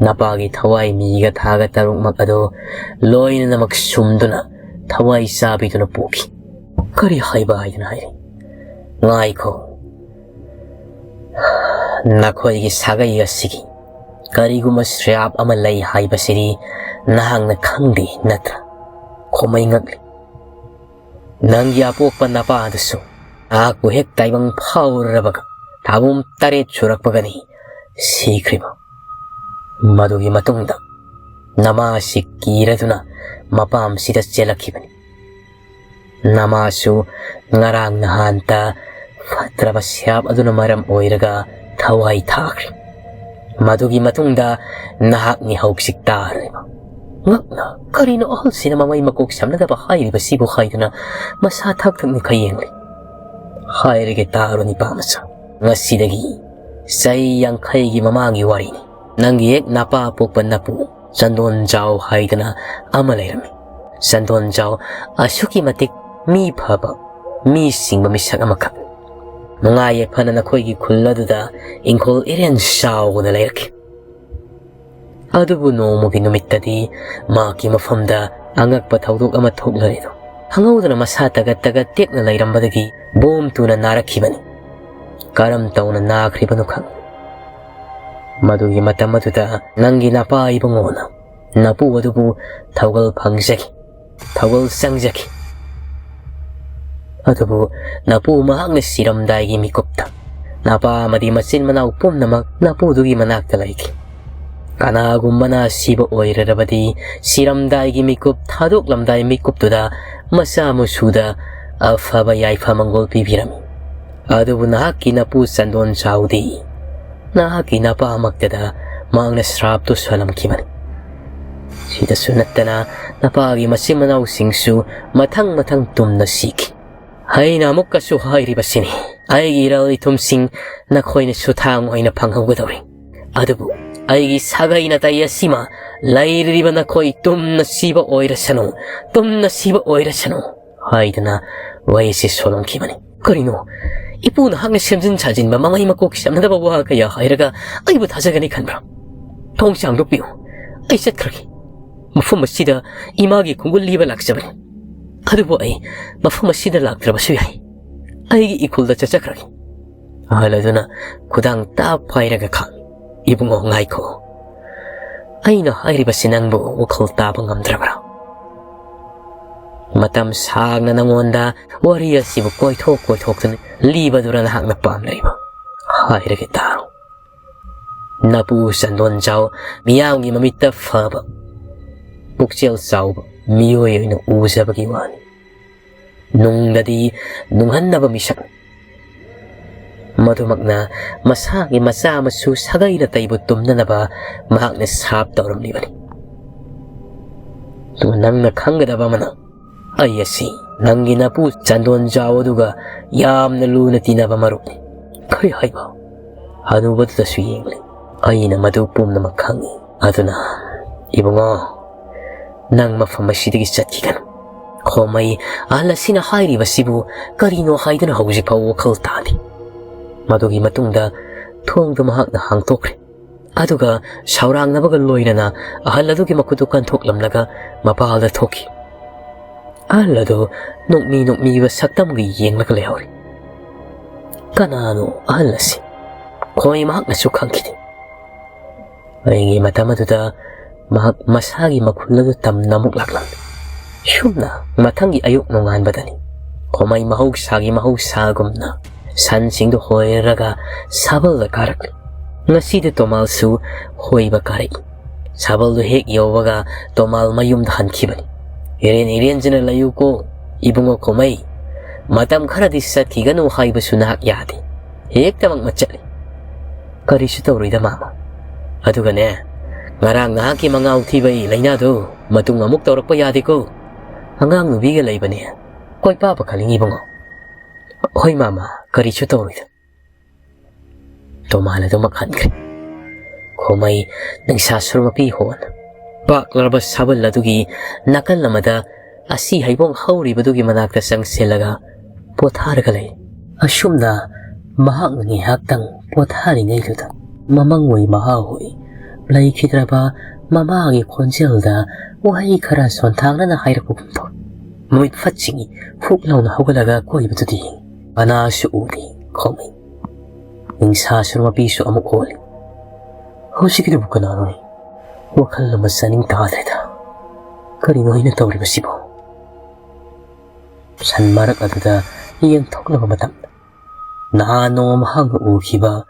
ꯅꯄꯥꯒꯤ ꯊꯋꯥꯏ ꯃꯤꯒ ꯊꯥꯒ ꯇꯔꯨꯛꯃꯛ ꯑꯗꯨ ꯂꯣꯏꯅꯅꯃꯛ ꯁꯨꯝꯗꯨꯅ ꯊꯋꯥꯏ ꯆꯥꯕꯤꯗꯨꯅ ꯄꯨꯈꯤ꯫ "ꯀꯔꯤ ꯍꯥꯏꯕ?" ꯍꯥꯏꯗꯨꯅ ꯍꯥꯏꯔꯤ꯫ "ꯉꯥꯏꯈꯣ, ꯅꯈꯣꯏꯒꯤ ꯁꯥꯒꯩ ꯑꯁꯤꯒꯤ ꯀꯔꯤꯒꯨꯝꯕ ꯁ꯭ꯔꯥꯞ ꯑꯃ ꯂꯩ ꯍꯥꯏꯕꯁꯤꯗꯤ ꯅꯍꯥꯛꯅ ꯈꯪꯗꯦ ꯅꯠꯇ꯭ꯔꯥ?" ꯈꯣꯃꯩ ꯉꯛꯂꯤ꯫ "ꯅꯪꯒꯤ ꯑꯄꯣꯛꯄ ꯅꯄꯥ ꯑꯗꯨꯁꯨ ꯅꯍꯥꯛꯄꯨ ꯍꯦꯛ ꯇꯥꯏꯕꯪ ꯐꯥꯎꯔꯨꯔꯕꯒ ꯊꯥꯕꯨꯝ ꯇꯔꯦꯠ ꯁꯨꯔꯛꯄꯒꯅꯤ ꯁꯤꯈ꯭ꯔꯤꯕ꯫ ꯃꯗꯨꯒꯤ ꯃꯇꯨꯡꯗ ꯅꯃꯥ ꯑꯁꯤ ꯀꯤꯔꯗꯨꯅ ꯃꯄꯥꯝꯁꯤꯗ ꯆꯦꯜꯂꯛꯈꯤꯕꯅꯤ꯫ ꯅꯃꯥꯁꯨ ꯉꯔꯥꯡ ꯅꯍꯥꯟꯇ ꯐꯠꯇ꯭ꯔꯕ ꯁ꯭ꯔꯥꯞ ꯑꯗꯨꯅ ꯃꯔꯝ ꯑꯣꯏꯔꯒ ꯊꯋꯥꯏ ꯊꯥꯈ꯭ꯔꯦ꯫ ꯃꯗꯨꯒꯤ ꯃꯇꯨꯡꯗ ꯅꯍꯥꯛꯅꯤ ꯍꯧꯖꯤꯛ ꯇꯥꯔꯤꯕ꯫" ꯉꯛꯅ, "ꯀꯔꯤꯅꯣ ꯑꯍꯜꯁꯤꯅ ꯃꯃꯩ ꯃꯀꯣꯛ ꯁꯝꯅꯗꯕ ꯍꯥꯏꯔꯤꯕꯁꯤꯕꯨ?" ꯍꯥꯏꯗꯨꯅ ꯃꯁꯥ ꯊꯛ ꯊꯛꯅ ꯈꯌꯦꯡꯂꯤ꯫ "ꯍꯥꯏꯔꯒꯦ ꯇꯥꯔꯣ, ꯅꯤꯄꯥ ꯃꯆꯥ꯫ ꯉꯁꯤꯗꯒꯤ ꯆꯍꯤ ꯌꯥꯡꯈꯩꯒꯤ ꯃꯃꯥꯡꯒꯤ ꯋꯥꯔꯤꯅꯤ꯫ ꯅꯪꯒꯤ ꯍꯦꯛ ꯅꯄꯥ ꯄꯣꯛꯄ ꯅꯄꯨ ꯆꯟꯗꯣꯟ ꯖꯥꯎ ꯍꯥꯏꯗꯅ ꯑꯃ ꯂꯩꯔꯝꯃꯤ꯫ ꯆꯟꯗꯣꯟ ꯖꯥꯎ ꯑꯁꯨꯛꯀꯤ ꯃꯇꯤꯛ ꯃꯤ ꯐꯕ, ꯃꯤ ꯁꯤꯡꯕ ꯃꯤꯁꯛ ꯑꯃꯈꯛ꯫ ꯅꯨꯡꯉꯥꯏ ꯌꯥꯏꯐꯅ ꯅꯈꯣꯏꯒꯤ ꯈꯨꯜ ꯑꯗꯨꯗ ꯏꯪꯈꯣꯜ ꯏꯔꯦꯟ ꯆꯥꯎꯅ ꯂꯩꯔꯛꯈꯤ꯫ ꯑꯗꯨꯕꯨ ꯅꯣꯡꯃꯒꯤ ꯅꯨꯃꯤꯠꯇꯗꯤ ꯃꯍꯥꯛꯀꯤ ꯃꯐꯝꯗ ꯑꯉꯛꯄ ꯊꯧꯗꯣꯛ ꯑꯃ ꯊꯣꯛꯂꯔꯦꯗꯣ꯫ ꯈꯪꯍꯧꯗꯅ ꯃꯁꯥ ꯇꯒꯠ ꯇꯒꯠ ꯇꯦꯛꯅ ꯂꯩꯔꯝꯕꯗꯒꯤ ꯕꯣꯝ ꯇꯨꯅ ꯅꯥꯔꯛꯈꯤꯕꯅꯤ꯫ ꯀꯔꯝ ꯇꯧꯅ ꯅꯥꯈ꯭ꯔꯤꯕꯅꯣ ꯈꯪ꯫ ꯃꯗꯨꯒꯤ ꯃꯇꯝ ꯑꯗꯨꯗ ꯅꯪꯒꯤ ꯅꯄꯥ ꯏꯕꯨꯡꯉꯣꯅ ꯅꯄꯨ ꯑꯗꯨꯕꯨ ꯊꯧꯒꯜ ꯐꯪꯖꯈꯤ, ꯊꯧꯒꯜ ꯆꯪꯖꯈꯤ꯫ ꯑꯗꯨꯕꯨ ꯅꯄꯨ ꯃꯍꯥꯛꯅ ꯁꯤꯔꯝꯗꯥꯏꯒꯤ ꯃꯤꯀꯨꯞꯇ ꯅꯄꯥ ꯑꯃꯗꯤ ꯃꯆꯤꯟ ꯃꯅꯥꯎ ꯄꯨꯝꯅꯃꯛ ꯅꯄꯨꯗꯨꯒꯤ ꯃꯅꯥꯛꯇ ꯂꯩꯈꯤ꯫ ꯀꯅꯥꯒꯨꯝꯕꯅ ꯁꯤꯕ ꯑꯣꯏꯔꯔꯕꯗꯤ ꯁꯤꯔꯝꯗꯥꯏꯒꯤ ꯃꯤꯀꯨꯞ ꯊꯥꯗꯣꯛꯂꯝꯗꯥꯏ ꯃꯤꯀꯨꯞꯇꯨꯗ ꯃꯆꯥ ꯃꯁꯨꯗ ꯑꯐꯕ ꯌꯥꯏꯐ ꯃꯪꯒꯣꯜ ꯄꯤꯕꯤꯔꯝꯃꯤ꯫ ꯑꯗꯨꯕꯨ ꯅꯍꯥꯛꯀꯤ ꯅꯄꯨ ꯆꯟꯗꯣꯟ ꯆꯥꯎꯗꯤ ꯅꯍꯥꯛꯀꯤ ꯅꯄꯥꯃꯛꯇꯗ ꯃꯍꯥꯛꯅ ꯁ꯭ꯔꯥꯞꯇꯨ ꯁꯣꯜꯂꯝꯈꯤꯕꯅꯤ꯫ ꯁꯤꯗꯁꯨ ꯅꯠꯇꯅ ꯅꯄꯥꯒꯤ ꯃꯆꯤꯟ ꯃꯅꯥꯎꯁꯤꯡꯁꯨ ꯃꯊꯪ ꯃꯊꯪ ꯇꯨꯝꯅ ꯁꯤꯈꯤ꯫ ꯑꯩꯅ ꯑꯃꯨꯛꯀꯁꯨ ꯍꯥꯏꯔꯤꯕꯁꯤꯅꯤ, ꯑꯩꯒꯤ ꯏꯔꯜ ꯏꯊꯨꯝꯁꯤꯡ ꯅꯈꯣꯏꯅꯁꯨ ꯊꯥꯡ ꯑꯣꯏꯅ ꯐꯪꯍꯧꯒꯗꯧꯔꯤ꯫ ꯑꯗꯨꯕꯨ ꯑꯩꯒꯤ ꯁꯥꯒꯩ ꯅꯥꯇꯩ ꯑꯁꯤꯃ ꯂꯩꯔꯤꯕ ꯅꯈꯣꯏ ꯇꯨꯝꯅ ꯁꯤꯕ ꯑꯣꯏꯔꯁꯅꯨ, ꯇꯨꯝꯅ ꯁꯤꯕ ꯑꯣꯏꯔꯁꯅꯨ ꯍꯥꯏꯗꯅ ꯋꯥꯍꯩꯁꯤ ꯁꯣꯜꯂꯝꯈꯤꯕꯅꯤ꯫ ꯀꯔꯤꯅꯣ? ꯏꯄꯨ ꯅꯍꯥꯛꯅ ꯁꯦꯝꯖꯤꯟ ꯁꯥꯖꯤꯟꯕ ꯃꯃꯩ ꯃꯀꯣꯛ ꯁꯝꯅꯗꯕ ꯋꯥ ꯀꯌꯥ ꯍꯥꯏꯔꯒ ꯑꯩꯕꯨ ꯊꯥꯖꯒꯅꯤ ꯈꯟꯕ꯭ꯔꯥ? ꯊꯣꯡ ꯁꯥꯡꯗꯣꯛꯄꯤꯌꯨ꯫ ꯑꯩ ꯆꯠꯈ꯭ꯔꯒꯦ꯫ ꯃꯐꯝ ꯑꯁꯤꯗ ꯏꯃꯥꯒꯤ ꯈꯣꯡꯒꯨꯜ ꯂꯤꯕ ꯂꯥꯛꯆꯕꯅꯤ꯫ ꯑꯗꯨꯕꯨ ꯑꯩ ꯃꯐꯝ ꯑꯁꯤꯗ ꯂꯥꯛꯇ꯭ꯔꯕꯁꯨ ꯌꯥꯏ꯫ ꯑꯩꯒꯤ ꯏꯈꯨꯜꯗ ꯆꯠꯆꯈ꯭ꯔꯒꯦ꯫ ꯑꯍꯜ ꯑꯗꯨꯅ ꯈꯨꯗꯥꯡ ꯇꯥꯞ ꯄꯥꯏꯔꯒ ꯈꯥꯡ, "ꯏꯕꯨꯡꯉꯣ, ꯉꯥꯏꯈꯣ꯫ ꯑꯩꯅ ꯍꯥꯏꯔꯤꯕꯁꯤ ꯅꯪꯕꯨ ꯋꯥꯈꯜ ꯇꯥꯕ ꯉꯝꯗ꯭ꯔꯕ꯭ꯔꯥ? ꯃꯇꯝ ꯁꯥꯡꯅ ꯅꯉꯣꯟꯗ ꯋꯥꯔꯤ ꯑꯁꯤꯕꯨ ꯀꯣꯏꯊꯣꯛ ꯀꯣꯏꯊꯣꯛꯇꯨꯅ ꯂꯤꯕꯗꯨꯔ ꯅꯍꯥꯛꯅ ꯄꯥꯝꯂꯤꯕ? ꯍꯥꯏꯔꯒꯦ ꯇꯥꯔꯣ꯫ ꯅꯄꯨ ꯆꯟꯗꯣꯟ ꯆꯥꯎ ꯃꯤꯌꯥꯝꯒꯤ ꯃꯃꯤꯠꯇ ꯐꯕ, ꯄꯨꯛꯆꯦꯜ ꯆꯥꯎꯕ ꯃꯤꯑꯣꯏ ꯑꯣꯏꯅ ꯎꯖꯕꯒꯤ ꯋꯥꯅꯤ꯫ ꯅꯨꯡꯗꯗꯤ ꯅꯨꯡꯍꯟꯅꯕ ꯃꯤꯁꯛ꯫ ꯃꯗꯨꯃꯛꯅ ꯃꯁꯥꯒꯤ ꯃꯆꯥ ꯃꯁꯨ ꯁꯥꯒꯩ ꯅꯥꯇꯩꯕꯨ ꯇꯨꯝꯅꯅꯕ ꯃꯍꯥꯛꯅ ꯁꯥꯞ ꯇꯧꯔꯝꯂꯤꯕꯅꯤ꯫ ꯑꯗꯨꯒ ꯅꯪꯅ ꯈꯪꯒꯗꯕ ꯑꯃꯅ, ꯑꯩ ꯑꯁꯤ ꯅꯪꯒꯤ ꯅꯄꯨ ꯆꯟꯗꯣꯟ ꯖꯥꯎ ꯑꯗꯨꯒ ꯌꯥꯝꯅ ꯂꯨꯅ ꯇꯤꯟꯅꯕ ꯃꯔꯨꯞꯅꯤ꯫ ꯀꯔꯤ ꯍꯥꯏꯕ?" ꯍꯅꯨꯕꯗꯨꯗꯁꯨ ꯌꯦꯡꯂꯤ꯫ "ꯑꯩꯅ ꯃꯗꯨ ꯄꯨꯝꯅꯃꯛ ꯈꯪꯏ꯫ ꯑꯗꯨꯅ ꯏꯕꯨꯡꯉꯣ, ꯅꯪ ꯃꯐꯝ ꯑꯁꯤꯗꯒꯤ ꯆꯠꯈꯤꯒꯅꯨ꯫" ꯈꯣꯃꯩ ꯑꯍꯜ ꯑꯁꯤꯅ ꯍꯥꯏꯔꯤꯕꯁꯤꯕꯨ ꯀꯔꯤꯅꯣ ꯍꯥꯏꯗꯨꯅ ꯍꯧꯖꯤꯛ ꯐꯥꯎ ꯋꯥꯈꯜ ꯇꯥꯗꯦ꯫ ꯃꯗꯨꯒꯤ ꯃꯇꯨꯡꯗ ꯊꯣꯡꯗꯨ ꯃꯍꯥꯛꯅ ꯍꯥꯡꯗꯣꯛꯈ꯭ꯔꯦ꯫ ꯑꯗꯨꯒ ꯁꯥꯎꯔꯥꯡꯅꯕꯒ ꯂꯣꯏꯅꯅ ꯑꯍꯜ ꯑꯗꯨꯒꯤ ꯃꯈꯨꯠꯇꯨ ꯀꯟꯊꯣꯛꯂꯝꯂꯒ ꯃꯄꯥꯜꯗ ꯊꯣꯛꯈꯤ꯫ ꯑꯍꯜ ꯑꯗꯨ ꯅꯣꯛꯃꯤ ꯅꯣꯛꯃꯤꯕ ꯁꯛꯇꯝꯒ ꯌꯦꯡꯂꯒ ꯂꯩꯍꯧꯔꯤ꯫ ꯀꯅꯥꯅꯣ ꯑꯍꯜ ꯑꯁꯤ? ꯈꯣꯃꯩ ꯃꯍꯥꯛꯅꯁꯨ ꯈꯪꯈꯤꯗꯦ꯫ ꯑꯩꯒꯤ ꯃꯇꯝ ꯑꯗꯨꯗ ꯃꯍꯥꯛ ꯃꯁꯥꯒꯤ ꯃꯈꯨꯜ ꯑꯗꯨ ꯇꯝꯅ ꯑꯃꯨꯛ ꯂꯥꯛꯂꯝꯃꯤ꯫ ꯁꯨꯝꯅ ꯃꯊꯪꯒꯤ ꯑꯌꯨꯛ ꯅꯣꯡꯉꯥꯟꯕꯗꯅꯤ꯫ ꯈꯣꯃꯩ ꯃꯍꯧꯁꯥꯒꯤ ꯃꯍꯧꯁꯥꯒꯨꯝꯅ ꯁꯟꯁꯤꯡꯗꯨ ꯍꯣꯏꯔꯒ ꯁꯥꯕꯜꯗ ꯀꯥꯔꯛꯂꯤ꯫ ꯉꯁꯤꯗꯤ ꯇꯣꯃꯥꯜꯁꯨ ꯍꯣꯏꯕ ꯀꯥꯔꯛꯏ꯫ ꯁꯥꯕꯜꯗꯨ ꯍꯦꯛ ꯌꯧꯕꯒ ꯇꯣꯃꯥꯜ ꯃꯌꯨꯝꯗ ꯍꯟꯈꯤꯕꯅꯤ꯫ "ꯏꯔꯦꯟ ꯏꯔꯦꯟꯖꯅ ꯂꯩꯌꯨꯀꯣ, ꯏꯕꯨꯡꯉꯣ ꯈꯣꯃꯩ꯫ ꯃꯇꯝ ꯈꯔꯗꯤ ꯆꯠꯈꯤꯒꯅꯨ ꯍꯥꯏꯕꯁꯨ ꯅꯍꯥꯛ ꯌꯥꯗꯦ꯫ ꯍꯦꯛꯇꯃꯛ ꯃꯠ ꯆꯠꯂꯤ꯫" "ꯀꯔꯤꯁꯨ ꯇꯧꯔꯣꯏꯗ, ꯃꯥꯃ꯫ ꯑꯗꯨꯒꯅꯦ, ꯉꯔꯥꯡ ꯅꯍꯥꯛꯀꯤ ꯃꯉꯥꯎ ꯊꯤꯕꯒꯤ ꯂꯥꯏꯅꯥꯗꯨ ꯃꯇꯨꯡ ꯑꯃꯨꯛ ꯇꯧꯔꯛꯄ ꯌꯥꯗꯦꯀꯣ꯫ ꯑꯉꯥꯡ ꯅꯨꯕꯤꯒ ꯂꯩꯕꯅꯦ꯫ ꯀꯣꯏꯄꯥ ꯄꯥꯈꯠꯂꯤꯉꯤ, ꯏꯕꯨꯡꯉꯣ꯫" "ꯍꯣꯏ, ꯃꯥꯃ, ꯀꯔꯤꯁꯨ ꯇꯧꯔꯣꯏꯗ꯫" ꯇꯣꯃꯥꯜ ꯑꯗꯨꯃꯛ ꯍꯟꯈ꯭ꯔꯦ꯫ ꯈꯣꯃꯩ ꯅꯤꯡꯁꯥ ꯁꯣꯔ ꯃꯄꯤ ꯍꯣꯟ ꯄꯥꯛꯂꯕ ꯁꯥꯕꯜ ꯑꯗꯨꯒꯤ ꯅꯥꯀꯜ ꯑꯃꯗ ꯑꯁꯤ ꯍꯩꯕꯣꯡ ꯍꯧꯔꯤꯕꯗꯨꯒꯤ ꯃꯅꯥꯛꯇ ꯆꯪꯁꯤꯜꯂꯒ ꯄꯣꯊꯥꯔꯒ ꯂꯩ꯫ ꯑꯁꯨꯝꯅ ꯃꯍꯥꯛꯅ ꯉꯥꯏꯍꯥꯛꯇꯪ ꯄꯣꯊꯥꯔꯤꯉꯩꯗꯨꯗ ꯃꯃꯪ ꯑꯣꯏ ꯃꯍꯥ ꯍꯣꯏ ꯂꯩꯈꯤꯗ꯭ꯔꯕ ꯃꯃꯥꯒꯤ ꯈꯣꯟꯖꯦꯜꯗ ꯋꯥꯍꯩ ꯈꯔ ꯁꯣꯟꯊꯥꯡꯅꯅ ꯍꯥꯏꯔꯛꯄꯒꯨꯝ ꯇꯧꯏ꯫ ꯃꯃꯤꯠ ꯐꯠ ꯆꯤꯡꯏ꯫ ꯐꯨꯛ ꯂꯥꯎꯅ ꯍꯧꯒꯠꯂꯒ ꯀꯣꯏꯕꯗꯨꯗ ꯌꯦꯡꯏ꯫ ꯀꯅꯥꯁꯨ ꯎꯗꯦ꯫ ꯈꯣꯃꯩ꯫ ꯅꯤꯡꯁꯥ ꯁꯔꯨ ꯃꯄꯤꯁꯨ ꯑꯃꯨꯛ ꯑꯣꯜꯂꯤ꯫ ꯍꯧꯖꯤꯛꯀꯤꯗꯨꯕꯨ ꯀꯅꯥꯅꯣꯅꯦ? ꯋꯥꯈꯜ ꯑꯃ ꯆꯥꯅꯤꯡ ꯇꯥꯗ꯭ꯔꯦꯗ꯫ ꯀꯔꯤꯅꯣ ꯑꯩꯅ ꯇꯧꯔꯤꯕꯁꯤꯕꯣ? ꯁꯟ ꯃꯔꯛ ꯑꯗꯨꯗ ꯌꯦꯡꯊꯣꯛꯂꯕ ꯃꯇꯝꯗ ꯅꯍꯥꯟ ꯅꯣꯡꯃ ꯃꯍꯥꯛꯅ ꯎꯈꯤꯕ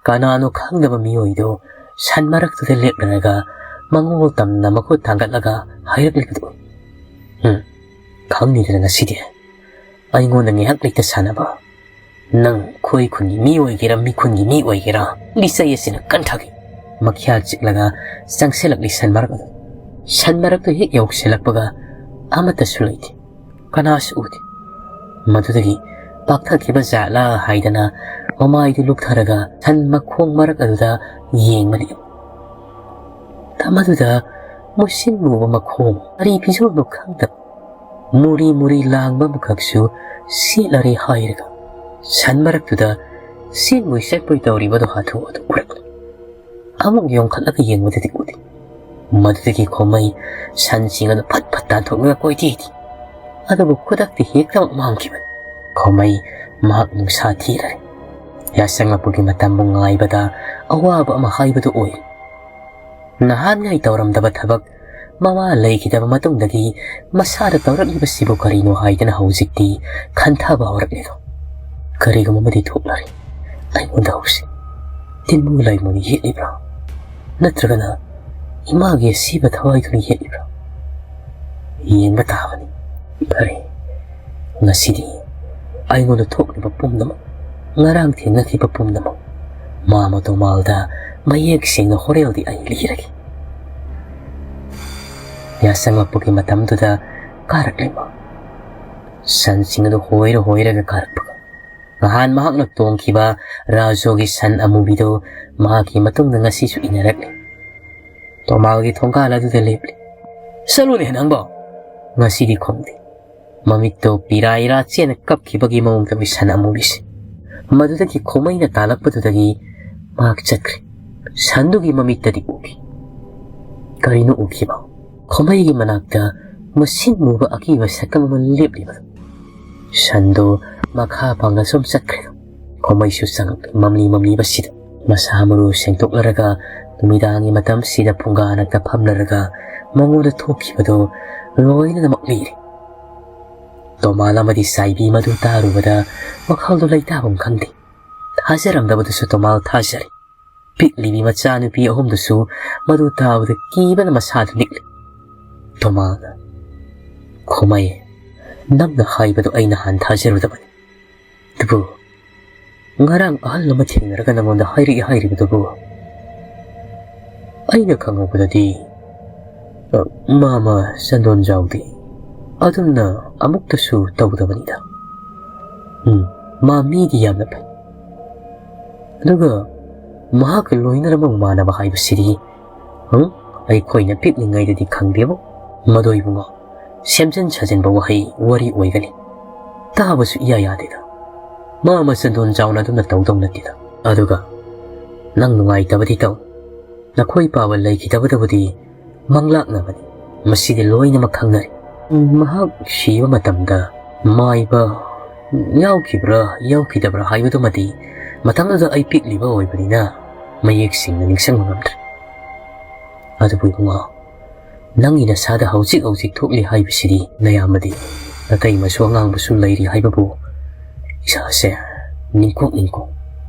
ꯀꯅꯥꯅꯣ ꯈꯪꯗꯕ ꯃꯤꯑꯣꯏꯗꯨ ꯁꯟ ꯃꯔꯛꯇꯨꯗ ꯂꯦꯞꯂꯔꯒ ꯃꯉꯣꯜ ꯇꯝꯅ ꯃꯈꯨꯠ ꯊꯥꯡꯒꯠꯂꯒ ꯍꯥꯏꯔꯛꯂꯤꯕꯗꯨ ꯎꯏ꯫ "ꯎꯝ, ꯈꯪꯅꯤꯗꯅ ꯉꯁꯤꯗꯤ꯫ ꯑꯩꯉꯣꯟꯗ ꯉꯥꯏꯍꯥꯛ ꯂꯩꯇ ꯁꯥꯟꯅꯕ꯫ ꯅꯪ ꯈꯣꯏ ꯈꯨꯟꯒꯤ ꯃꯤ ꯑꯣꯏꯒꯦꯔꯥ, ꯃꯤꯈꯨꯟꯒꯤ ꯃꯤ ꯑꯣꯏꯒꯦꯔꯥ, ꯂꯤꯆꯩ ꯑꯁꯤꯅ ꯀꯟꯊꯒꯦ꯫" ꯃꯈ꯭ꯌꯥꯜ ꯆꯤꯛꯂꯒ ꯆꯪꯁꯤꯜꯂꯛꯂꯤ ꯁꯟ ꯃꯔꯛ ꯑꯗꯨ꯫ ꯁꯟ ꯃꯔꯛꯇꯨ ꯍꯦꯛ ꯌꯧꯁꯤꯜꯂꯛꯄꯒ ꯑꯃꯠꯇꯁꯨ ꯂꯩꯇꯦ꯫ ꯀꯅꯥꯁꯨ ꯎꯗꯦ꯫ ꯃꯗꯨꯗꯒꯤ ꯄꯥꯛꯊꯈꯤꯕ ꯖꯥꯠꯂꯥ ꯍꯥꯏꯗꯅ ꯃꯃꯥꯏꯗꯨ ꯂꯨꯞꯊꯔꯒ ꯁꯟ ꯃꯈꯣꯡ ꯃꯔꯛ ꯑꯗꯨꯗ ꯌꯦꯡꯕꯅꯤ꯫ ꯃꯗꯨꯗ ꯃꯨꯁꯤꯟ ꯃꯨꯕ ꯃꯈꯣꯡ, ꯀꯔꯤ ꯐꯤꯖꯣꯜꯅꯣ ꯈꯪꯗꯕ, ꯃꯨꯔꯤ ꯃꯨꯔꯤ ꯂꯥꯡꯕ ꯑꯃꯈꯛꯁꯨ ꯁꯦꯠꯂꯔꯦ ꯍꯥꯏꯔꯒ ꯁꯟ ꯃꯔꯛꯇꯨꯗ ꯆꯦꯟꯕꯣꯏ ꯆꯠꯄꯣꯏ ꯇꯧꯔꯤꯕꯗꯣ ꯍꯥꯊꯨ ꯍꯥꯊꯨ ꯎꯔꯛꯂꯦ꯫ ꯑꯃꯨꯛ ꯌꯣꯡꯈꯠꯂꯒ ꯌꯦꯡꯕꯗꯗꯤ ꯎꯗꯦ꯫ ꯃꯗꯨꯗꯒꯤ ꯈꯣꯃꯩ ꯁꯟꯁꯤꯡ ꯑꯗꯨ ꯐꯠ ꯐꯠ ꯇꯥꯟꯊꯣꯛꯂꯒ ꯀꯣꯏꯊꯤ ꯊꯤ꯫ ꯑꯗꯨꯕꯨ ꯈꯨꯗꯛꯇ ꯍꯦꯛꯇꯃꯛ ꯃꯥꯡꯈꯤꯕꯅꯤ꯫ ꯈꯣꯃꯩ ꯃꯍꯥꯛ ꯅꯨꯡꯁꯥ ꯊꯤꯔꯔꯦ꯫ ꯌꯥꯆꯪꯂꯛꯄꯒꯤ ꯃꯇꯝꯕꯨ ꯉꯥꯏꯕꯗ ꯑꯋꯥꯕ ꯑꯃ ꯍꯥꯏꯕꯗꯨ ꯑꯣꯏ꯫ ꯅꯍꯥꯟꯉꯩ ꯇꯧꯔꯝꯗꯕ ꯊꯕꯛ ꯃꯃꯥ ꯂꯩꯈꯤꯗꯕ ꯃꯇꯨꯡꯗꯒꯤ ꯃꯁꯥꯗ ꯇꯧꯔꯛꯂꯤꯕꯁꯤꯕꯨ ꯀꯔꯤꯅꯣ ꯍꯥꯏꯗꯅ ꯍꯧꯖꯤꯛꯇꯤ ꯈꯟꯊꯕ ꯍꯧꯔꯛꯂꯦꯗꯣ꯫ ꯀꯔꯤꯒꯨꯝꯕ ꯑꯃꯗꯤ ꯊꯣꯛꯂꯔꯦ꯫ ꯑꯩꯉꯣꯟꯗ ꯍꯧꯖꯤꯛ ꯇꯤꯟꯃꯨ ꯂꯥꯏꯃꯨꯅ ꯌꯦꯠꯂꯤꯕ꯭ꯔꯥ? ꯅꯠꯇ꯭ꯔꯒꯅ ꯏꯃꯥꯒꯤ ꯑꯁꯤꯕ ꯊꯋꯥꯏꯗꯨꯅ ꯌꯦꯠꯂꯤꯕ꯭ꯔꯥ? ꯌꯦꯡꯕ ꯇꯥꯕꯅꯤ꯫ ꯐꯔꯦ, ꯉꯁꯤꯗꯤ ꯑꯩꯉꯣꯟꯗ ꯊꯣꯛꯂꯤꯕ ꯄꯨꯝꯅꯃꯛ, ꯉꯔꯥꯡ ꯊꯦꯡꯅꯈꯤꯕ ꯄꯨꯝꯅꯃꯛ, ꯃꯥꯃ ꯇꯣꯃꯥꯜꯗ ꯃꯌꯦꯛ ꯁꯦꯡꯅ ꯍꯣꯔꯦꯜꯗꯤ ꯑꯩ ꯂꯤꯔꯒꯦ꯫ ꯌꯥꯆꯪꯂꯛꯄꯒꯤ ꯃꯇꯝꯗꯨꯗ ꯀꯥꯔꯛꯂꯤꯕ ꯁꯟꯁꯤꯡ ꯑꯗꯨ ꯍꯣꯏꯔ ꯍꯣꯏꯔꯒ ꯀꯥꯔꯛꯄꯒ, ꯅꯍꯥꯟ ꯃꯍꯥꯛꯅ ꯇꯣꯡꯈꯤꯕ ꯔꯥꯖꯣꯒꯤ ꯁꯟ ꯑꯃꯨꯕꯤꯗꯨ ꯃꯍꯥꯛꯀꯤ ꯃꯇꯨꯡꯗ ꯉꯁꯤꯁꯨ ꯏꯟꯅꯔꯛꯂꯤ꯫ ꯇꯣꯃꯥꯜꯒꯤ ꯊꯣꯡꯒꯥꯜ ꯑꯗꯨꯗ ꯂꯦꯞꯂꯤ꯫ "ꯆꯠꯂꯨꯅꯦ ꯅꯪꯕꯣ!" ꯉꯁꯤꯗꯤ ꯈꯣꯡꯗꯦ꯫ ꯃꯃꯤꯠꯇꯣ ꯄꯤꯔꯥ ꯏꯔꯥ ꯆꯦꯅ ꯀꯞꯈꯤꯕꯒꯤ ꯃꯑꯣꯡꯗ ꯎꯏ ꯁꯟ ꯑꯃꯨꯕꯤꯁꯦ꯫ ꯃꯗꯨꯗꯒꯤ ꯈꯣꯃꯩꯅ ꯇꯥꯜꯂꯛꯄꯗꯨꯗꯒꯤ ꯃꯍꯥꯛ ꯆꯠꯈ꯭ꯔꯦ꯫ ꯁꯟꯗꯨꯒꯤ ꯃꯃꯤꯠꯇꯗꯤ ꯎꯈꯤ꯫ ꯀꯔꯤꯅꯣ ꯎꯈꯤꯕ? ꯈꯣꯃꯩꯒꯤ ꯃꯅꯥꯛꯇ ꯃꯨꯁꯤꯟ ꯃꯨꯕ ꯑꯀꯤꯕ ꯁꯛꯇꯝ ꯑꯃ ꯂꯦꯞꯂꯤꯕꯗꯨ꯫ ꯁꯟꯗꯣ ꯃꯈꯥ ꯄꯥꯡꯅ ꯁꯨꯝ ꯆꯠꯈ꯭ꯔꯦ꯫ ꯈꯣꯃꯩꯁꯨ ꯆꯪꯂꯛꯂꯦ ꯃꯝꯂꯤ ꯃꯝꯂꯤꯕꯁꯤꯗ꯫ ꯃꯁꯥ ꯃꯔꯨ ꯁꯦꯡꯗꯣꯛꯂꯔꯒ ꯅꯨꯃꯤꯗꯥꯡꯒꯤ ꯃꯇꯝꯁꯤꯗ ꯐꯨꯡꯒꯥ ꯅꯛꯇ ꯐꯝꯂꯔꯒ ꯃꯉꯣꯟꯗ ꯊꯣꯛꯈꯤꯕꯗꯨ ꯂꯣꯏꯅꯃꯛ ꯂꯤꯔꯦ꯫ ꯇꯣꯃꯥꯜ ꯑꯃꯗꯤ ꯁꯥꯏꯕꯤ ꯃꯗꯨ ꯇꯥꯔꯨꯕꯗ ꯋꯥꯈꯜꯗꯨ ꯂꯩꯇꯥꯐꯝ ꯈꯪꯗꯦ꯫ ꯊꯥꯖꯔꯝꯗꯕꯗꯨꯁꯨ ꯇꯣꯃꯥꯜ ꯊꯥꯖꯔꯦ꯫ ꯄꯤꯛꯂꯤꯕꯤ ꯃꯆꯥꯅꯨꯄꯤ ꯑꯍꯨꯝꯗꯨꯁꯨ ꯃꯗꯨ ꯇꯥꯕꯗ ꯀꯤꯕꯅ ꯃꯁꯥꯗꯨ ꯅꯤꯛꯂꯦ꯫ ꯇꯣꯃꯥꯜꯅ, "ꯈꯣꯃꯩ, ꯅꯪꯅ ꯍꯥꯏꯕꯗꯨ ꯑꯩ ꯅꯍꯥꯟ ꯊꯥꯖꯔꯨꯗꯕꯅꯤ꯫ ꯑꯗꯨꯕꯨ ꯉꯔꯥꯡ ꯑꯍꯜ ꯑꯃ ꯊꯦꯡꯅꯔꯒ ꯅꯉꯣꯟꯗ ꯍꯥꯏꯔꯛꯏ ꯍꯥꯏꯔꯤꯕꯗꯨꯕꯨ?" "ꯑꯩꯅ ꯈꯪꯍꯧꯕꯗꯗꯤ, ꯑ, ꯃꯥꯃ ꯆꯟꯗꯣꯟꯖꯥꯎꯗꯤ ꯑꯗꯨꯝꯅ ꯑꯃꯨꯛꯇꯁꯨ ꯇꯧꯗꯕꯅꯤꯗ꯫ ꯎꯝ, ꯃꯥ ꯃꯤꯗꯤ ꯌꯥꯝꯅ ꯐꯩ꯫ ꯑꯗꯨꯒ ꯃꯍꯥꯛꯀ ꯂꯣꯏꯅꯅ ꯃꯃꯥꯟꯅꯕ ꯍꯥꯏꯕꯁꯤꯗꯤ, ꯍꯝ? ꯑꯩꯈꯣꯏꯅ ꯄꯤꯛꯂꯤꯉꯩꯗꯗꯤ ꯈꯪꯗꯦꯕꯨ꯫ ꯃꯗꯨ ꯏꯕꯨꯡꯉꯣ, ꯁꯦꯝꯖꯤꯟ ꯁꯥꯖꯤꯟꯕ ꯋꯥꯍꯩ ꯋꯥꯔꯤ ꯑꯣꯏꯒꯅꯤ꯫ ꯇꯥꯕꯁꯨ ꯏꯌꯥ ꯌꯥꯗꯦꯗ꯫ ꯃꯥꯃ ꯆꯟꯗꯣꯟꯖꯥꯎꯅ ꯑꯗꯨꯝꯅ ꯇꯧꯗꯧ ꯅꯠꯇꯦꯗ꯫ ꯑꯗꯨꯒ ꯅꯪ ꯅꯨꯡꯉꯥꯏꯇꯕꯗꯤ ꯇꯧ꯫ ꯅꯈꯣꯏ ꯄꯥꯕ ꯂꯩꯈꯤꯗꯕꯗꯕꯨꯗꯤ ꯃꯪꯂꯥꯛꯅꯕꯅꯤ꯫ ꯃꯁꯤꯗꯤ ꯂꯣꯏꯅꯃꯛ ꯈꯪꯅꯔꯦ꯫ ꯃꯍꯥꯛ ꯁꯤꯕ ꯃꯇꯝꯗ ꯃꯥꯏꯕ ꯌꯥꯎꯈꯤꯕ꯭ꯔꯥ ꯌꯥꯎꯈꯤꯗꯕ꯭ꯔꯥ ꯍꯥꯏꯕꯗꯨꯃꯗꯤ ꯃꯇꯝꯗꯨꯗ ꯑꯩ ꯄꯤꯛꯂꯤꯕ ꯑꯣꯏꯕꯅꯤꯅ ꯃꯌꯦꯛ ꯁꯦꯡꯅ ꯅꯤꯡꯁꯤꯡꯕ ꯉꯝꯗ꯭ꯔꯦ꯫ ꯑꯗꯨꯕꯨ ꯏꯕꯨꯡꯉꯣ, ꯅꯪꯒꯤ ꯅꯁꯥꯗ ꯍꯧꯖꯤꯛ ꯍꯧꯖꯤꯛ ꯊꯣꯛꯂꯤ ꯍꯥꯏꯕꯁꯤꯗꯤ ꯅꯌꯥꯝꯕꯗꯤ ꯅꯇꯩꯃꯁꯨ ꯑꯉꯥꯡꯕꯁꯨ ꯂꯩꯔꯤ ꯍꯥꯏꯕꯕꯨ ꯏꯁꯥꯁꯦ ꯅꯤꯡꯀꯣꯛ ꯅꯤꯡꯀꯣꯛ,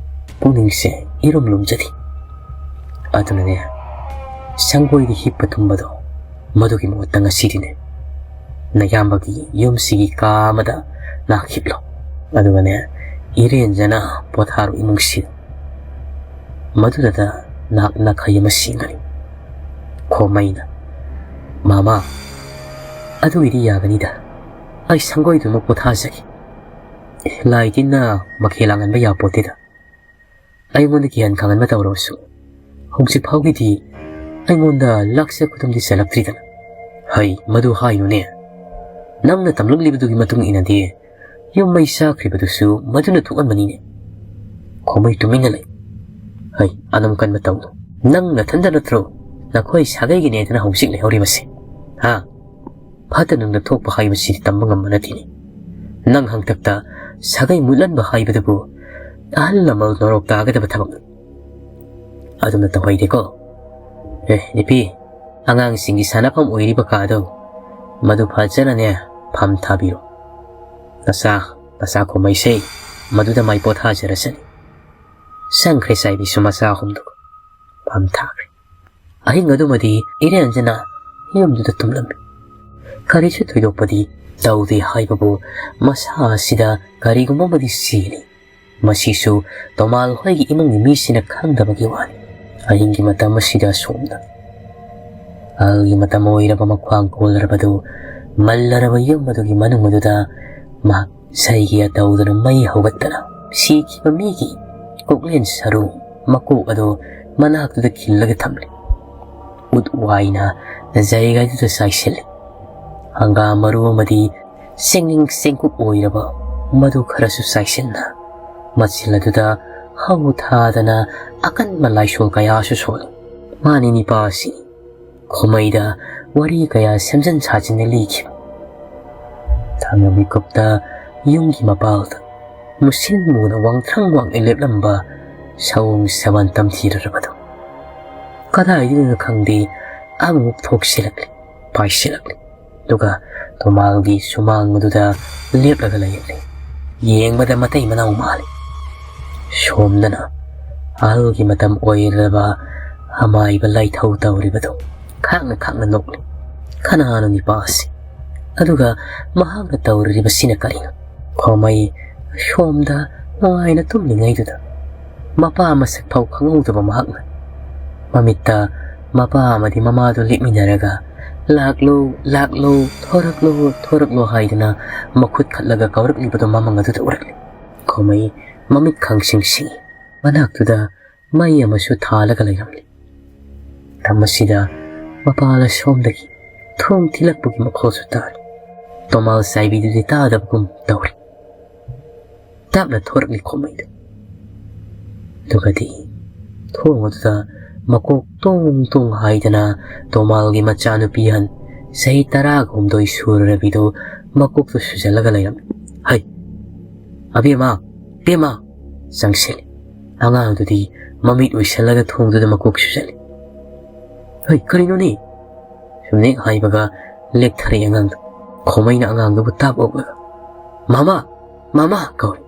ꯄꯨꯛꯅꯤꯡꯁꯦ ꯏꯔꯨꯝ ꯂꯨꯝꯖꯗꯦ꯫ ꯑꯗꯨꯅꯅꯦ, ꯁꯪꯒꯣꯏꯗ ꯍꯤꯞꯄ ꯇꯨꯝꯕꯗꯣ ꯃꯗꯨꯒꯤ ꯃꯍꯨꯠꯇ ꯉꯁꯤꯗꯤꯅꯦ, ꯅꯌꯥꯝꯕꯒꯤ ꯌꯨꯝꯁꯤꯒꯤ ꯀꯥ ꯑꯃꯗ ꯂꯥꯛꯈꯤꯕꯂꯣ꯫ ꯑꯗꯨꯒꯅꯦ, ꯏꯔꯦꯟꯖꯅ ꯄꯣꯊꯥꯔꯣ ꯏꯃꯨꯡꯁꯤꯗ꯫ ꯃꯗꯨꯗꯇ ꯅꯍꯥꯛ ꯅꯥꯈꯩ ꯑꯃ ꯁꯤꯡꯒꯅꯤ꯫" ꯈꯣꯃꯩꯅ, "ꯃꯥꯃ, ꯑꯗꯨꯒꯤꯗꯤ ꯌꯥꯒꯅꯤꯗ꯫ ꯑꯩ ꯁꯪꯒꯣꯏꯗꯨꯃ ꯄꯣꯊꯥꯖꯒꯦ꯫ ꯂꯥꯏ ꯇꯤꯟꯅ ꯃꯈꯦꯜ ꯂꯥꯡꯍꯟꯕ ꯌꯥꯄꯣꯠꯇꯦꯗ꯫ ꯑꯩꯉꯣꯟꯗ ꯀꯤꯍꯟ ꯈꯪꯍꯟꯕ ꯇꯧꯔꯕꯁꯨ ꯍꯧꯖꯤꯛ ꯐꯥꯎꯒꯤꯗꯤ ꯑꯩꯉꯣꯟꯗ ꯂꯥꯛꯆ ꯈꯨꯗꯨꯝꯗꯤ ꯆꯠꯂꯛꯇ꯭ꯔꯤꯗꯅ꯫" "ꯍꯩ, ꯃꯗꯨ ꯍꯥꯏꯅꯨꯅꯦ꯫ ꯅꯪꯅ ꯇꯝꯂꯛꯂꯤꯕꯗꯨꯒꯤ ꯃꯇꯨꯡ ꯏꯟꯅꯗꯤ ꯌꯨꯝ ꯃꯩ ꯆꯥꯈ꯭ꯔꯤꯕꯗꯨꯁꯨ ꯃꯗꯨꯅ ꯊꯣꯛꯍꯟꯕꯅꯤꯅꯦ꯫" ꯈꯣꯃꯩ ꯇꯨꯃꯤꯟꯅ ꯂꯩ꯫ "ꯍꯩ, ꯑꯗꯨꯝ ꯀꯟꯕ ꯇꯧꯅꯨ꯫ ꯅꯪ ꯅꯊꯟꯗ ꯅꯠꯇ꯭ꯔꯣ ꯅꯈꯣꯏ ꯁꯥꯒꯩꯒꯤꯅꯦꯗꯅ ꯍꯧꯖꯤꯛ ꯂꯩꯍꯧꯔꯤꯕꯁꯦ? ꯍꯥ?" ꯐꯠꯇ ꯅꯨꯡꯗ ꯊꯣꯛꯄ ꯍꯥꯏꯕꯁꯤꯗꯤ ꯇꯝꯕ ꯉꯝꯕ ꯅꯠꯇꯦꯅꯦ꯫ ꯅꯪ ꯍꯪꯇꯛꯇ ꯁꯥꯒꯩ ꯃꯨꯠꯍꯟꯕ ꯍꯥꯏꯕꯗꯨꯕꯨ ꯑꯍꯜ ꯂꯃꯟ ꯅꯣꯔꯣꯛ ꯇꯥꯒꯗꯕ ꯊꯕꯛꯅꯤ꯫ ꯑꯗꯨꯝꯅ ꯇꯧꯍꯩꯗꯦꯀꯣ꯫ ꯑꯦ, ꯅꯨꯄꯤ, ꯑꯉꯥꯡꯁꯤꯡꯒꯤ ꯁꯥꯟꯅꯐꯝ ꯑꯣꯏꯔꯤꯕ ꯀꯥꯗꯣ, ꯃꯗꯨ ꯐꯖꯅꯅꯦ ꯐꯝ ꯊꯥꯕꯤꯔꯣ꯫ ꯅꯆꯥ, ꯅꯆꯥ ꯈꯣꯃꯩꯁꯦ ꯃꯗꯨꯗ ꯃꯥꯏ ꯄꯣꯊꯥꯖꯔꯁꯅꯤ꯫ ꯆꯪꯈ꯭ꯔꯦ ꯆꯥꯏꯕꯤꯁꯨ ꯃꯆꯥ ꯑꯍꯨꯝꯗꯨꯒ ꯐꯝ ꯊꯥꯈ꯭ꯔꯦ꯫ ꯑꯍꯤꯡ ꯑꯗꯨꯃꯗꯤ ꯏꯔꯦꯟꯖꯅ ꯌꯨꯝꯗꯨꯗ ꯇꯨꯝꯂꯝꯃꯤ꯫ ꯀꯔꯤꯁꯨ ꯊꯣꯏꯗꯣꯛꯄꯗꯤ ꯇꯧꯗꯦ ꯍꯥꯏꯕꯕꯨ, ꯃꯁꯥ ꯑꯁꯤꯗ ꯀꯔꯤꯒꯨꯝꯕ ꯑꯃꯗꯤ ꯆꯦꯜꯂꯤ꯫ ꯃꯁꯤꯁꯨ ꯇꯣꯃꯥꯜ ꯍꯣꯏꯒꯤ ꯏꯃꯨꯡꯒꯤ ꯃꯤꯁꯤꯅ ꯈꯪꯗꯕꯒꯤ ꯋꯥꯅꯤ꯫ ꯑꯍꯤꯡꯒꯤ ꯃꯇꯝ ꯑꯁꯤꯗ ꯑꯁꯣꯝꯗ ꯑꯍꯜꯒꯤ ꯃꯇꯝ ꯑꯣꯏꯔꯕ ꯃꯈ꯭ꯋꯥꯡ ꯀꯣꯜꯂꯔꯕꯗꯨ ꯃꯜꯂꯔꯕ ꯌꯨꯝ ꯑꯗꯨꯒꯤ ꯃꯅꯨꯡ ꯑꯗꯨꯗ ꯃꯍꯥꯛ ꯁꯩꯒꯤ ꯇꯧꯗꯨꯅ ꯃꯩ ꯍꯧꯒꯠꯇꯅ ꯁꯤꯈꯤꯕ ꯃꯤꯒꯤ ꯀꯣꯛꯂꯦꯟ ꯁꯔꯨ ꯃꯀꯣꯛ ꯑꯗꯨ ꯃꯅꯥꯛꯇꯨꯗ ꯈꯤꯜꯂꯒ ꯊꯝꯂꯤ꯫ ꯎꯠ ꯋꯥꯏꯅ ꯖꯩꯒꯗꯨꯗ ꯆꯥꯏꯁꯤꯜꯂꯤ꯫ ꯍꯪꯒꯥꯝ ꯃꯔꯨ ꯑꯃꯗꯤ ꯆꯦꯡꯅꯤꯡ ꯆꯦꯡꯀꯨꯞ ꯑꯣꯏꯔꯕ ꯃꯗꯨ ꯈꯔꯁꯨ ꯆꯥꯏꯁꯤꯟꯅ ꯃꯆꯤꯜ ꯑꯗꯨꯗ ꯍꯧ ꯊꯥꯗꯅ ꯑꯀꯟꯕ ꯂꯥꯏꯁꯣꯜ ꯀꯌꯥꯁꯨ ꯁꯣꯜꯂꯤ꯫ ꯃꯥꯅꯤ ꯅꯤꯄꯥ ꯑꯁꯤ ꯈꯨꯃꯩꯗ ꯋꯥꯔꯤ ꯀꯌꯥ ꯁꯦꯝꯖꯤꯟ ꯁꯥꯖꯤꯟꯅ ꯂꯤꯈꯤꯕ꯫ ꯊꯥꯡꯅ ꯃꯤꯀꯨꯞꯇ ꯌꯨꯝꯒꯤ ꯃꯄꯥꯜꯗ ꯃꯨꯁꯤꯟ ꯃꯨꯅ ꯋꯥꯡꯊ꯭ꯔꯪ ꯋꯥꯡꯅ ꯂꯦꯞꯂꯝꯕ ꯁꯑꯣꯡ ꯁꯕꯥꯟ ꯇꯝꯊꯤꯔꯔꯕꯗꯨ ꯀꯗꯥꯏꯗꯒꯤꯅꯣ ꯈꯪꯗꯦ ꯑꯃꯨꯛ ꯊꯣꯛꯁꯤꯜꯂꯛꯂꯤ, ꯄꯥꯏꯁꯤꯜꯂꯛꯂꯤ꯫ ꯑꯗꯨꯒ ꯇꯣꯃꯥꯜꯒꯤ ꯁꯨꯃꯥꯡ ꯑꯗꯨꯗ ꯂꯦꯞꯂꯒ ꯂꯩꯔꯦ꯫ ꯌꯦꯡꯕꯗ ꯃꯇꯩ ꯃꯅꯥꯎ ꯃꯥꯜꯂꯤ꯫ ꯁꯣꯝꯗꯅ ꯑꯍꯜꯒꯤ ꯃꯇꯝ ꯑꯣꯏꯔꯕ ꯑꯃꯥꯏꯕ ꯂꯥꯏꯊꯧ ꯇꯧꯔꯤꯕꯗꯨ ꯈꯥꯛꯅ ꯈꯥꯛꯅ ꯅꯣꯛꯂꯤ꯫ ꯀꯅꯥꯅꯣ ꯅꯤꯄꯥ ꯑꯁꯤ? ꯑꯗꯨꯒ ꯃꯍꯥꯛꯅ ꯇꯧꯔꯤꯕꯁꯤꯅ ꯀꯔꯤꯅꯣ? ꯈꯣꯃꯩ ꯁꯣꯝꯗ ꯅꯨꯡꯉꯥꯏꯅ ꯇꯨꯝꯂꯤꯉꯩꯗꯨꯗ ꯃꯄꯥ ꯃꯁꯛ ꯐꯥꯎ ꯈꯪꯍꯧꯗꯕ ꯃꯍꯥꯛꯅ ꯃꯃꯤꯠꯇ ꯃꯄꯥ ꯑꯃꯗꯤ ꯃꯃꯥꯗꯨ ꯂꯦꯞꯃꯤꯟꯅꯔꯒ "ꯂꯥꯛꯂꯣ, ꯂꯥꯛꯂꯣ, ꯊꯣꯔꯛꯂꯣ, ꯊꯣꯔꯛꯂꯣ" ꯍꯥꯏꯗꯨꯅ ꯃꯈꯨꯠ ꯈꯠꯂꯒ ꯀꯧꯔꯛꯂꯤꯕꯗꯨ ꯃꯃꯪ ꯑꯗꯨꯗ ꯎꯔꯛꯂꯤ꯫ ꯈꯣꯃꯩ ꯃꯃꯤꯠ ꯈꯪꯁꯤꯡ ꯁꯤꯡꯏ꯫ ꯃꯅꯥꯛꯇꯨꯗ ꯃꯩ ꯑꯃꯁꯨ ꯊꯥꯜꯂꯒ ꯂꯩꯔꯝꯂꯤ꯫ ꯃꯇꯝ ꯑꯁꯤꯗ ꯃꯄꯥꯜ ꯑꯁꯣꯝꯗꯒꯤ ꯊꯣꯡ ꯊꯤꯜꯂꯛꯄꯒꯤ ꯃꯈꯣꯜꯁꯨ ꯇꯥꯔꯤ꯫ ꯇꯣꯃꯥꯜ ꯆꯥꯏꯕꯤꯗꯨꯗꯤ ꯇꯥꯗꯕꯒꯨꯝ ꯇꯧꯔꯤ꯫ ꯇꯞꯅ ꯊꯣꯔꯛꯂꯤ ꯈꯣꯃꯩꯗꯨ꯫ ꯑꯗꯨꯒꯗꯤ ꯊꯣꯡ ꯑꯗꯨꯗ ꯃꯀꯣꯛ ꯇꯣꯡ ꯇꯣꯡ ꯍꯥꯏꯗꯅ ꯇꯣꯃꯥꯜꯒꯤ ꯃꯆꯥꯅꯨꯄꯤ ꯑꯍꯟ ꯆꯍꯤ ꯇꯔꯥꯒ ꯍꯨꯝꯗꯣꯏ ꯁꯨꯔꯔꯕꯤꯗꯨ ꯃꯀꯣꯛꯇꯨ ꯁꯨꯖꯜꯂꯒ ꯂꯩꯔꯝꯃꯤ꯫ "ꯍꯩ, ꯑꯕꯦꯝꯃ, ꯕꯦꯝꯃ!" ꯆꯪꯁꯤꯜꯂꯤ꯫ ꯑꯉꯥꯡꯗꯨꯗꯤ ꯃꯃꯤꯠ ꯎꯏꯁꯜꯂꯒ ꯊꯣꯡꯗꯨꯗ ꯃꯀꯣꯛ ꯁꯨꯖꯜꯂꯤ꯫ "ꯍꯩ, ꯀꯔꯤꯅꯣꯅꯦ?" ꯁꯨꯝꯅꯦꯛ ꯍꯥꯏꯕꯒ ꯂꯦꯛꯊꯔꯛꯏ ꯑꯉꯥꯡꯗꯨ꯫ ꯈꯣꯃꯩꯅ ꯑꯉꯥꯡꯗꯨꯕꯨ ꯇꯥꯞ ꯑꯣꯛꯂꯒ, "ꯃꯃꯥ! ꯃꯃꯥ!" ꯀꯧꯔꯤ꯫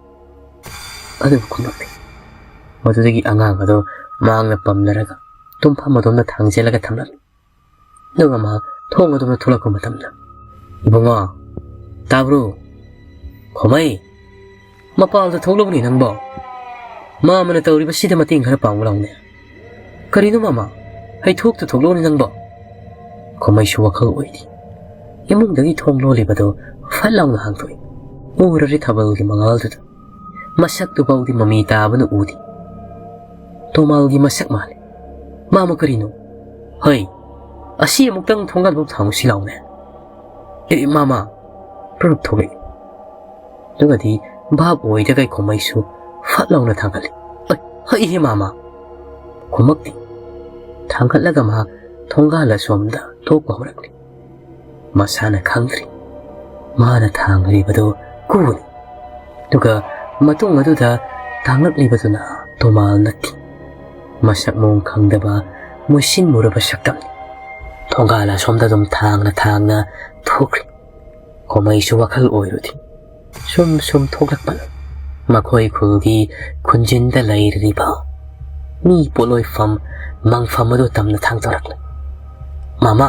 ꯑꯗꯨꯕꯨ ꯈꯨꯝꯂꯛꯇꯦ꯫ ꯃꯗꯨꯗꯒꯤ ꯑꯉꯥꯡ ꯑꯗꯨ ꯃꯥꯡꯅ ꯄꯝꯅꯔꯒ ꯇꯨꯝꯐꯝ ꯑꯗꯣꯝꯗ ꯊꯥꯡꯖꯜꯂꯒ ꯊꯝꯂꯝꯃꯤ꯫ ꯑꯗꯨꯒ ꯃꯍꯥꯛ ꯊꯣꯡ ꯑꯗꯣꯝꯗ ꯊꯣꯛꯂꯛꯄ ꯃꯇꯝꯗ, "ꯏꯕꯨꯡꯉꯣ, ꯇꯥꯕ꯭ꯔꯣ? ꯈꯣꯃꯩ, ꯃꯄꯥꯜꯗ ꯊꯣꯛꯂꯛꯎꯅꯦ ꯅꯪꯕꯣ꯫ ꯃꯥꯃꯅ ꯇꯧꯔꯤꯕꯁꯤꯗ ꯃꯇꯦꯡ ꯈꯔ ꯄꯥꯡꯉꯨ ꯂꯥꯎꯅꯦ꯫ ꯀꯔꯤꯅꯣ ꯃꯃꯥ? ꯍꯩꯊꯣꯛꯇ ꯊꯣꯛꯂꯛꯎꯅꯦ ꯅꯪꯕꯣ?" ꯈꯣꯃꯩꯁꯨ ꯋꯥꯈꯜ ꯑꯣꯏꯔꯤ꯫ ꯏꯃꯨꯡꯗꯒꯤ ꯊꯣꯡ ꯂꯣꯜꯂꯤꯕꯗꯨ ꯐꯠ ꯂꯥꯎꯅ ꯍꯥꯡꯗꯣꯛꯏ꯫ ꯎꯔꯔꯦ ꯊꯥꯕꯜꯒꯤ ꯃꯉꯥꯜꯗꯨꯗ꯫ ꯃꯁꯛꯇꯨ ꯐꯥꯎꯗꯤ ꯃꯃꯤ ꯇꯥꯕꯅ ꯎꯗꯦ꯫ ꯇꯣꯃꯥꯜꯒꯤ ꯃꯁꯛ ꯃꯥꯜꯂꯤ꯫ "ꯃꯥꯃ, ꯀꯔꯤꯅꯣ? ꯍꯩ, ꯑꯁꯤ ꯑꯃꯨꯛꯇꯪ ꯊꯣꯡꯒꯥꯟꯐꯝ ꯊꯥꯡꯉꯨꯁꯤ ꯂꯥꯎꯅꯦ꯫" "ꯑꯦ, ꯃꯥꯃ!" ꯄ꯭ꯔꯨꯞ ꯊꯣꯛꯂꯛꯏ꯫ ꯑꯗꯨꯒꯗꯤ ꯚꯥꯞ ꯑꯣꯏꯗꯈꯩ ꯈꯣꯃꯩꯁꯨ ꯐꯠ ꯂꯥꯎꯅ ꯊꯥꯡꯒꯠꯂꯤ꯫ "ꯑꯩ, ꯍꯩꯍꯦ ꯃꯥꯃ!" ꯈꯨꯝꯃꯛꯇꯦ꯫ ꯊꯥꯡꯒꯠꯂꯒ ꯃꯍꯥꯛ ꯊꯣꯡꯒꯥꯜ ꯑꯁꯣꯝꯗ ꯊꯣꯛꯄ ꯍꯧꯔꯛꯂꯤ꯫ ꯃꯁꯥꯅ ꯈꯪꯗ꯭ꯔꯤ꯫ ꯃꯥꯅ ꯊꯥꯡꯂꯤꯕꯗꯨ ꯀꯨꯅꯤ꯫ ꯑꯗꯨꯒ ꯃꯇꯨꯡ ꯑꯗꯨꯗ ꯊꯥꯡꯂꯛꯂꯤꯕꯗꯨꯅ ꯇꯣꯃꯥꯜ ꯅꯠꯇꯦ꯫ ꯃꯁꯛ ꯃꯑꯣꯡ ꯈꯪꯗꯕ, ꯃꯨꯁꯤꯟ ꯃꯨꯔꯕ ꯁꯛꯇꯝꯅꯤ꯫ ꯊꯣꯡꯒꯥꯜ ꯑꯁꯣꯝꯗ ꯑꯗꯨꯝ ꯊꯥꯡꯅ ꯊꯥꯡꯅ ꯊꯣꯛꯈ꯭ꯔꯤ꯫ ꯈꯣꯃꯩꯁꯨ ꯋꯥꯈꯜ ꯑꯣꯏꯔꯨꯗꯦ꯫ ꯁꯨꯝ ꯁꯨꯝ ꯊꯣꯛꯂꯛꯄꯅ ꯃꯈꯣꯏ ꯈꯨꯜꯒꯤ ꯈꯨꯟꯖꯤꯟꯗ ꯂꯩꯔꯤꯕ ꯃꯤ ꯄꯣꯠꯂꯣꯏꯐꯝ ꯃꯪꯐꯝ ꯑꯗꯨ ꯇꯝꯅ ꯊꯥꯡꯗꯣꯔꯛꯂꯦ꯫ "ꯃꯃꯥ,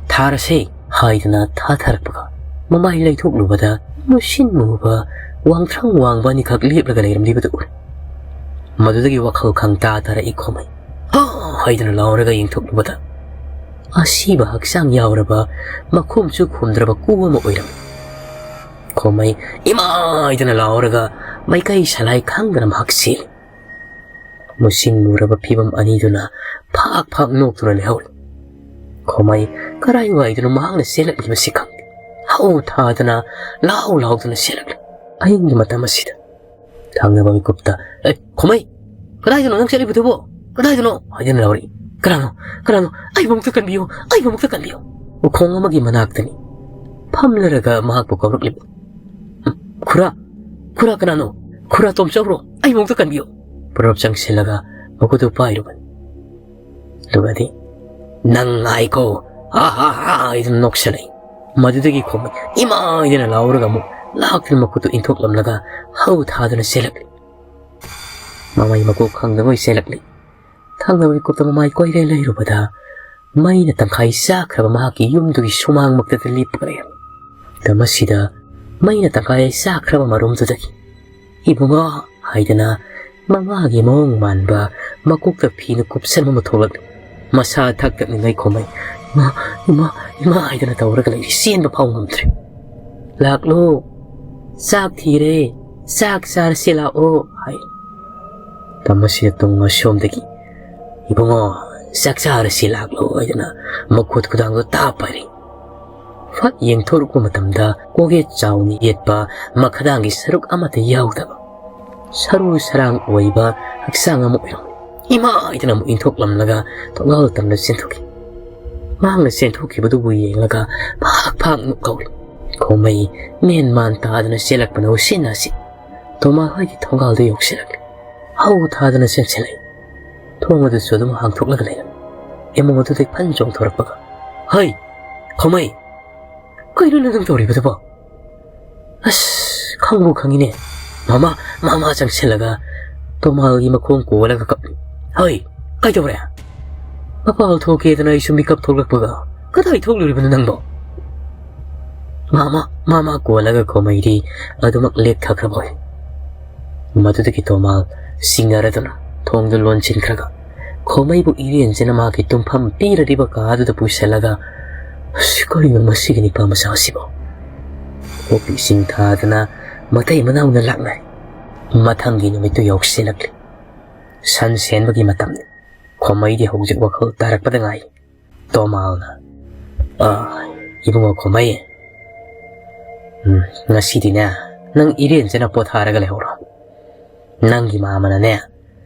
ꯊꯥꯔꯁꯦ!" ꯍꯥꯏꯗꯨꯅ ꯊꯥꯊꯔꯛꯄꯒ, ꯃꯃꯥꯏ ꯂꯩꯊꯣꯛꯂꯨꯕꯗ ꯃꯨꯁꯤꯟ ꯃꯨꯕ, ꯋꯥꯡꯊ꯭ꯔꯪ ꯋꯥꯡꯕ ꯑꯅꯤꯈꯛ ꯂꯦꯞꯂꯒ ꯂꯩꯔꯝꯂꯤꯕꯗꯨ ꯎꯔꯦ꯫ ꯃꯗꯨꯗꯒꯤ ꯋꯥꯈꯜ ꯈꯪꯇꯥ ꯇꯥꯔꯛꯏ ꯈꯣꯃꯩ꯫ "ꯍꯥ!" ꯍꯥꯏꯗꯨꯅ ꯂꯥꯎꯔꯒ ꯌꯦꯡꯊꯣꯛꯂꯨꯕꯗ, ꯑꯁꯤꯕ ꯍꯛꯆꯥꯡ ꯌꯥꯎꯔꯕ ꯃꯈꯣꯝꯁꯨ ꯈꯨꯝꯗ꯭ꯔꯕ ꯀꯨ ꯑꯃ ꯑꯣꯏꯔꯝꯃꯤ꯫ ꯈꯣꯃꯩ "ꯏꯃꯥ!" ꯍꯥꯏꯗꯨꯅ ꯂꯥꯎꯔꯒ ꯃꯥꯏꯀꯩ ꯁꯂꯥꯏ ꯈꯪꯗꯅ ꯃꯍꯥꯛ ꯆꯦꯜꯂꯤ꯫ ꯃꯨꯁꯤꯟ ꯃꯨꯔꯕ ꯐꯤꯕꯝ ꯑꯅꯤꯗꯨꯅ ꯐꯥꯛ ꯐꯥꯛ ꯅꯣꯛꯇꯨꯅ ꯂꯩꯍꯧꯔꯤ꯫ ꯈꯣꯃꯩ ꯀꯔꯥꯏꯋꯥꯏꯗꯅꯣ ꯃꯍꯥꯛꯅ ꯆꯦꯜꯂꯛꯂꯤꯕꯁꯤ ꯈꯪꯗꯦ꯫ ꯍꯧ ꯊꯥꯗꯅ, ꯂꯥꯎ ꯂꯥꯎꯗꯨꯅ ꯆꯦꯜꯂꯛꯂꯤ꯫ ꯑꯍꯤꯡꯒꯤ ꯃꯇꯝ ꯑꯁꯤꯗ ꯊꯪꯅꯕ ꯃꯤꯀꯨꯞꯇ, "ꯑꯦ, ꯈꯣꯃꯩ, ꯀꯗꯥꯏꯗꯅꯣ ꯅꯪ ꯆꯠꯂꯤꯕꯗꯨꯕꯣ? ꯀꯗꯥꯏꯗꯅꯣ?" ꯍꯥꯏꯗꯨꯅ ꯂꯥꯎꯔꯛꯏ꯫ "ꯀꯅꯥꯅꯣ? ꯀꯅꯥꯅꯣ? ꯑꯩꯕꯨ ꯑꯃꯨꯛꯇ ꯀꯟꯕꯤꯌꯨ, ꯑꯩꯕꯨ ꯑꯃꯨꯛꯇ ꯀꯟꯕꯤꯌꯨ!" ꯎꯈꯣꯡ ꯑꯃꯒꯤ ꯃꯅꯥꯛꯇꯅꯤ꯫ ꯐꯝꯂꯔꯒ ꯃꯍꯥꯛꯄꯨ ꯀꯧꯔꯛꯂꯤꯕ꯫ "ꯎꯝ, ꯈꯨꯔꯥ, ꯈꯨꯔꯥ ꯀꯅꯥꯅꯣ? ꯈꯨꯔꯥ ꯇꯣꯝꯆꯧꯔꯣ? ꯑꯩ ꯃꯑꯣꯡꯗ ꯀꯟꯕꯤꯌꯨ!" ꯄꯨꯔꯞ ꯆꯪꯁꯤꯜꯂꯒ ꯃꯈꯨꯠꯇꯨ ꯄꯥꯏꯔꯨꯕꯅꯤ꯫ ꯑꯗꯨꯒꯗꯤ, "ꯅꯪ ꯉꯥꯏꯀꯣ, ꯍꯥ ꯍꯥ ꯍꯥ" ꯍꯥꯏꯗꯨꯅ ꯅꯣꯛꯁꯜꯂꯛꯏ꯫ ꯃꯗꯨꯗꯒꯤ ꯈꯣꯝꯃꯩ "ꯏꯃꯥ" ꯍꯥꯏꯗꯅ ꯂꯥꯎꯔꯒ ꯑꯃꯨꯛ ꯂꯥꯛꯇꯨꯅ ꯃꯈꯨꯠꯇꯨ ꯏꯟꯊꯣꯛꯂꯝꯂꯒ ꯍꯧ ꯊꯥꯗꯨꯅ ꯆꯦꯜꯂꯛꯂꯤ꯫ ꯃꯃꯩ ꯃꯀꯣꯛ ꯈꯪꯗꯉꯩ ꯆꯦꯜꯂꯛꯂꯤ꯫ ꯊꯪꯅꯕ ꯃꯤꯀꯨꯞꯇ ꯃꯃꯥꯏ ꯀꯣꯏꯔꯦ ꯂꯩꯔꯨꯕꯗ ꯃꯩꯅ ꯇꯪꯈꯥꯏ ꯆꯥꯛꯈ꯭ꯔꯕ ꯃꯍꯥꯛꯀꯤ ꯌꯨꯝꯗꯨꯒꯤ ꯁꯨꯃꯥꯡꯃꯛꯇꯗ ꯂꯦꯞꯄꯒ ꯂꯩꯔꯝꯃꯤ꯫ ꯃꯇꯝ ꯑꯁꯤꯗ ꯃꯩꯅ ꯇꯪꯈꯥꯏ ꯆꯥꯛꯈ꯭ꯔꯕ ꯃꯔꯨꯝꯗꯨꯗꯒꯤ "ꯏꯕꯨꯡꯉꯣ" ꯍꯥꯏꯗꯅ ꯃꯃꯥꯒꯤ ꯃꯑꯣꯡ ꯃꯥꯟꯕ ꯃꯀꯣꯛꯇ ꯐꯤꯅ ꯀꯨꯞꯁꯟꯕ ꯑꯃ ꯊꯣꯛꯂꯛꯂꯤ꯫ ꯃꯁꯥ ꯊꯛ ꯊꯛꯅꯤꯡꯉꯩ ꯈꯣꯝꯃꯩ "ꯏꯃꯥ, ꯏꯃꯥ, ꯏꯃꯥ" ꯍꯥꯏꯗꯅ ꯇꯧꯔꯒ ꯂꯩꯔꯤ꯫ ꯆꯦꯟꯕ ꯐꯥꯎ ꯉꯝꯗ꯭ꯔꯦ꯫ "ꯂꯥꯛꯂꯣ, ꯆꯥꯛ ꯊꯤꯔꯦ, ꯆꯥꯛ ꯆꯥꯔꯁꯤ ꯂꯥꯛꯑꯣ" ꯍꯥꯏ꯫ ꯃꯇꯝ ꯑꯁꯤꯗ ꯇꯨꯡ ꯑꯁꯣꯝꯗꯒꯤ "ꯏꯕꯨꯡꯉꯣ, ꯆꯥꯛ ꯆꯥꯔꯁꯤ ꯂꯥꯛꯂꯣ" ꯍꯥꯏꯗꯅ ꯃꯈꯨꯠ ꯈꯨꯗꯥꯡꯗꯣ ꯇꯥꯞ ꯄꯥꯏꯔꯤ꯫ ꯐꯠ ꯌꯦꯡꯊꯣꯔꯛꯄ ꯃꯇꯝꯗ ꯀꯣꯛꯌꯦꯠ ꯆꯥꯎꯅ ꯌꯦꯠꯄ ꯃꯈꯥꯗꯥꯡꯒꯤ ꯁꯔꯨꯛ ꯑꯃꯠꯇ ꯌꯥꯎꯗꯕ ꯁꯔꯨ ꯁꯔꯥꯡ ꯑꯣꯏꯕ ꯍꯛꯆꯥꯡ ꯑꯃ ꯑꯣꯏꯔꯝꯃꯤ꯫ "ꯏꯃꯥ" ꯍꯥꯏꯗꯅ ꯑꯃꯨꯛ ꯏꯟꯊꯣꯛꯂꯝꯂꯒ ꯊꯣꯡꯒꯥꯜ ꯇꯝꯅ ꯆꯦꯟꯊꯣꯛꯈꯤ꯫ ꯃꯍꯥꯛꯅ ꯆꯦꯟꯊꯣꯛꯈꯤꯕꯗꯨꯕꯨ ꯌꯦꯡꯂꯒ ꯐꯥꯛ ꯐꯥꯛ ꯅꯣꯛꯍꯧꯔꯤ꯫ ꯈꯣꯝꯃꯩ ꯃꯦꯟ ꯃꯥꯟ ꯇꯥꯗꯅ ꯆꯦꯜꯂꯛꯄꯅ ꯎꯁꯤꯟ ꯅꯥꯁꯤꯟ ꯇꯣꯃꯥ ꯍꯣꯏꯒꯤ ꯊꯣꯡꯒꯥꯜꯗ ꯌꯧꯁꯤꯜꯂꯛꯂꯤ꯫ ꯍꯧ ꯊꯥꯗꯅ ꯆꯦꯟꯁꯤꯜꯂꯛꯏ꯫ ꯊꯣꯡ ꯑꯗꯨꯁꯨ ꯑꯗꯨꯝ ꯍꯥꯡꯊꯣꯛꯂꯒ ꯂꯩꯔꯝꯃꯤ꯫ ꯏꯃꯨꯡ ꯑꯗꯨꯗꯒꯤ ꯐꯟ ꯆꯣꯡꯊꯣꯔꯛꯄꯒ, "ꯍꯩ, ꯈꯣꯝꯃꯩ, ꯀꯩꯅꯣ ꯅꯪ ꯇꯧꯔꯤꯕꯗꯨꯕꯣ?" "ꯑꯁ, ꯈꯪꯕꯨ ꯈꯪꯉꯤꯅꯦ꯫ ꯃꯃꯥ, ꯃꯃꯥ" ꯆꯪꯁꯤꯜꯂꯒ ꯇꯣꯃꯥꯜꯒꯤ ꯃꯈꯣꯡ ꯀꯣꯜꯂꯒ ꯀꯞꯂꯤ꯫ "ꯍꯩ, ꯀꯩꯗꯧꯔꯦ?" "ꯃꯄꯥꯜ ꯊꯣꯛꯀꯦꯗꯅ ꯑꯩꯁꯨ ꯃꯤꯀꯞ ꯊꯣꯛꯂꯛꯄꯒ, ꯀꯗꯥꯏ ꯊꯣꯛꯂꯨꯔꯤꯕꯅꯣ ꯅꯪꯕꯣ?" "ꯃꯃꯥ, ꯃꯃꯥ" ꯀꯣꯜꯂꯒ ꯈꯣꯝꯃꯩꯗꯤ ꯑꯗꯨꯃꯛ ꯂꯦꯛꯊꯈ꯭ꯔꯕ ꯑꯣꯏ꯫ ꯃꯗꯨꯗꯒꯤ ꯇꯣꯃꯥꯜ ꯁꯤꯡꯅꯔꯗꯨꯅ ꯊꯣꯡꯗꯨ ꯂꯣꯟꯁꯤꯟꯈ꯭ꯔꯒ ꯈꯣꯝꯃꯩꯕꯨ ꯏꯔꯦꯟꯖꯅ ꯃꯍꯥꯛꯀꯤ ꯇꯨꯝꯐꯝ ꯄꯤꯔꯤꯕ ꯀꯥ ꯑꯗꯨꯗ ꯄꯨꯁꯤꯜꯂꯒ, "ꯑꯁ, ꯀꯔꯤꯅꯣ ꯃꯁꯤꯒꯤ ꯅꯤꯄꯥ ꯃꯆꯥ ꯑꯁꯤꯕꯣ?" ꯈꯣꯛꯄꯤ ꯏꯁꯤꯡ ꯊꯥꯗꯅ ꯃꯇꯩ ꯃꯅꯥꯎꯅ ꯂꯥꯛꯅꯔꯦ꯫ ꯃꯊꯪꯒꯤ ꯅꯨꯃꯤꯠꯇꯨ ꯌꯧꯁꯤꯜꯂꯛꯂꯤ꯫ ꯁꯟ ꯁꯦꯟꯕꯒꯤ ꯃꯇꯝꯅꯤ꯫ ꯈꯣꯝꯃꯩꯗꯤ ꯍꯧꯖꯤꯛ ꯋꯥꯈꯜ ꯇꯥꯔꯛꯄꯗ ꯉꯥꯏ꯫ ꯇꯣꯃꯥꯜꯅ, "ꯑ, ꯏꯕꯨꯡꯉꯣ ꯈꯣꯝꯃꯩ, ꯎꯝ, ꯉꯁꯤꯗꯤꯅꯦ, ꯅꯪ ꯏꯔꯦꯟꯖꯅ ꯄꯣꯊꯥꯔꯒ ꯂꯩꯍꯧꯔꯣ꯫ ꯅꯪꯒꯤ ꯃꯥꯃꯅꯅꯦ,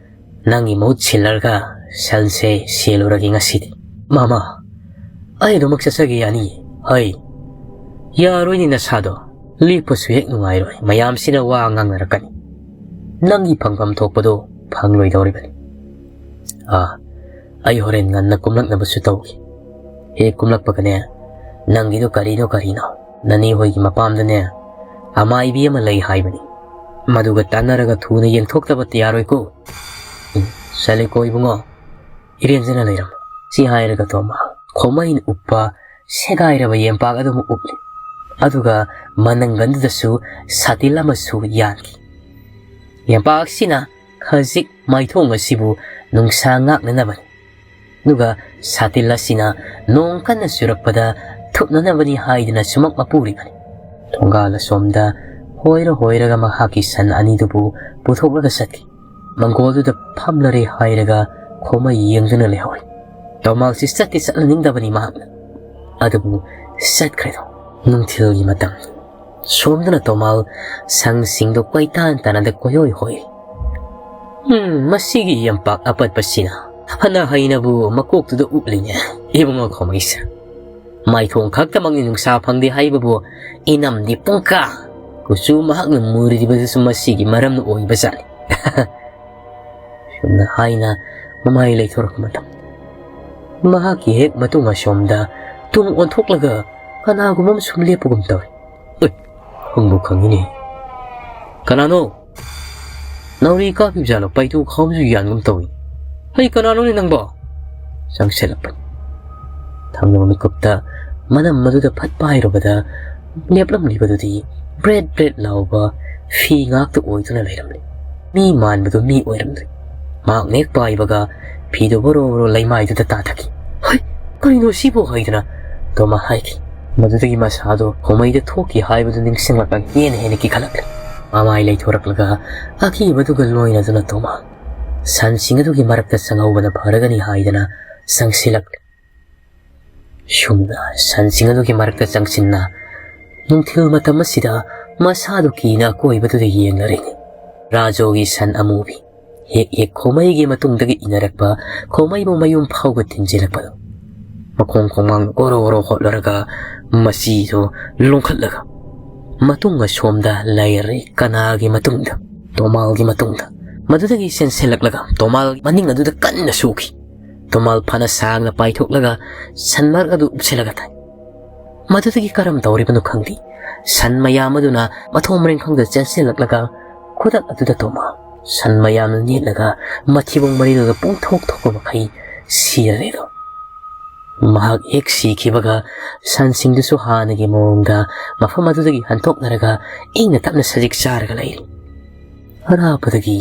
ꯅꯪꯒꯤ ꯃꯍꯨꯠ ꯁꯤꯜꯂꯒ ꯁꯟꯁꯦ ꯁꯦꯜꯂꯨꯔꯒꯦ ꯉꯁꯤꯗꯤ꯫" "ꯃꯥꯃ, "ꯑꯩ ꯑꯗꯨꯃꯛ ꯆꯠꯆꯒꯦ ꯌꯥꯅꯤꯌꯦ"꯫ "ꯍꯩ, ꯌꯥꯔꯣꯏꯅꯦ ꯅꯁꯥꯗꯣ꯫ ꯂꯦꯞꯄꯁꯨ ꯍꯦꯛ ꯅꯨꯡꯉꯥꯏꯔꯣꯏ, ꯃꯌꯥꯝꯁꯤꯅ ꯋꯥ ꯉꯥꯡꯅꯔꯛꯀꯅꯤ꯫ ꯅꯪꯒꯤ ꯐꯪꯐꯝ ꯊꯣꯛꯄꯗꯣ ꯐꯪꯂꯣꯏꯗꯧꯔꯤꯕꯅꯤ꯫ ꯑꯥ, ꯑꯩ ꯍꯣꯔꯦꯟ ꯉꯟꯅ ꯀꯨꯝꯂꯛꯅꯕꯁꯨ ꯇꯧꯒꯦ꯫ ꯍꯦꯛ ꯀꯨꯝꯂꯛꯄꯒꯅꯦ, ꯅꯪꯒꯤꯗꯣ ꯀꯔꯤꯅꯣ ꯀꯔꯤꯅꯣ, ꯅꯅꯦ ꯍꯣꯏꯒꯤ ꯃꯄꯥꯝꯗꯅꯦ, ꯑꯃꯥꯏꯕꯤ ꯑꯃ ꯂꯩ ꯍꯥꯏꯕꯅꯤ꯫ ꯃꯗꯨꯒ ꯇꯥꯟꯅꯔꯒ ꯊꯨꯅ ꯌꯦꯡꯊꯣꯛꯇꯕ ꯌꯥꯔꯣꯏꯀꯣ꯫ ꯎꯝ, ꯆꯠꯂꯦꯀꯣ ꯏꯕꯨꯡꯉꯣ꯫ ꯏꯔꯦꯟꯖꯅ ꯂꯩꯔꯝꯃꯨ"꯫ ꯁꯤ ꯍꯥꯏꯔꯒ ꯇꯣꯃꯥ ꯈꯣꯃꯩꯅ ꯎꯞꯄ ꯁꯦꯒꯥꯏꯔꯕ ꯌꯦꯝꯄꯥꯛ ꯑꯗꯨꯃꯛ ꯎꯞꯂꯤ꯫ ꯑꯗꯨꯒ ꯃꯅꯪꯒꯟꯗꯨꯗꯁꯨ ꯁꯥꯇꯤꯟ ꯑꯃꯁꯨ ꯌꯥꯟꯈꯤ꯫ ꯌꯦꯝꯄꯥꯛꯁꯤꯅ ꯈꯖꯤꯛ ꯃꯥꯏꯊꯣꯡ ꯑꯁꯤꯕꯨ ꯅꯨꯡꯁꯥ ꯉꯥꯛꯅꯅꯕꯅꯤ꯫ ꯑꯗꯨꯒ ꯁꯥꯇꯤꯟ ꯑꯁꯤꯅ ꯅꯣꯡ ꯀꯟꯅ ꯆꯨꯔꯛꯄꯗ ꯊꯨꯞꯅꯅꯕꯅꯤ ꯍꯥꯏꯗꯨꯅ ꯁꯨꯃꯛ ꯃꯄꯨꯔꯤꯕꯅꯤ꯫ ꯊꯣꯡꯒꯥꯜ ꯑꯁꯣꯝꯗ ꯍꯣꯏꯔ ꯍꯣꯏꯔꯒ ꯃꯍꯥꯛꯀꯤ ꯁꯟ ꯑꯅꯤꯗꯨꯕꯨ ꯄꯨꯊꯣꯛꯂꯒ ꯆꯠꯈꯤ꯫ ꯃꯪꯒꯣꯜꯗꯨꯗ ꯐꯝꯂꯔꯦ ꯍꯥꯏꯔꯒ ꯈꯣꯃꯩ ꯌꯦꯡꯗꯨꯅ ꯂꯩꯍꯧꯔꯤ꯫ ꯇꯣꯃꯥꯜꯁꯤ ꯆꯠꯇꯤ ꯆꯠꯍꯟꯅꯤꯡꯗꯕꯅꯤ ꯃꯍꯥꯛꯅ꯫ ꯑꯗꯨꯕꯨ ꯆꯠꯈ꯭ꯔꯦꯗꯣ꯫ ꯅꯨꯡꯊꯤꯜꯒꯤ ꯃꯇꯝ꯫ ꯁꯣꯝꯗꯅ ꯇꯣꯃꯥꯜ ꯁꯪꯁꯤꯡꯗꯣ ꯀꯣꯏꯇꯥꯟ ꯇꯥꯟꯅꯗ ꯀꯣꯏꯍꯣꯏ ꯍꯣꯏꯔꯤ꯫ "ꯎꯝ, ꯃꯁꯤꯒꯤ ꯌꯦꯝꯄꯥꯛ ꯑꯄꯠꯄꯁꯤꯅ ꯐꯅ ꯍꯩꯅꯕꯨ ꯃꯀꯣꯛꯇꯨꯗ ꯎꯞꯂꯤꯅꯦ, ꯏꯕꯨꯡꯉꯣ ꯈꯣꯃꯩꯁꯦ꯫ ꯃꯥꯏꯊꯣꯡ ꯈꯛꯇꯃꯛꯅꯤ ꯅꯨꯡꯁꯥ ꯐꯪꯗꯦ ꯍꯥꯏꯕꯕꯨ, ꯏꯅꯝꯗꯤ ꯄꯨꯡꯀꯥ, ꯀꯨꯆꯨ ꯃꯍꯥꯛꯅ ꯃꯨꯔꯤꯕꯗꯨꯁꯨ ꯃꯁꯤꯒꯤ ꯃꯔꯝꯅ ꯑꯣꯏꯕꯖꯥꯠꯅꯤ"꯫ ꯁꯨꯝꯅ ꯍꯥꯏꯅ ꯃꯃꯥꯏ ꯂꯩꯊꯣꯔꯛꯄ ꯃꯇꯝ, ꯃꯍꯥꯛꯀꯤ ꯍꯦꯛ ꯃꯇꯨꯡ ꯑꯁꯣꯝꯗ ꯇꯨꯡ ꯑꯣꯟꯊꯣꯛꯂꯒ ꯀꯅꯥꯒꯨꯝꯕ ꯑꯃ ꯁꯨꯝ ꯂꯦꯞꯄꯒꯨꯝ ꯇꯧꯏ꯫ "ꯑꯦ, ꯈꯪꯕꯨ ꯈꯪꯉꯤꯅꯦ꯫ ꯀꯅꯥꯅꯣ? ꯅꯥꯎꯔꯤ ꯀꯥꯞꯄꯤꯕ ꯖꯥꯠꯂꯣ? ꯄꯥꯏꯇꯨ ꯈꯥꯎꯕꯁꯨ ꯌꯥꯟꯒꯨꯝ ꯇꯧꯏ꯫ ꯍꯩ, ꯀꯅꯥꯅꯣꯅꯦ ꯅꯪꯕꯣ?" ꯆꯪꯁꯤꯜꯂꯛꯄꯅꯤ꯫ ꯊꯪꯅꯕ ꯃꯤꯀꯨꯞꯇ ꯃꯅꯝ ꯃꯗꯨꯗ ꯐꯠ ꯄꯥꯏꯔꯨꯕꯗ ꯂꯦꯞꯂꯝꯂꯤꯕꯗꯨꯗꯤ ꯕ꯭ꯔꯦꯠ ꯕ꯭ꯔꯦꯠ ꯂꯥꯎꯕ ꯐꯤ ꯉꯥꯛꯇ ꯑꯣꯏꯗꯨꯅ ꯂꯩꯔꯝꯂꯤ꯫ ꯃꯤ ꯃꯥꯟꯕꯗꯨ ꯃꯤ ꯑꯣꯏꯔꯝꯗ꯭ꯔꯦ꯫ ꯃꯍꯥꯛꯅ ꯍꯦꯛ ꯄꯥꯏꯕꯒ ꯐꯤꯗꯨ ꯕꯣꯔꯣ ꯕꯣꯔꯣ ꯂꯩꯃꯥꯏꯗꯨꯗ ꯇꯥꯊꯈꯤ꯫ "ꯍꯩ, ꯀꯔꯤꯅꯣ ꯁꯤꯕꯨ?" ꯍꯥꯏꯗꯨꯅ ꯇꯣꯃꯥ ꯍꯥꯏꯈꯤ꯫ ꯃꯗꯨꯗꯒꯤ ꯃꯁꯥꯗꯣ ꯈꯣꯃꯩꯗ ꯊꯣꯛꯈꯤ ꯍꯥꯏꯕꯗꯨ ꯅꯤꯡꯁꯤꯡꯂꯛꯂꯒ ꯍꯦꯟꯅ ꯍꯦꯟꯅ ꯀꯤꯈꯠꯂꯛꯂꯦ꯫ ꯃꯃꯥꯏ ꯂꯩꯊꯣꯔꯛꯂꯒ ꯑꯀꯤꯕꯗꯨꯒ ꯂꯣꯏꯅꯗꯨꯅ ꯇꯣꯃꯥ ꯁꯟꯁꯤꯡ ꯑꯗꯨꯒꯤ ꯃꯔꯛꯇ ꯆꯪꯍꯧꯕꯅ ꯐꯔꯒꯅꯤ ꯍꯥꯏꯗꯅ ꯆꯪꯁꯤꯜꯂꯛꯂꯦ꯫ ꯁꯨꯝꯅ ꯁꯟꯁꯤꯡ ꯑꯗꯨꯒꯤ ꯃꯔꯛꯇ ꯆꯪꯁꯤꯟꯅ ꯅꯨꯡꯊꯤꯜ ꯃꯇꯝ ꯑꯁꯤꯗ ꯃꯁꯥꯗꯨ ꯀꯤꯅ ꯑꯀꯣꯏꯕꯗꯨꯗ ꯌꯦꯡꯂꯔꯤꯅꯤ꯫ ꯔꯥꯖꯣꯒꯤ ꯁꯟ ꯑꯃꯨꯕꯤ ꯍꯦꯛ ꯍꯦꯛ ꯈꯣꯃꯩꯒꯤ ꯃꯇꯨꯡꯗꯒꯤ ꯏꯟꯅꯔꯛꯄ, ꯈꯣꯃꯩꯕꯨ ꯃꯌꯨꯝ ꯐꯥꯎꯕ ꯊꯤꯟꯖꯤꯜꯂꯛꯄꯗꯨ꯫ ꯃꯈꯣꯡ ꯈꯣꯡꯃꯥꯡ ꯑꯣꯔꯣ ꯑꯣꯔꯣ ꯍꯣꯠꯂꯔꯒ ꯃꯆꯤꯗꯣ ꯂꯣꯡꯈꯠꯂꯒ ꯃꯇꯨꯡ ꯑꯁꯣꯝꯗ ꯂꯩꯔꯦ꯫ ꯀꯅꯥꯒꯤ ꯃꯇꯨꯡꯗ? ꯇꯣꯃꯥꯜꯒꯤ ꯃꯇꯨꯡꯗ꯫ ꯃꯗꯨꯗꯒꯤ ꯆꯦꯟꯁꯤꯜꯂꯛꯂꯒ ꯇꯣꯃꯥꯜ ꯃꯅꯤꯡ ꯑꯗꯨꯗ ꯀꯟꯅ ꯁꯣꯛꯈꯤ꯫ ꯇꯣꯃꯥꯜ ꯐꯅ ꯁꯥꯡꯅ ꯄꯥꯏꯊꯣꯛꯂꯒ ꯁꯟ ꯃꯔꯛ ꯑꯗꯨ ꯎꯞꯁꯤꯜꯂꯒ ꯊꯥꯏ꯫ ꯃꯗꯨꯗꯒꯤ ꯀꯔꯝ ꯇꯧꯔꯤꯕꯅꯣ ꯈꯪꯗꯦ, ꯁꯟ ꯃꯌꯥꯝ ꯑꯗꯨꯅ ꯃꯊꯣꯡ ꯃꯔꯦꯡ ꯈꯪꯗ ꯆꯦꯟꯁꯤꯜꯂꯛꯂꯒ ꯈꯨꯗꯛ ꯑꯗꯨꯗ ꯇꯣꯃꯥꯜ ꯁꯟ ꯃꯌꯥꯝꯅ ꯅꯦꯠꯂꯒ ꯃꯊꯤꯕꯣꯡ ꯃꯔꯤꯗꯨꯗ ꯄꯨꯡꯊꯣꯛ ꯊꯣꯛꯄ ꯃꯈꯩ ꯁꯤꯔꯔꯦꯗꯣ꯫ ꯃꯍꯥꯛ ꯍꯦꯛ ꯁꯤꯈꯤꯕꯒ ꯁꯟꯁꯤꯡꯗꯨꯁꯨ ꯍꯥꯟꯅꯒꯤ ꯃꯑꯣꯡꯗ ꯃꯐꯝ ꯑꯗꯨꯗꯒꯤ ꯍꯟꯗꯣꯛꯅꯔꯒ ꯏꯪꯅ ꯇꯞꯅ ꯁꯖꯤꯛ ꯆꯥꯔꯒ ꯂꯩꯔꯤ꯫ ꯑꯔꯥꯞꯄꯗꯒꯤ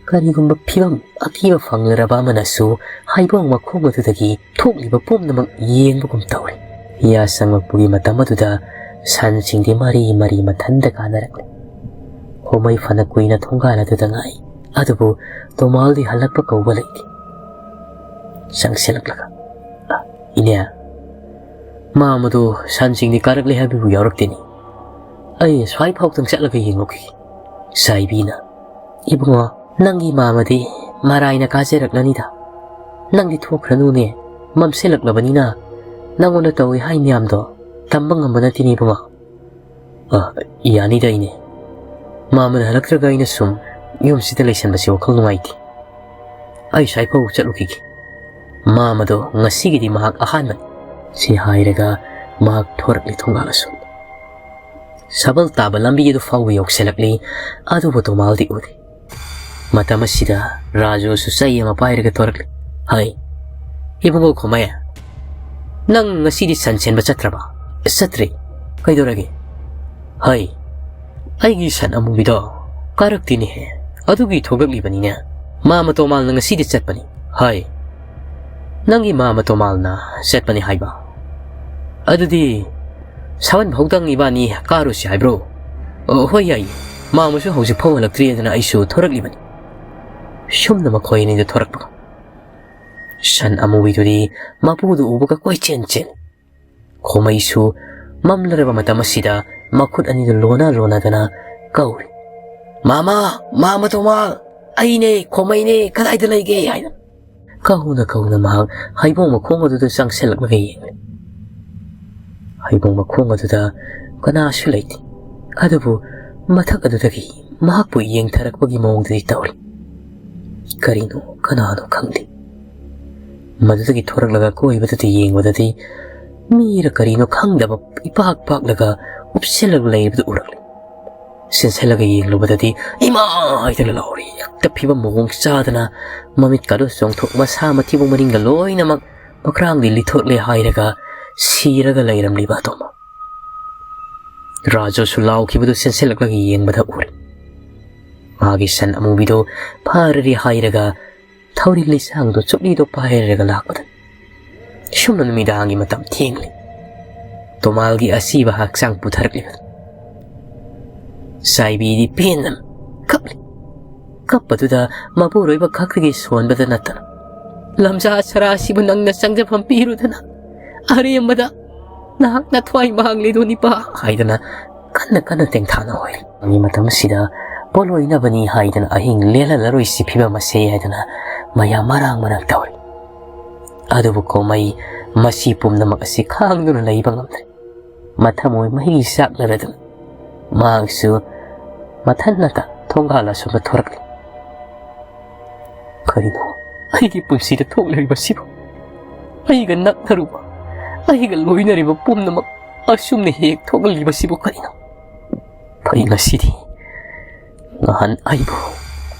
ꯀꯔꯤꯒꯨꯝꯕ ꯐꯤꯚꯝ ꯑꯀꯤꯕ ꯐꯪꯂꯔꯕ ꯑꯃꯅꯁꯨ ꯍꯩꯕꯣꯡ ꯃꯈꯣꯡ ꯑꯗꯨꯗꯒꯤ ꯊꯣꯛꯂꯤꯕ ꯄꯨꯝꯅꯃꯛ ꯌꯦꯡꯕꯒꯨꯝ ꯇꯧꯔꯤ꯫ ꯌꯥꯁꯪꯂꯛꯄꯒꯤ ꯃꯇꯝ ꯑꯗꯨꯗ ꯁꯟꯁꯤꯡꯗꯤ ꯃꯔꯤ ꯃꯔꯤ ꯃꯊꯟꯗ ꯀꯥꯅꯔꯛꯂꯤ꯫ ꯍꯣꯃꯩ ꯐꯅ ꯀꯨꯏꯅ ꯊꯣꯡꯒꯥꯜ ꯑꯗꯨꯗ ꯉꯥꯏ, ꯑꯗꯨꯕꯨ ꯇꯣꯃꯥꯜꯗꯤ ꯍꯜꯂꯛꯄ ꯀꯧꯕ ꯂꯩꯇꯦ꯫ ꯆꯪꯁꯤꯜꯂꯛꯂꯒ, "ꯑ, ꯏꯅꯦ, ꯃꯥ ꯃꯗꯨ ꯁꯟꯁꯤꯡꯗꯤ ꯀꯥꯔꯛꯂꯦ ꯍꯥꯏꯕꯕꯨ ꯌꯥꯎꯔꯛꯇꯦꯅꯦ꯫ ꯑꯩ ꯁ꯭ꯋꯥꯏ ꯐꯥꯎꯇꯪ ꯆꯠꯂꯒ ꯌꯦꯡꯂꯨꯈꯤꯒꯦ꯫" ꯁꯥꯏꯕꯤꯅ, "ꯏꯕꯨꯡꯉꯣ, ꯅꯪꯒꯤ ꯃꯥꯃꯗꯤ ꯃꯔꯥꯏꯅ ꯀꯥꯖꯔꯛꯂꯅꯤꯗ꯫ ꯅꯪꯗꯤ ꯊꯣꯛꯈ꯭ꯔꯅꯨꯅꯦ, ꯃꯝꯁꯤꯜꯂꯛꯂꯕꯅꯤꯅ ꯅꯪꯉꯣꯟꯗ ꯇꯧꯏ ꯍꯥꯏ ꯃꯌꯥꯝꯗꯣ ꯇꯝꯕ ꯉꯝꯕ ꯅꯠꯇꯦꯅꯦ ꯏꯕꯨꯡꯉꯣ꯫" "ꯑ, ꯌꯥꯅꯤꯗ ꯏꯅꯦ꯫ ꯃꯥꯃꯗ ꯍꯜꯂꯛꯇ꯭ꯔꯒ ꯑꯩꯅ ꯁꯨꯝ ꯌꯨꯝꯁꯤꯗ ꯂꯩꯁꯟꯕꯁꯤ ꯋꯥꯈꯜ ꯅꯨꯡꯉꯥꯏꯇꯦ꯫ ꯑꯩ ꯁ꯭ꯋꯥꯏ ꯐꯥꯎ ꯆꯠꯂꯨꯈꯤꯒꯦ꯫ ꯃꯥꯃꯗꯣ ꯉꯁꯤꯒꯤꯗꯤ ꯃꯍꯥꯛ ꯑꯍꯥꯟꯕꯅꯤ꯫" ꯁꯤ ꯍꯥꯏꯔꯒ ꯃꯍꯥꯛ ꯊꯣꯔꯛꯂꯤ ꯊꯣꯡꯒꯥꯜ ꯑꯁꯣꯝꯗ꯫ ꯁꯕꯜ ꯇꯥꯕ ꯂꯝꯕꯤ ꯑꯗꯨ ꯐꯥꯎꯕ ꯌꯧꯁꯤꯜꯂꯛꯂꯤ, ꯑꯗꯨꯕꯨ ꯇꯣꯃꯥꯜꯗꯤ ꯎꯗꯦ꯫ ꯃꯇꯝ ꯑꯁꯤꯗ ꯔꯥꯖꯨꯁꯨ ꯆꯩ ꯑꯃ ꯄꯥꯏꯔꯒ ꯊꯣꯔꯛꯂꯤ꯫ "ꯍꯩ, ꯏꯕꯨꯡꯉꯣ ꯈꯣꯃꯥꯏ, ꯅꯪ ꯉꯁꯤꯗꯤ ꯁꯟ ꯁꯦꯟꯕ ꯆꯠꯇ꯭ꯔꯕ?" "ꯆꯠꯇ꯭ꯔꯤ꯫ ꯀꯩꯗꯧꯔꯒꯦ?" "ꯍꯩ, ꯑꯩꯒꯤ ꯁꯟ ꯑꯃꯨꯕꯤꯗꯣ ꯀꯥꯔꯛꯇꯦꯅꯦꯍꯦ꯫ ꯑꯗꯨꯒꯤ ꯊꯣꯛꯂꯛꯂꯤꯕꯅꯤꯅꯦ꯫ ꯃꯥꯃ ꯇꯣꯃꯥꯜꯅ ꯉꯁꯤꯗꯤ ꯆꯠꯄꯅꯤ꯫" "ꯍꯩ, ꯅꯪꯒꯤ ꯃꯥꯃ ꯇꯣꯃꯥꯜꯅ ꯆꯠꯄꯅꯤ ꯍꯥꯏꯕ? ꯑꯗꯨꯗꯤ ꯁꯥꯋꯟ ꯐꯥꯎꯗꯪ ꯏꯕꯥꯅꯤ ꯀꯥꯔꯨꯁꯤ ꯍꯥꯏꯕ꯭ꯔꯣ?" "ꯑꯣ, ꯍꯣꯏ, ꯌꯥꯏꯌꯦ꯫ ꯃꯥꯃꯁꯨ ꯍꯧꯖꯤꯛ ꯐꯥꯎ ꯍꯜꯂꯛꯇ꯭ꯔꯤ ꯑꯗꯨꯅ ꯑꯩꯁꯨ ꯊꯣꯔꯛꯂꯤꯕꯅꯤ꯫" ꯁꯨꯝꯅ ꯃꯈꯣꯏ ꯑꯅꯤꯗꯨ ꯊꯣꯔꯛꯄꯒ ꯁꯟ ꯑꯃꯨꯕꯤꯗꯨꯗꯤ ꯃꯄꯨꯗꯨ ꯎꯕꯒ ꯀꯣꯏꯆꯦꯟ ꯆꯦꯜꯂꯤ꯫ ꯈꯣꯃꯩꯁꯨ ꯃꯝꯂꯔꯕ ꯃꯇꯝ ꯑꯁꯤꯗ ꯃꯈꯨꯠ ꯑꯅꯤꯗꯨ ꯂꯣꯟꯅ ꯂꯣꯟꯅꯗꯅ ꯀꯧꯔꯤ, "ꯃꯥꯃ, ꯃꯥꯃ ꯇꯣꯃꯥꯜ, ꯑꯩꯅꯦ, ꯈꯣꯃꯩꯅꯦ, ꯀꯗꯥꯏꯗ ꯂꯩꯒꯦ?" ꯍꯥꯏꯅ꯫ ꯀꯧꯅ ꯀꯧꯅ ꯃꯍꯥꯛ ꯍꯩꯕꯣꯡ ꯃꯈꯣꯡ ꯑꯗꯨꯗ ꯆꯪꯁꯤꯜꯂꯛꯂꯒ ꯌꯦꯡꯂꯤ꯫ ꯍꯩꯕꯣꯡ ꯃꯈꯣꯡ ꯑꯗꯨꯗ ꯀꯅꯥꯁꯨ ꯂꯩꯇꯦ꯫ ꯑꯗꯨꯕꯨ ꯃꯊꯛ ꯑꯗꯨꯗꯒꯤ ꯃꯍꯥꯛꯄꯨ ꯌꯦꯡꯊꯔꯛꯄꯒꯤ ꯃꯑꯣꯡꯗꯗꯤ ꯇꯧꯔꯤ꯫ ꯀꯔꯤꯅꯣ ꯀꯅꯥꯅꯣ ꯈꯪꯗꯦ꯫ ꯃꯗꯨꯗꯒꯤ ꯊꯣꯔꯛꯂꯒ ꯀꯣꯏꯕꯗꯨꯗ ꯌꯦꯡꯕꯗꯗꯤ ꯃꯤꯔ ꯀꯔꯤꯅꯣ ꯈꯪꯗꯕ ꯏꯄꯥꯛ ꯄꯥꯛꯂꯒ ꯎꯞꯁꯤꯜꯂꯒ ꯂꯩꯕꯗꯨ ꯎꯔꯛꯂꯤ꯫ ꯆꯦꯟꯁꯤꯜꯂꯒ ꯌꯦꯡꯂꯨꯕꯗꯗꯤ ꯏꯃꯥ ꯍꯥꯏꯗꯅ ꯂꯥꯎꯔꯤ꯫ ꯍꯦꯛꯇ ꯐꯤꯕꯝ ꯃꯑꯣꯡ ꯆꯥꯗꯅ ꯃꯃꯤꯠꯀꯗꯨ ꯆꯣꯡꯊꯣꯛ ꯃꯁꯥ ꯃꯊꯤꯕꯣꯡ ꯃꯔꯤꯡꯒ ꯂꯣꯏꯅꯃꯛ ꯃꯈ꯭ꯔꯥꯡꯗꯤ ꯂꯤꯊꯣꯛꯂꯦ ꯍꯥꯏꯔꯒ ꯁꯤꯔꯒ ꯂꯩꯔꯝꯂꯤꯕ ꯑꯗꯨꯃꯛ꯫ ꯔꯥꯖꯨꯁꯨ ꯂꯥꯎꯈꯤꯕꯗꯨ ꯆꯦꯟꯁꯤꯜꯂꯛꯂꯒ ꯌꯦꯡꯕꯗ ꯎꯔꯦ꯫ ꯃꯥꯒꯤ ꯁꯟ ꯑꯃꯨꯕꯤꯗꯨ ꯐꯥꯔꯔꯤ ꯍꯥꯏꯔꯒ ꯊꯧꯔꯤ ꯂꯩꯁꯥꯡꯗꯨ ꯆꯨꯞꯂꯤꯗꯨ ꯄꯥꯏꯔꯒ ꯂꯥꯛꯄꯗ ꯁꯨꯝꯅ ꯅꯨꯃꯤꯗꯥꯡꯒꯤ ꯃꯇꯝ ꯊꯦꯡꯂꯤ꯫ ꯇꯣꯃꯥꯜꯒꯤ ꯑꯁꯤꯕ ꯍꯛꯆꯥꯡ ꯄꯨꯊꯔꯛꯂꯤꯕ ꯆꯥꯏꯕꯤꯗꯤ ꯄꯦꯟꯅ ꯀꯞꯂꯤ꯫ ꯀꯞꯄꯗꯨꯗ ꯃꯄꯨꯔꯣꯏꯕ ꯈꯛꯇꯒꯤ ꯁꯣꯟꯕꯗ ꯅꯠꯇꯅ ꯂꯝꯖꯥ ꯁꯔꯥꯁꯤꯕꯨ ꯅꯪꯅ ꯆꯪꯖꯐꯝ ꯄꯤꯔꯨꯗꯅ ꯑꯔꯦꯝꯕꯗ ꯅꯍꯥꯛ ꯅꯊ꯭ꯋꯥꯏ ꯃꯥꯡꯂꯤꯗꯨ ꯅꯤꯄꯥ ꯍꯥꯏꯗꯅ ꯀꯟꯅ ꯀꯟꯅ ꯇꯦꯡꯊꯥꯅ ꯍꯣꯏꯔꯤ꯫ ꯃꯇꯝ ꯑꯁꯤꯗ ꯄꯣꯠꯂꯣꯏꯅꯕꯅꯤ ꯍꯥꯏꯗꯅ ꯑꯍꯤꯡ ꯂꯦꯜꯍꯜꯂꯔꯣꯏꯁꯤ ꯐꯤꯕꯝ ꯑꯁꯦ ꯍꯥꯏꯗꯅ ꯃꯌꯥꯝ ꯃꯔꯥꯡ ꯃꯔꯥꯡ ꯇꯧꯔꯤ꯫ ꯑꯗꯨꯕꯨ ꯀꯣꯃꯩ ꯃꯁꯤ ꯄꯨꯝꯅꯃꯛ ꯑꯁꯤ ꯈꯥꯡꯗꯨꯅ ꯂꯩꯕ ꯉꯝꯗ꯭ꯔꯦ꯫ ꯃꯊꯃꯣꯏ ꯃꯍꯤ ꯆꯥꯛꯅꯔꯗꯨꯅ ꯃꯍꯥꯛꯁꯨ ꯃꯊꯟꯅꯇ ꯊꯣꯡꯒꯥꯜ ꯑꯁꯣꯝꯗ ꯊꯣꯔꯛꯂꯤ꯫ ꯀꯔꯤꯅꯣ ꯑꯩꯒꯤ ꯄꯨꯟꯁꯤꯗ ꯊꯣꯛꯂꯤꯕꯁꯤꯕꯨ? ꯑꯩꯒ ꯅꯛꯅꯔꯨꯕ, ꯑꯩꯒ ꯂꯣꯏꯅꯔꯤꯕ ꯄꯨꯝꯅꯃꯛ ꯑꯁꯨꯝꯅ ꯍꯦꯛ ꯊꯣꯛꯍꯜꯂꯤꯕꯁꯤꯕꯨ ꯀꯔꯤꯅꯣ? ꯐꯩ, ꯉꯁꯤꯗꯤ ꯅꯍꯥꯟ ꯑꯩꯕꯨ,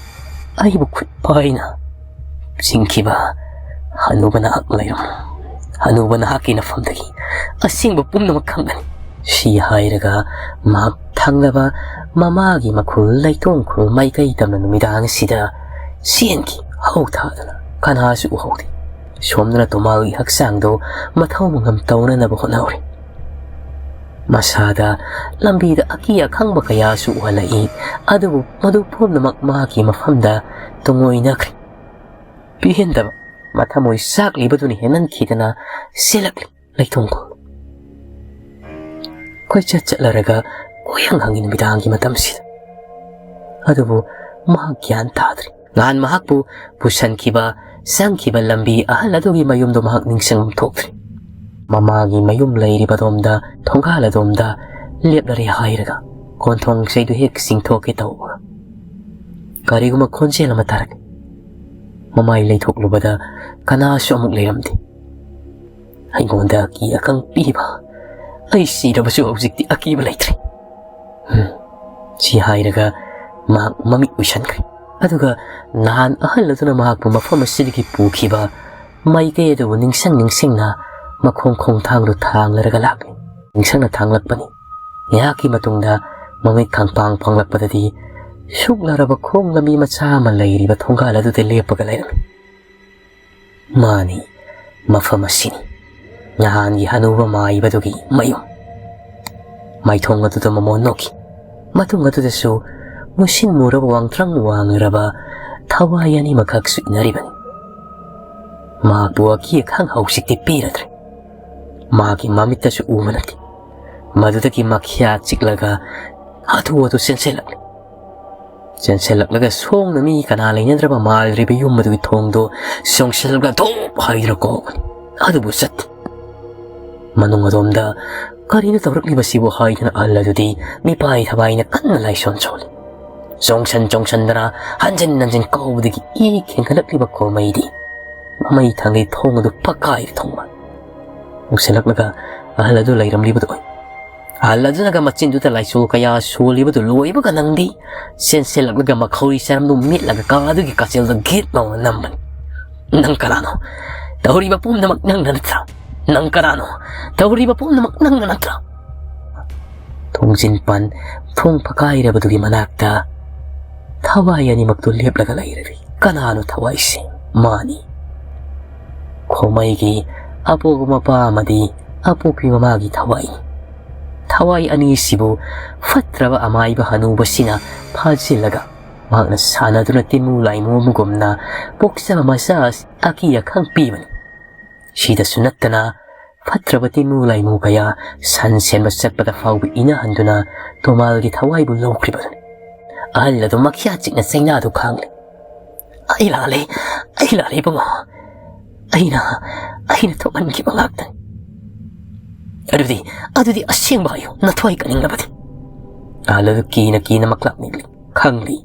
ꯑꯩꯕꯨ ꯈꯨꯠ ꯄꯥꯏꯅ ꯆꯤꯡꯈꯤꯕ ꯍꯅꯨꯕ ꯅꯍꯥꯛ ꯂꯩꯔꯝꯃꯨ꯫ ꯍꯅꯨꯕ ꯅꯍꯥꯛꯀꯤ ꯅꯐꯝꯗꯒꯤ ꯑꯁꯦꯡꯕ ꯄꯨꯝꯅꯃꯛ ꯈꯪꯒꯅꯤ꯫ ꯁꯤ ꯍꯥꯏꯔꯒ ꯃꯍꯥꯛ ꯊꯪꯂꯕ ꯃꯃꯥꯒꯤ ꯃꯈꯨꯜ ꯂꯩꯇꯣꯡ ꯈꯨꯜ ꯃꯥꯏꯀꯩ ꯇꯝꯅ ꯅꯨꯃꯤꯗꯥꯡ ꯑꯁꯤꯗ ꯆꯦꯟꯈꯤ꯫ ꯍꯧ ꯊꯥꯗꯅ ꯀꯅꯥꯁꯨ ꯎꯍꯧꯗꯦ꯫ ꯁꯣꯝꯗꯅ ꯇꯣꯃꯥꯜꯒꯤ ꯍꯛꯆꯥꯡꯗꯨ ꯃꯊꯧ ꯃꯉꯝ ꯇꯧꯅꯅꯕ ꯍꯣꯠꯅꯍꯧꯔꯤ꯫ ꯃꯁꯥꯗ ꯂꯝꯕꯤꯗ ꯑꯀꯤ ꯑꯈꯪꯕ ꯀꯌꯥꯁꯨ ꯎꯍꯜꯂꯛꯏ, ꯑꯗꯨꯕꯨ ꯃꯗꯨ ꯄꯨꯝꯅꯃꯛ ꯃꯍꯥꯛꯀꯤ ꯃꯐꯝꯗ ꯇꯨꯡꯑꯣꯏꯅꯈ꯭ꯔꯦ꯫ ꯄꯦꯟꯗꯕ ꯃꯊꯃꯣꯏ ꯆꯥꯛꯂꯤꯕꯗꯨꯅ ꯍꯦꯟꯃꯟꯈꯤꯗꯅ ꯆꯦꯜꯂꯛꯂꯤ ꯂꯩꯇꯣꯡ ꯈꯨꯜ꯫ ꯀꯣꯏꯆꯠ ꯆꯠꯂꯔꯒ ꯀꯣꯏꯍꯪ ꯍꯪꯉꯤ ꯅꯨꯃꯤꯗꯥꯡꯒꯤ ꯃꯇꯝꯁꯤꯗ꯫ ꯑꯗꯨꯕꯨ ꯃꯍꯥꯛ ꯒ꯭ꯌꯥꯟ ꯇꯥꯗ꯭ꯔꯤ꯫ ꯅꯍꯥꯟ ꯃꯍꯥꯛꯄꯨ ꯄꯨꯁꯟꯈꯤꯕ ꯆꯪꯈꯤꯕ ꯂꯝꯕꯤ ꯑꯍꯜ ꯑꯗꯨꯒꯤ ꯃꯌꯨꯝꯗꯣ ꯃꯍꯥꯛ ꯅꯤꯡꯁꯤꯡꯐꯝ ꯊꯣꯛꯇ꯭ꯔꯦ꯫ ꯃꯃꯥꯒꯤ ꯃꯌꯨꯝ ꯂꯩꯔꯤꯕꯗꯣꯝꯗ, ꯊꯣꯡꯒꯥꯜ ꯑꯗꯣꯝꯗ ꯂꯦꯞꯂꯔꯦ ꯍꯥꯏꯔꯒ ꯀꯣꯟꯊꯣꯡ ꯆꯩꯗꯨ ꯍꯦꯛ ꯆꯤꯡꯊꯣꯛꯀꯦ ꯇꯧꯕ꯫ ꯀꯔꯤꯒꯨꯝꯕ ꯈꯣꯟꯖꯦꯜ ꯑꯃ ꯇꯥꯔꯛꯏ꯫ ꯃꯃꯥꯏ ꯂꯩꯊꯣꯛꯂꯨꯕꯗ ꯀꯅꯥꯁꯨ ꯑꯃꯨꯛ ꯂꯩꯔꯝꯗꯦ꯫ "ꯑꯩꯉꯣꯟꯗ ꯑꯀꯤ ꯑꯈꯪ ꯄꯤꯕ, ꯑꯩ ꯁꯤꯔꯕꯁꯨ ꯍꯧꯖꯤꯛꯇꯤ ꯑꯀꯤꯕ ꯂꯩꯇ꯭ꯔꯦ"꯫ ꯎꯝ, ꯁꯤ ꯍꯥꯏꯔꯒ ꯃꯍꯥꯛ ꯃꯃꯤꯠ ꯎꯏꯁꯟꯈ꯭ꯔꯦ꯫ ꯑꯗꯨꯒ ꯅꯍꯥꯟ ꯑꯍꯜ ꯑꯗꯨꯅ ꯃꯍꯥꯛꯄꯨ ꯃꯐꯝ ꯑꯁꯤꯗꯒꯤ ꯄꯨꯈꯤꯕ ꯃꯥꯏꯀꯩ ꯑꯗꯨꯕꯨ ꯅꯤꯡꯁꯤꯡ ꯅꯤꯡꯁꯤꯡꯅ ꯃꯈꯣꯡ ꯈꯣꯡꯊꯥꯡꯗꯨ ꯊꯥꯡꯂꯔꯒ ꯂꯥꯛꯂꯤ꯫ ꯅꯤꯡꯁꯤꯡꯅ ꯊꯥꯡꯂꯛꯄꯅꯤ꯫ ꯉꯥꯏꯍꯥꯛꯀꯤ ꯃꯇꯨꯡꯗ ꯃꯃꯤꯠ ꯈꯪꯄꯥꯡ ꯄꯥꯡꯂꯛꯄꯗꯗꯤ ꯁꯨꯛꯂꯔꯕ ꯈꯣꯡ ꯂꯝꯕꯤ ꯃꯆꯥ ꯑꯃ ꯂꯩꯔꯤꯕ ꯊꯣꯡꯒꯥꯜ ꯑꯗꯨꯗ ꯂꯦꯞꯄꯒ ꯂꯩꯔꯝꯃꯤ꯫ ꯃꯥꯅꯤ, ꯃꯐꯝ ꯑꯁꯤꯅꯤ꯫ ꯅꯍꯥꯟꯒꯤ ꯍꯅꯨꯕ ꯃꯥꯏꯕꯗꯨꯒꯤ ꯃꯌꯨꯝ꯫ ꯃꯥꯏꯊꯣꯡ ꯑꯗꯨꯗ ꯃꯃꯣꯟ ꯅꯣꯛꯈꯤ꯫ ꯃꯇꯨꯡ ꯑꯗꯨꯗꯁꯨ ꯃꯨꯁꯤꯟ ꯃꯨꯔꯕ ꯋꯥꯡꯇ꯭ꯔꯪ ꯋꯥꯡꯂꯔꯕ ꯊꯋꯥꯏ ꯑꯅꯤꯃꯛꯈꯛ ꯁꯨꯛꯅꯔꯤꯕꯅꯤ꯫ ꯃꯍꯥꯛꯄꯨ ꯑꯀꯤ ꯑꯈꯪ ꯍꯧꯖꯤꯛꯇꯤ ꯄꯤꯔꯗ꯭ꯔꯦ꯫ ꯃꯥꯒꯤ ꯃꯃꯤꯠꯇꯁꯨ ꯎꯕ ꯅꯠꯇꯦ꯫ ꯃꯗꯨꯗꯒꯤ ꯃꯈ꯭ꯌꯥ ꯆꯤꯛꯂꯒ ꯍꯥꯊꯨ ꯍꯥꯊꯨ ꯆꯦꯟꯁꯤꯜꯂꯛꯂꯤ꯫ ꯆꯦꯟꯁꯤꯜꯂꯛꯂꯒ ꯁꯣꯡꯅ ꯃꯤ ꯀꯅꯥ ꯂꯩꯅꯗ꯭ꯔꯕ ꯃꯥꯜꯂꯤꯕ ꯌꯨꯝ ꯑꯗꯨꯒꯤ ꯊꯣꯡꯗꯣ ꯆꯣꯡꯁꯤꯜꯂꯛꯂꯒ ꯙꯣꯞ ꯍꯥꯏꯗꯨꯅ ꯀꯣꯛꯂꯤ꯫ ꯑꯗꯨꯕꯨ ꯆꯠꯇꯦ꯫ ꯃꯅꯨꯡ ꯑꯗꯣꯝꯗ "ꯀꯔꯤꯅꯣ ꯇꯧꯔꯛꯂꯤꯕꯁꯤꯕꯨ?" ꯍꯥꯏꯗꯨꯅ ꯑꯍꯜ ꯑꯗꯨꯗꯤ ꯃꯤꯄꯥꯏ ꯊꯕꯥꯏꯅ ꯀꯟꯅ ꯂꯥꯏꯁꯣꯟ ꯁꯣꯜꯂꯤ꯫ ꯆꯣꯡꯁꯟ ꯆꯣꯡꯁꯟꯗꯅ ꯍꯟꯖꯤꯟ ꯍꯟꯖꯤꯟ ꯀꯧꯕꯗꯒꯤ ꯏ ꯈꯦꯡꯒꯠꯂꯛꯂꯤꯕ ꯈꯣꯃꯩꯗꯤ ꯃꯃꯩ ꯊꯪꯒꯤ ꯊꯣꯡ ꯑꯗꯨ ꯐꯛꯀꯥꯏꯗ ꯊꯣꯡꯕ꯫ ꯎꯁꯤꯜꯂꯛꯂꯒ ꯑꯍꯜ ꯑꯗꯨ ꯂꯩꯔꯝꯂꯤꯕꯗꯨ ꯎꯏ꯫ ꯑꯍꯜ ꯑꯗꯨꯅꯒ ꯃꯆꯤꯟꯗꯨꯗ ꯂꯥꯏꯁꯣ ꯀꯌꯥ ꯁꯣꯜꯂꯤꯕꯗꯨ ꯂꯣꯏꯕꯒ ꯅꯪꯗꯤ ꯆꯦꯟꯁꯤꯜꯂꯛꯂꯒ ꯃꯈꯧꯔꯤ ꯆꯔꯝꯗꯨ ꯃꯤꯠꯂꯒ ꯀꯥ ꯑꯗꯨꯒꯤ ꯀꯥꯆꯤꯜꯗ ꯒꯤꯠ ꯂꯥꯎꯅ ꯅꯝꯕꯅꯤ꯫ "ꯅꯪ ꯀꯅꯥꯅꯣ? ꯇꯧꯔꯤꯕ ꯄꯨꯝꯅꯃꯛ ꯅꯪꯅ ꯅꯠꯇ꯭ꯔꯥ? ꯅꯪ ꯀꯅꯥꯅꯣ? ꯇꯧꯔꯤꯕ ꯄꯨꯝꯅꯃꯛ ꯅꯪꯅ ꯅꯠꯇ꯭ꯔꯥ?" ꯊꯣꯡꯖꯤꯟ ꯄꯥꯟ ꯊꯣꯡ ꯐꯛꯀꯥꯏꯔꯕꯗꯨꯒꯤ ꯃꯅꯥꯛꯇ ꯊꯋꯥꯏ ꯑꯅꯤꯃꯛꯇꯨ ꯂꯦꯞꯂꯒ ꯂꯩꯔꯔꯤ꯫ ꯀꯅꯥꯅꯣ ꯊꯋꯥꯏꯁꯦ? ꯃꯥꯅꯤ꯫ ꯈꯣꯃꯩꯒꯤ ꯑꯄꯣꯛꯄ ꯃꯄꯥ ꯑꯃꯗꯤ ꯑꯄꯣꯛꯄꯤ ꯃꯃꯥꯒꯤ ꯊꯋꯥꯏꯅꯤ꯫ ꯊꯋꯥꯏ ꯑꯅꯤꯁꯤꯕꯨ ꯐꯠꯇ꯭ꯔꯕ ꯑꯃꯥꯏꯕ ꯍꯅꯨꯕꯁꯤꯅ ꯐꯥꯖꯤꯜꯂꯒ ꯃꯍꯥꯛꯅ ꯁꯥꯟꯅꯗꯨꯅ ꯇꯤꯟꯃꯨ ꯂꯥꯏꯃꯨ ꯑꯃꯒꯨꯝꯅ ꯄꯣꯛꯆꯕ ꯃꯆꯥ ꯑꯁꯤ ꯑꯀꯤ ꯑꯈꯪ ꯄꯤꯕꯅꯤ꯫ ꯁꯤꯗꯁꯨ ꯅꯠꯇꯅ ꯐꯠꯇ꯭ꯔꯕ ꯇꯤꯟꯃꯨ ꯂꯥꯏꯃꯨ ꯀꯌꯥ ꯁꯟ ꯁꯦꯟꯕ ꯆꯠꯄꯗ ꯐꯥꯎꯕ ꯏꯅꯍꯟꯗꯨꯅ ꯇꯣꯃꯥꯜꯒꯤ ꯊꯋꯥꯏꯕꯨ ꯂꯧꯈ꯭ꯔꯤꯕꯅꯤ꯫ ꯑꯍꯜ ꯑꯗꯨ ꯃꯈ꯭ꯌꯥ ꯆꯤꯛꯅ ꯆꯩꯅꯥꯗꯨ ꯈꯥꯡꯂꯤ꯫ "ꯑꯩ ꯂꯥꯜꯂꯦ, ꯑꯩ ꯂꯥꯜꯂꯦ ꯏꯕꯨꯡꯉꯣ꯫ ꯑꯩꯅ, ꯑꯩꯅ ꯊꯣꯛꯍꯟꯈꯤꯕ ꯉꯥꯛꯇꯅꯤ꯫ ꯑꯗꯨꯗꯤ, ꯑꯗꯨꯗꯤ ꯑꯁꯦꯡꯕ ꯍꯥꯏꯌꯨ, ꯅꯊ꯭ꯋꯥꯏ ꯀꯥꯅꯤꯡꯂꯕꯗꯤ?" ꯑꯍꯜ ꯑꯗꯨ ꯀꯤꯅ ꯀꯤꯅ ꯃꯛꯂꯥꯛ ꯅꯤꯛꯂꯤ꯫ ꯈꯪꯂꯤ,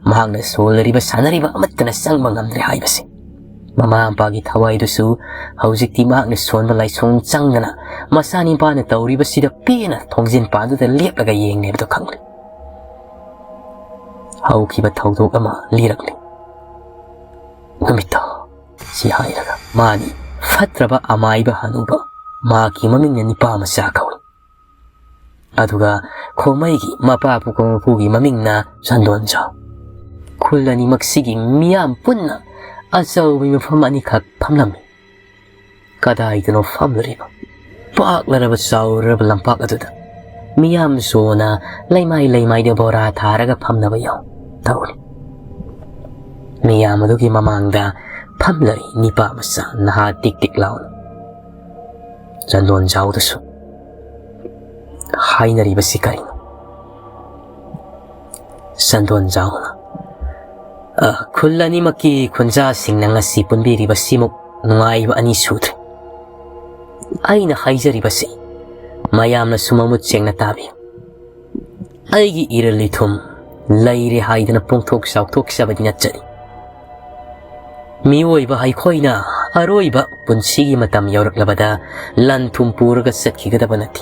ꯃꯍꯥꯛꯅ ꯁꯣꯜꯂꯔꯤꯕ ꯁꯥꯟꯅꯔꯤꯕ ꯑꯃꯠꯇꯅ ꯆꯪꯕ ꯉꯝꯗ꯭ꯔꯦ ꯍꯥꯏꯕꯁꯤ꯫ ꯃꯃꯥ ꯃꯄꯥꯒꯤ ꯊꯋꯥꯏꯗꯨꯁꯨ ꯍꯧꯖꯤꯛꯇꯤ ꯃꯍꯥꯛꯅ ꯁꯣꯟꯕ ꯂꯥꯏꯁꯣꯟ ꯆꯪꯗꯅ ꯃꯆꯥꯅꯤꯄꯥꯅ ꯇꯧꯔꯤꯕꯁꯤꯗ ꯄꯦꯟꯅ ꯊꯣꯡꯖꯤꯟ ꯄꯥꯟꯗꯨꯗ ꯂꯦꯞꯂꯒ ꯌꯦꯡꯂꯦꯕꯗꯨ ꯈꯪꯂꯤ꯫ ꯍꯧꯈꯤꯕ ꯊꯧꯗꯣꯛ ꯑꯃ ꯂꯤꯔꯛꯂꯤ꯫ ꯅꯨꯃꯤꯠꯇꯣ ꯁꯤ ꯍꯥꯏꯔꯒ ꯃꯥꯅꯤ ꯐꯠꯇ꯭ꯔꯕ ꯑꯃꯥꯏꯕ ꯍꯅꯨꯕ, ꯃꯍꯥꯛꯀꯤ ꯃꯃꯤꯡꯅ ꯅꯤꯄꯥ ꯃꯆꯥ ꯀꯧꯏ꯫ ꯑꯗꯨꯒ ꯈꯣꯃꯩꯒꯤ ꯃꯄꯥ ꯄꯨꯄꯨ ꯃꯄꯨꯒꯤ ꯃꯃꯤꯡꯅ ꯆꯟꯗꯣꯟꯖꯥꯎ꯫ ꯈꯨꯜ ꯑꯅꯤꯃꯛꯁꯤꯒꯤ ꯃꯤꯌꯥꯝ ꯄꯨꯟꯅ ꯑꯆꯧꯕ ꯃꯐꯝ ꯑꯅꯤꯈꯛ ꯐꯝꯂꯝꯃꯤ꯫ ꯀꯗꯥꯏꯗꯅꯣ ꯐꯝꯂꯨꯔꯤꯕ ꯄꯥꯛꯂꯔꯕ ꯆꯥꯎꯔꯕ ꯂꯝꯄꯥꯛ ꯑꯗꯨꯗ ꯃꯤꯌꯥꯝ ꯁꯣꯅ ꯂꯩꯃꯥꯏ ꯂꯩꯃꯥꯏꯗ ꯕꯣꯔꯥ ꯊꯥꯔꯒ ꯐꯝꯅꯕ ꯌꯥꯎ ꯇꯧꯔꯤ꯫ ꯃꯤꯌꯥꯝ ꯑꯗꯨꯒꯤ ꯃꯃꯥꯡꯗ ꯐꯝꯂꯔꯤ ꯅꯤꯄꯥ ꯃꯆꯥ ꯅꯍꯥ ꯇꯤꯛ ꯇꯤꯛ ꯂꯥꯎꯅ꯫ ꯆꯟꯗꯣꯟꯖꯥꯎꯗꯁꯨ ꯍꯥꯏꯅꯔꯤꯕꯁꯤ ꯀꯔꯤꯅꯣ? ꯆꯟꯗꯣꯟꯖꯥꯎꯅ, "ꯑ, ꯈꯨꯜ ꯑꯅꯤꯃꯛꯀꯤ ꯈꯨꯟꯖꯥꯁꯤꯡꯅ ꯉꯁꯤ ꯄꯨꯟꯕꯤꯔꯤꯕꯁꯤꯃꯨꯛ ꯅꯨꯡꯉꯥꯏꯕ ꯑꯅꯤ ꯁꯨꯗ꯭ꯔꯤ꯫ ꯑꯩꯅ ꯍꯥꯏꯖꯔꯤꯕꯁꯤ ꯃꯌꯥꯝꯅꯁꯨ ꯃꯃꯨꯠ ꯁꯦꯡꯅ ꯇꯥꯕꯤꯌꯨ꯫ ꯑꯩꯒꯤ ꯏꯔꯜ ꯏꯊꯨꯝ ꯂꯩꯔꯦ ꯍꯥꯏꯗꯅ ꯄꯣꯡꯊꯣꯛ ꯆꯥꯎꯊꯣꯛꯆꯕꯗꯤ ꯅꯠꯆꯗꯦ꯫ ꯃꯤꯑꯣꯏꯕ ꯑꯩꯈꯣꯏꯅ ꯑꯔꯣꯏꯕ ꯄꯨꯟꯁꯤꯒꯤ ꯃꯇꯝ ꯌꯧꯔꯛꯂꯕꯗ ꯂꯟ ꯊꯨꯝ ꯄꯨꯔꯒ ꯆꯠꯈꯤꯒꯗꯕ ꯅꯠꯇꯦ꯫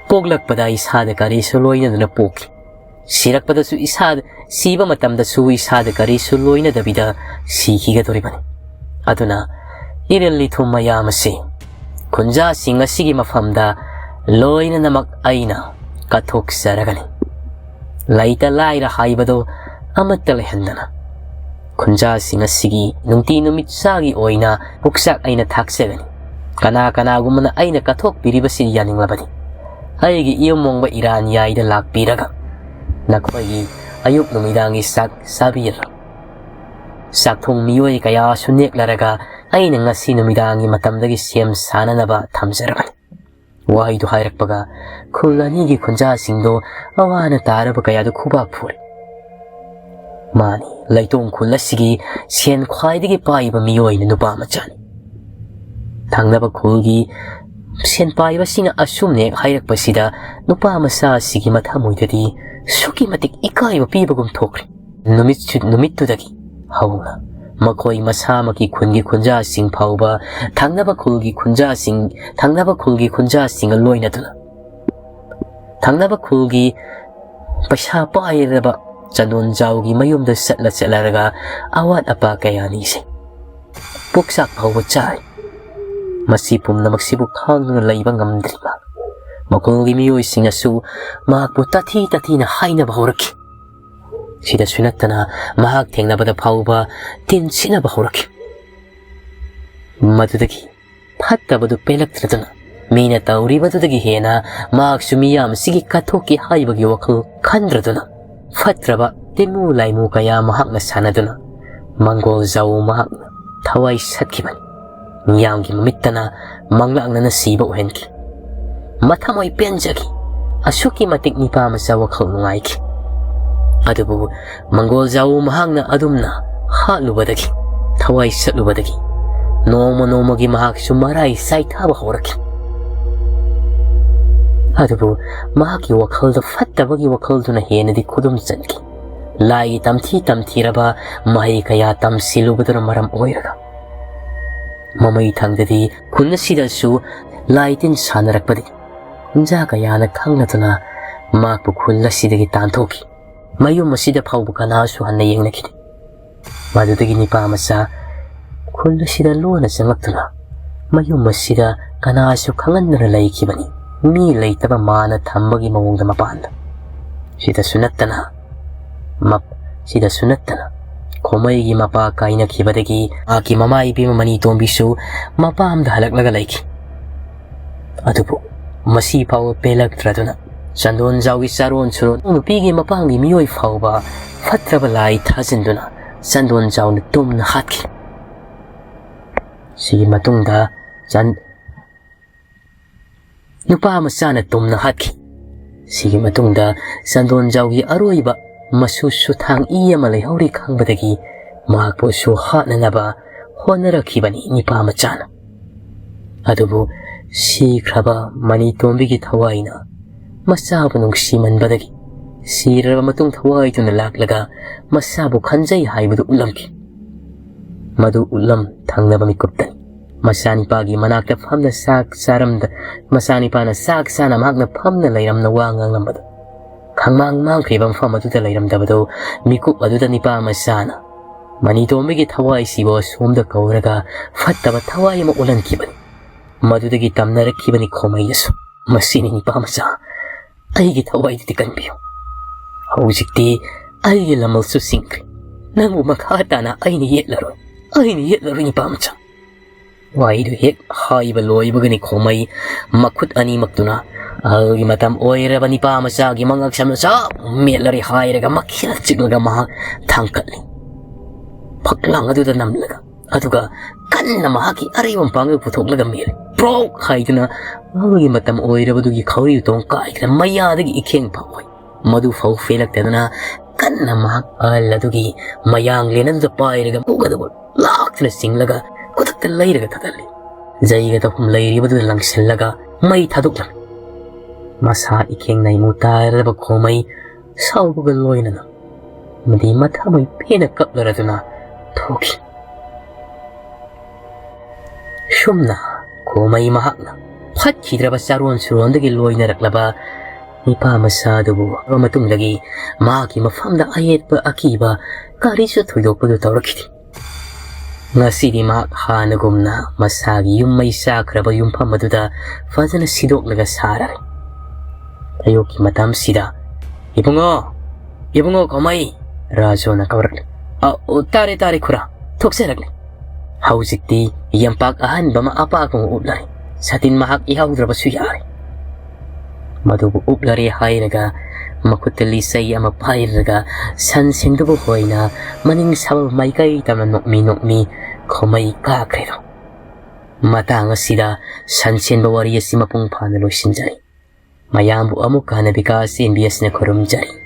ꯄꯣꯛꯂꯛꯄꯗ ꯏꯁꯥꯗ ꯀꯔꯤꯁꯨ ꯂꯣꯏꯅꯗꯅ ꯄꯣꯛꯈꯤ꯫ ꯁꯤꯔꯛꯄꯗꯁꯨ ꯏꯁꯥꯗ, ꯁꯤꯕ ꯃꯇꯝꯗꯁꯨ ꯏꯁꯥꯗ ꯀꯔꯤꯁꯨ ꯂꯣꯏꯅꯗꯕꯤꯗ ꯁꯤꯈꯤꯒꯗꯧꯔꯤꯕꯅꯤ꯫ ꯑꯗꯨꯅ ꯏꯔꯜ ꯏꯊꯨꯝ ꯃꯌꯥꯝ ꯑꯁꯤ ꯈꯨꯟꯖꯥꯁꯤꯡ ꯑꯁꯤꯒꯤ ꯃꯐꯝꯗ ꯂꯣꯏꯅꯅꯃꯛ ꯑꯩꯅ ꯀꯠꯊꯣꯛꯆꯔꯒꯅꯤ꯫ ꯂꯩꯇ ꯂꯥꯏꯔ ꯍꯥꯏꯕꯗꯣ ꯑꯃꯠꯇ ꯂꯩꯍꯟꯗꯅ ꯈꯨꯟꯖꯥꯁꯤꯡ ꯑꯁꯤꯒꯤ ꯅꯨꯡꯇꯤ ꯅꯨꯃꯤꯠ ꯆꯥꯒꯤ ꯑꯣꯏꯅ ꯄꯨꯛꯆꯥꯛ ꯑꯩꯅ ꯊꯥꯛꯆꯒꯅꯤ꯫ ꯀꯅꯥ ꯀꯅꯥꯒꯨꯝꯕꯅ ꯑꯩꯅ ꯀꯠꯊꯣꯛꯄꯤꯔꯤꯕꯁꯤ ꯌꯥꯅꯤꯡꯂꯕꯗꯤ ꯑꯩꯒꯤ ꯏꯌꯣꯝꯃꯣꯡꯕ ꯏꯔꯥꯟ ꯌꯥꯏꯗ ꯂꯥꯛꯄꯤꯔꯒ ꯅꯈꯣꯏꯒꯤ ꯑꯌꯨꯛ ꯅꯨꯃꯤꯗꯥꯡꯒꯤ ꯆꯥꯛ ꯆꯥꯕꯤꯔꯣ꯫ ꯆꯥꯛꯊꯣꯡ ꯃꯤꯑꯣꯏ ꯀꯌꯥꯁꯨ ꯅꯦꯛꯂꯔꯒ ꯑꯩꯅ ꯉꯁꯤ ꯅꯨꯃꯤꯗꯥꯡꯒꯤ ꯃꯇꯝꯗꯒꯤ ꯁꯦꯝ ꯁꯥꯅꯅꯕ ꯊꯝꯖꯔꯕꯅꯤ"꯫ ꯋꯥꯍꯩꯗꯨ ꯍꯥꯏꯔꯛꯄꯒ ꯈꯨꯜ ꯑꯅꯤꯒꯤ ꯈꯨꯟꯖꯥꯁꯤꯡꯗꯣ ꯑꯋꯥꯅ ꯇꯥꯔꯕ ꯀꯌꯥꯗꯨ ꯈꯨꯕꯥꯛ ꯐꯨꯔꯦ꯫ ꯃꯥꯅꯤ, ꯂꯩꯇꯣꯡ ꯈꯨꯜ ꯑꯁꯤꯒꯤ ꯁꯦꯟ ꯈ꯭ꯋꯥꯏꯗꯒꯤ ꯄꯥꯏꯕ ꯃꯤꯑꯣꯏꯅ ꯅꯨꯄꯥ ꯃꯆꯥꯅꯤ꯫ ꯊꯪꯅꯕ ꯈꯨꯜꯒꯤ ꯁꯦꯟ ꯄꯥꯏꯕꯁꯤꯡꯅ ꯑꯁꯨꯝꯅ ꯍꯦꯛ ꯍꯥꯏꯔꯛꯄꯁꯤꯗ ꯅꯨꯄꯥ ꯃꯆꯥ ꯑꯁꯤꯒꯤ ꯃꯊꯃꯣꯏꯗꯗꯤ ꯑꯁꯨꯛꯀꯤ ꯃꯇꯤꯛ ꯏꯀꯥꯏꯕ ꯄꯤꯕꯒꯨꯝ ꯊꯣꯛꯈ꯭ꯔꯦ꯫ ꯅꯨꯃꯤꯠꯁꯨ-, ꯅꯨꯃꯤꯠꯇꯨꯗꯒꯤ ꯍꯧꯅ ꯃꯈꯣꯏ ꯃꯁꯥꯃꯛꯀꯤ ꯈꯨꯟꯒꯤ ꯈꯨꯟꯖꯥꯁꯤꯡ ꯐꯥꯎꯕ ꯊꯪꯅꯕ ꯈꯨꯜꯒꯤ ꯈꯨꯟꯖꯥꯁꯤꯡ, ꯊꯪꯅꯕ ꯈꯨꯜꯒꯤ ꯈꯨꯟꯖꯥꯁꯤꯡꯒ ꯂꯣꯏꯅꯗꯨꯅ ꯊꯪꯅꯕ ꯈꯨꯜꯒꯤ ꯄꯩꯁꯥ ꯄꯥꯏꯔꯕ ꯆꯟꯗꯣꯟꯖꯥꯎꯒꯤ ꯃꯌꯨꯝꯗ ꯆꯠꯂ ꯆꯠꯂꯔꯒ ꯑꯋꯥꯠ ꯑꯄꯥ ꯀꯌꯥ ꯅꯤꯁꯩ꯫ ꯄꯨꯛꯆꯥꯛ ꯐꯥꯎꯕ ꯆꯥꯏ꯫ ꯃꯁꯤ ꯄꯨꯝꯅꯃꯛꯁꯤꯕꯨ ꯈꯥꯡꯗꯨꯅ ꯂꯩꯕ ꯉꯝꯗ꯭ꯔꯤꯕ ꯃꯈꯣꯏꯒꯤ ꯃꯤꯑꯣꯏꯁꯤꯡꯅꯁꯨ ꯃꯍꯥꯛꯄꯨ ꯇꯥꯊꯤ ꯇꯥꯊꯤꯅ ꯍꯥꯏꯅꯕ ꯍꯧꯔꯛꯈꯤ꯫ ꯁꯤꯗꯁꯨ ꯅꯠꯇꯅ ꯃꯍꯥꯛ ꯊꯦꯡꯅꯕꯗ ꯐꯥꯎꯕ ꯇꯤꯟ ꯁꯤꯠꯅꯕ ꯍꯧꯔꯛꯈꯤ꯫ ꯃꯗꯨꯗꯒꯤ ꯐꯠꯇꯕꯗꯨ ꯄꯦꯜꯂꯛꯇ꯭ꯔꯗꯨꯅ ꯃꯤꯅ ꯇꯧꯔꯤꯕꯗꯨꯗꯒꯤ ꯍꯦꯟꯅ ꯃꯍꯥꯛꯁꯨ ꯃꯤꯌꯥꯝꯁꯤꯒꯤ ꯀꯠꯊꯣꯛꯀꯦ ꯍꯥꯏꯕꯒꯤ ꯋꯥꯈꯜ ꯈꯟꯗ꯭ꯔꯗꯨꯅ ꯐꯠꯇ꯭ꯔꯕ ꯇꯤꯟꯃꯨ ꯂꯥꯏꯃꯨ ꯀꯌꯥ ꯃꯍꯥꯛꯅ ꯁꯥꯟꯅꯗꯨꯅ ꯃꯪꯒꯣꯜ ꯖꯥꯎ ꯃꯍꯥꯛꯅ ꯊꯋꯥꯏ ꯁꯠꯈꯤꯕꯅꯤ꯫ ꯃꯤꯌꯥꯝꯒꯤ ꯃꯃꯤꯠꯇꯅ ꯃꯪꯂꯥꯛꯅꯅ ꯁꯤꯕ ꯑꯣꯏꯍꯟꯈꯤ꯫ ꯃꯊꯃꯣꯏ ꯄꯦꯟꯖꯈꯤ꯫ ꯑꯁꯨꯛꯀꯤ ꯃꯇꯤꯛ ꯅꯤꯄꯥ ꯃꯆꯥ ꯋꯥꯈꯜ ꯅꯨꯡꯉꯥꯏꯈꯤ꯫ ꯑꯗꯨꯕꯨ ꯃꯪꯒꯣꯜ ꯖꯥꯎ ꯃꯍꯥꯛꯅ ꯑꯗꯨꯝꯅ ꯍꯥꯠꯂꯨꯕꯗꯒꯤ, ꯊꯋꯥꯏ ꯁꯠꯂꯨꯕꯗꯒꯤ ꯅꯣꯡꯃ ꯅꯣꯡꯃꯒꯤ ꯃꯍꯥꯛꯁꯨ ꯃꯔꯥꯏ ꯆꯥꯏꯊꯕ ꯍꯧꯔꯛꯈꯤ꯫ ꯑꯗꯨꯕꯨ ꯃꯍꯥꯛꯀꯤ ꯋꯥꯈꯜꯗ ꯐꯠꯇꯕꯒꯤ ꯋꯥꯈꯜꯗꯨꯅ ꯍꯦꯟꯅꯗꯤ ꯈꯨꯗꯨꯝ ꯆꯟꯈꯤ꯫ ꯂꯥꯏꯒꯤ ꯇꯝꯊꯤ ꯇꯝꯊꯤꯔꯕ ꯃꯍꯩ ꯀꯌꯥ ꯇꯝꯁꯤꯜꯂꯨꯕꯗꯨꯅ ꯃꯔꯝ ꯑꯣꯏꯔꯒ ꯃꯃꯩ ꯊꯪꯗꯗꯤ ꯈꯨꯟ ꯑꯁꯤꯗꯁꯨ ꯂꯥꯏ ꯇꯤꯟ ꯁꯥꯟꯅꯔꯛꯄꯗꯒꯤ ꯈꯨꯟꯖꯥ ꯀꯌꯥꯅ ꯈꯪꯂꯗꯨꯅ ꯃꯍꯥꯛꯄꯨ ꯈꯨꯜ ꯑꯁꯤꯗꯒꯤ ꯇꯥꯟꯊꯣꯛꯈꯤ꯫ ꯃꯌꯨꯝ ꯑꯁꯤꯗ ꯐꯥꯎꯕ ꯀꯅꯥꯁꯨ ꯍꯟꯅ ꯌꯦꯡꯅꯈꯤꯗꯦ꯫ ꯃꯗꯨꯗꯒꯤ ꯅꯤꯄꯥ ꯃꯆꯥ ꯈꯨꯜ ꯑꯁꯤꯗ ꯂꯣꯟꯅ ꯆꯪꯂꯛꯇꯨꯅ ꯃꯌꯨꯝ ꯑꯁꯤꯗ ꯀꯅꯥꯁꯨ ꯈꯪꯍꯟꯗꯅ ꯂꯩꯈꯤꯕꯅꯤ꯫ ꯃꯤ ꯂꯩꯇꯕ ꯃꯥꯅ ꯊꯝꯕꯒꯤ ꯃꯑꯣꯡꯗ ꯃꯄꯥꯟꯗ꯫ ꯁꯤꯗꯁꯨ ꯅꯠꯇꯅ, ꯃꯞ-, ꯁꯤꯗꯁꯨ ꯅꯠꯇꯅ ꯈꯣꯃꯩꯒꯤ ꯃꯄꯥ ꯀꯥꯏꯅꯈꯤꯕꯗꯒꯤ ꯃꯍꯥꯛꯀꯤ ꯃꯃꯥ ꯏꯕꯦꯝꯃ ꯃꯅꯤ ꯇꯣꯝꯕꯤꯁꯨ ꯃꯄꯥꯝꯗ ꯍꯜꯂꯛꯂꯒ ꯂꯩꯈꯤ꯫ ꯑꯗꯨꯕꯨ ꯃꯁꯤ ꯐꯥꯎꯕ ꯄꯦꯜꯂꯛꯇ꯭ꯔꯗꯨꯅ ꯆꯟꯗꯣꯟ ꯖꯥꯎꯒꯤ ꯆꯥꯔꯣꯟ ꯁꯨꯔꯣꯟ ꯅꯨꯄꯤꯒꯤ ꯃꯄꯥꯝꯒꯤ ꯃꯤꯑꯣꯏ ꯐꯥꯎꯕ ꯐꯠꯇ꯭ꯔꯕ ꯂꯥꯏ ꯊꯥꯖꯤꯟꯗꯨꯅ ꯆꯟꯗꯣꯟ ꯖꯥꯎꯅ ꯇꯨꯝꯅ ꯍꯥꯠꯈꯤ꯫ ꯁꯤꯒꯤ ꯃꯇꯨꯡꯗ ꯆꯟ-, ꯅꯨꯄꯥ ꯃꯆꯥꯅ ꯇꯨꯝꯅ ꯍꯥꯠꯈꯤ꯫ ꯁꯤꯒꯤ ꯃꯇꯨꯡꯗ ꯆꯟꯗꯣꯟ ꯖꯥꯎꯒꯤ ꯑꯔꯣꯏꯕ ꯃꯁꯨ ꯁꯨꯊꯥꯡ ꯏ ꯑꯃ ꯂꯩꯍꯧꯔꯤ ꯈꯪꯕꯗꯒꯤ ꯃꯍꯥꯛꯄꯨꯁꯨ ꯍꯥꯠꯅꯅꯕ ꯍꯣꯠꯅꯔꯛꯈꯤꯕꯅꯤ ꯅꯤꯄꯥ ꯃꯆꯥꯅ꯫ ꯑꯗꯨꯕꯨ ꯁꯤꯈ꯭ꯔꯕ ꯃꯅꯤꯇꯣꯝꯕꯤꯒꯤ ꯊꯋꯥꯏꯅ ꯃꯆꯥꯕꯨ ꯅꯨꯡꯁꯤꯃꯟꯕꯗꯒꯤ ꯁꯤꯔꯕ ꯃꯇꯨꯡ ꯊꯋꯥꯏꯗꯨꯅ ꯂꯥꯛꯂꯒ ꯃꯆꯥꯕꯨ ꯈꯟꯖꯩ ꯍꯥꯏꯕꯗꯨ ꯎꯠꯂꯝꯈꯤ꯫ ꯃꯗꯨ ꯎꯠꯂꯝ ꯊꯪꯅꯕ ꯃꯤꯀꯨꯞꯇꯅꯤ꯫ ꯃꯆꯥꯅꯤꯄꯥꯒꯤ ꯃꯅꯥꯛꯇ ꯐꯝꯅ ꯆꯥꯛ ꯆꯥꯔꯝꯗ ꯃꯆꯥꯅꯤꯄꯥꯅ ꯆꯥꯛ ꯆꯥꯅ ꯃꯍꯥꯛꯅ ꯐꯝꯅ ꯂꯩꯔꯝꯅ ꯋꯥ ꯉꯥꯡꯂꯝꯕꯗꯨ꯫ ꯈꯪꯃꯥꯡ ꯃꯥꯡꯈ꯭ꯔꯤꯕ ꯃꯐꯝ ꯑꯗꯨꯗ ꯂꯩꯔꯝꯗꯕꯗꯨ ꯃꯤꯀꯨꯞ ꯑꯗꯨꯗ ꯅꯤꯄꯥ ꯃꯆꯥꯅ ꯃꯅꯤꯇꯣꯝꯕꯤꯒꯤ ꯊꯋꯥꯏꯁꯤꯕꯨ ꯑꯁꯣꯝꯗ ꯀꯧꯔꯒ ꯐꯠꯇꯕ ꯊꯋꯥꯏ ꯑꯃ ꯑꯣꯜꯍꯟꯈꯤꯕꯅꯤ꯫ ꯃꯗꯨꯗꯒꯤ ꯇꯝꯅꯔꯛꯈꯤꯕꯅꯤ ꯈꯣꯃꯩꯗꯁꯨ꯫ ꯃꯁꯤꯅꯤ ꯅꯤꯄꯥ ꯃꯆꯥ, ꯑꯩꯒꯤ ꯊꯋꯥꯏꯗꯨꯗꯤ ꯀꯟꯕꯤꯌꯨ꯫ ꯍꯧꯖꯤꯛꯇꯤ ꯑꯩꯒꯤ ꯂꯃꯜꯁꯨ ꯁꯤꯡꯈ꯭ꯔꯦ꯫ ꯅꯪꯕꯨ ꯃꯈꯥ ꯇꯥꯅ ꯑꯩꯅ ꯌꯦꯠꯂꯔꯣꯏ, ꯑꯩꯅ ꯌꯦꯠꯂꯔꯣꯏ ꯅꯤꯄꯥ ꯃꯆꯥ꯫ ꯋꯥꯍꯩꯗꯨ ꯍꯦꯛ ꯍꯥꯏꯕ ꯂꯣꯏꯕꯒꯅꯤ ꯈꯣꯃꯩ ꯃꯈꯨꯠ ꯑꯅꯤꯃꯛꯇꯨꯅ ꯑꯍꯜꯒꯤ ꯃꯇꯝ ꯑꯣꯏꯔꯕ ꯅꯤꯄꯥ ꯃꯆꯥꯒꯤ ꯃꯉꯛꯁꯝꯗ ꯆꯞ ꯃꯦꯠꯂꯔꯦ ꯍꯥꯏꯔꯒ ꯃꯈꯦꯜ ꯆꯤꯛꯂꯒ ꯃꯍꯥꯛ ꯊꯥꯡꯀꯠꯂꯤ꯫ ꯐꯛꯂꯥꯡ ꯑꯗꯨꯗ ꯅꯝꯂꯒ ꯑꯗꯨꯒ ꯀꯟꯅ ꯃꯍꯥꯛꯀꯤ ꯑꯔꯩꯕ ꯃꯄꯥꯡꯒꯜ ꯄꯨꯊꯣꯛꯂꯒ ꯃꯦꯜꯂꯤ꯫ ꯄ꯭ꯔꯣꯛ ꯍꯥꯏꯗꯨꯅ ꯑꯍꯜꯒꯤ ꯃꯇꯝ ꯑꯣꯏꯔꯕꯗꯨꯒꯤ ꯈꯧꯔꯤ ꯎꯇꯣꯡ ꯀꯥꯏꯗꯅ ꯃꯌꯥꯗꯒꯤ ꯏꯈꯦꯡ ꯐꯥꯎꯏ꯫ ꯃꯗꯨ ꯐꯥꯎ ꯐꯦꯜꯂꯛꯇꯗꯅ ꯀꯟꯅ ꯃꯍꯥꯛ ꯑꯍꯜ ꯑꯗꯨꯒꯤ ꯃꯌꯥꯡꯂꯦꯟ ꯑꯗꯨꯗ ꯄꯥꯏꯔꯒ ꯃꯕꯨꯛ ꯑꯗꯨꯕꯨ ꯂꯥꯛꯇꯨꯅ ꯆꯤꯡꯂꯒ ꯈꯨꯗꯛꯇ ꯂꯩꯔꯒ ꯊꯥꯗꯠꯂꯤ꯫ ꯖꯩꯒ ꯇꯧꯐꯝ ꯂꯩꯔꯤꯕꯗꯨꯗ ꯂꯪꯁꯤꯜꯂꯒ ꯃꯩ ꯊꯥꯗꯣꯛꯂꯝꯃꯤ꯫ ꯃꯁꯥ ꯏꯈꯦꯡ ꯅꯩꯃꯨ ꯇꯥꯔꯕ ꯈꯣꯃꯩ ꯁꯥꯎꯕꯒ ꯂꯣꯏꯅꯅ ꯑꯃꯗꯤ ꯃꯊꯃꯣꯏ ꯄꯦꯟꯅ ꯀꯞꯂꯔꯗꯨꯅ ꯊꯣꯛꯈꯤ꯫ ꯁꯨꯝꯅ ꯈꯣꯃꯩ ꯃꯍꯥꯛꯅ ꯐꯠꯈꯤꯗ꯭ꯔꯕ ꯆꯥꯔꯣꯟ ꯁꯨꯔꯣꯟꯗꯒꯤ ꯂꯣꯏꯅꯔꯛꯂꯕ ꯅꯤꯄꯥ ꯃꯆꯥ ꯑꯗꯨꯕꯨ ꯎꯔꯕ ꯃꯇꯨꯡꯗꯒꯤ ꯃꯍꯥꯛꯀꯤ ꯃꯐꯝꯗ ꯑꯌꯦꯠꯄ ꯑꯀꯤꯕ ꯀꯔꯤꯁꯨ ꯊꯣꯏꯗꯣꯛꯄꯗꯨ ꯇꯧꯔꯛꯈꯤꯗꯦ꯫ ꯉꯁꯤꯗꯤ ꯃꯍꯥꯛ ꯍꯥꯟꯅꯒꯨꯝꯅ ꯃꯁꯥꯒꯤ ꯌꯨꯝ ꯃꯩ ꯆꯥꯈ꯭ꯔꯕ ꯌꯨꯝꯐꯝ ꯑꯗꯨꯗ ꯐꯖꯅ ꯁꯤꯗꯣꯛꯂꯒ ꯁꯥꯔꯔꯦ꯫ ꯑꯌꯨꯛꯀꯤ ꯃꯇꯝꯁꯤꯗ, "ꯏꯕꯨꯡꯉꯣ, ꯏꯕꯨꯡꯉꯣ ꯈꯣꯃꯩ!" ꯔꯥꯖꯨꯅ ꯀꯧꯔꯛꯂꯦ꯫ "ꯑ, ꯑꯣ, ꯇꯥꯔꯦ, ꯇꯥꯔꯦ ꯈꯨꯔꯥ, ꯊꯣꯛꯆꯔꯛꯂꯦ꯫" ꯍꯧꯖꯤꯛꯇꯤ ꯌꯝꯄꯥꯛ ꯑꯍꯟꯕ ꯑꯃ ꯑꯄꯥꯛꯄ ꯑꯃ ꯎꯞꯂꯔꯦ꯫ ꯁꯥꯇꯤꯟ ꯃꯍꯥꯛ ꯌꯥꯎꯗ꯭ꯔꯕꯁꯨ ꯌꯥꯔꯦ꯫ ꯃꯗꯨꯕꯨ ꯎꯞꯂꯔꯦ ꯍꯥꯏꯔꯒ ꯃꯈꯨꯠꯇ ꯂꯤꯆꯩ ꯑꯃ ꯄꯥꯏꯔꯒ ꯁꯟ ꯁꯦꯡꯗꯕ ꯍꯣꯏꯅ ꯃꯅꯤꯡ ꯁꯥꯕ ꯃꯥꯏꯀꯩ ꯇꯝꯅ ꯅꯣꯛꯃꯤ ꯅꯣꯛꯃꯤ ꯈꯣꯃꯩ ꯀꯥꯈ꯭ꯔꯦꯗꯣ꯫ ꯃꯇꯥꯡ ꯑꯁꯤꯗ ꯁꯟ ꯁꯦꯟꯕ ꯋꯥꯔꯤ ꯑꯁꯤ ꯃꯄꯨꯡ ꯐꯥꯅ ꯂꯣꯏꯁꯤꯟꯖꯔꯤ꯫ ꯃꯌꯥꯝꯕꯨ ꯑꯃꯨꯛ ꯍꯟꯅ ꯕꯤꯀꯥꯁ ꯑꯦꯝ ꯕꯤ ꯑꯦꯁꯅ ꯈꯨꯔꯨꯝꯖꯔꯤ꯫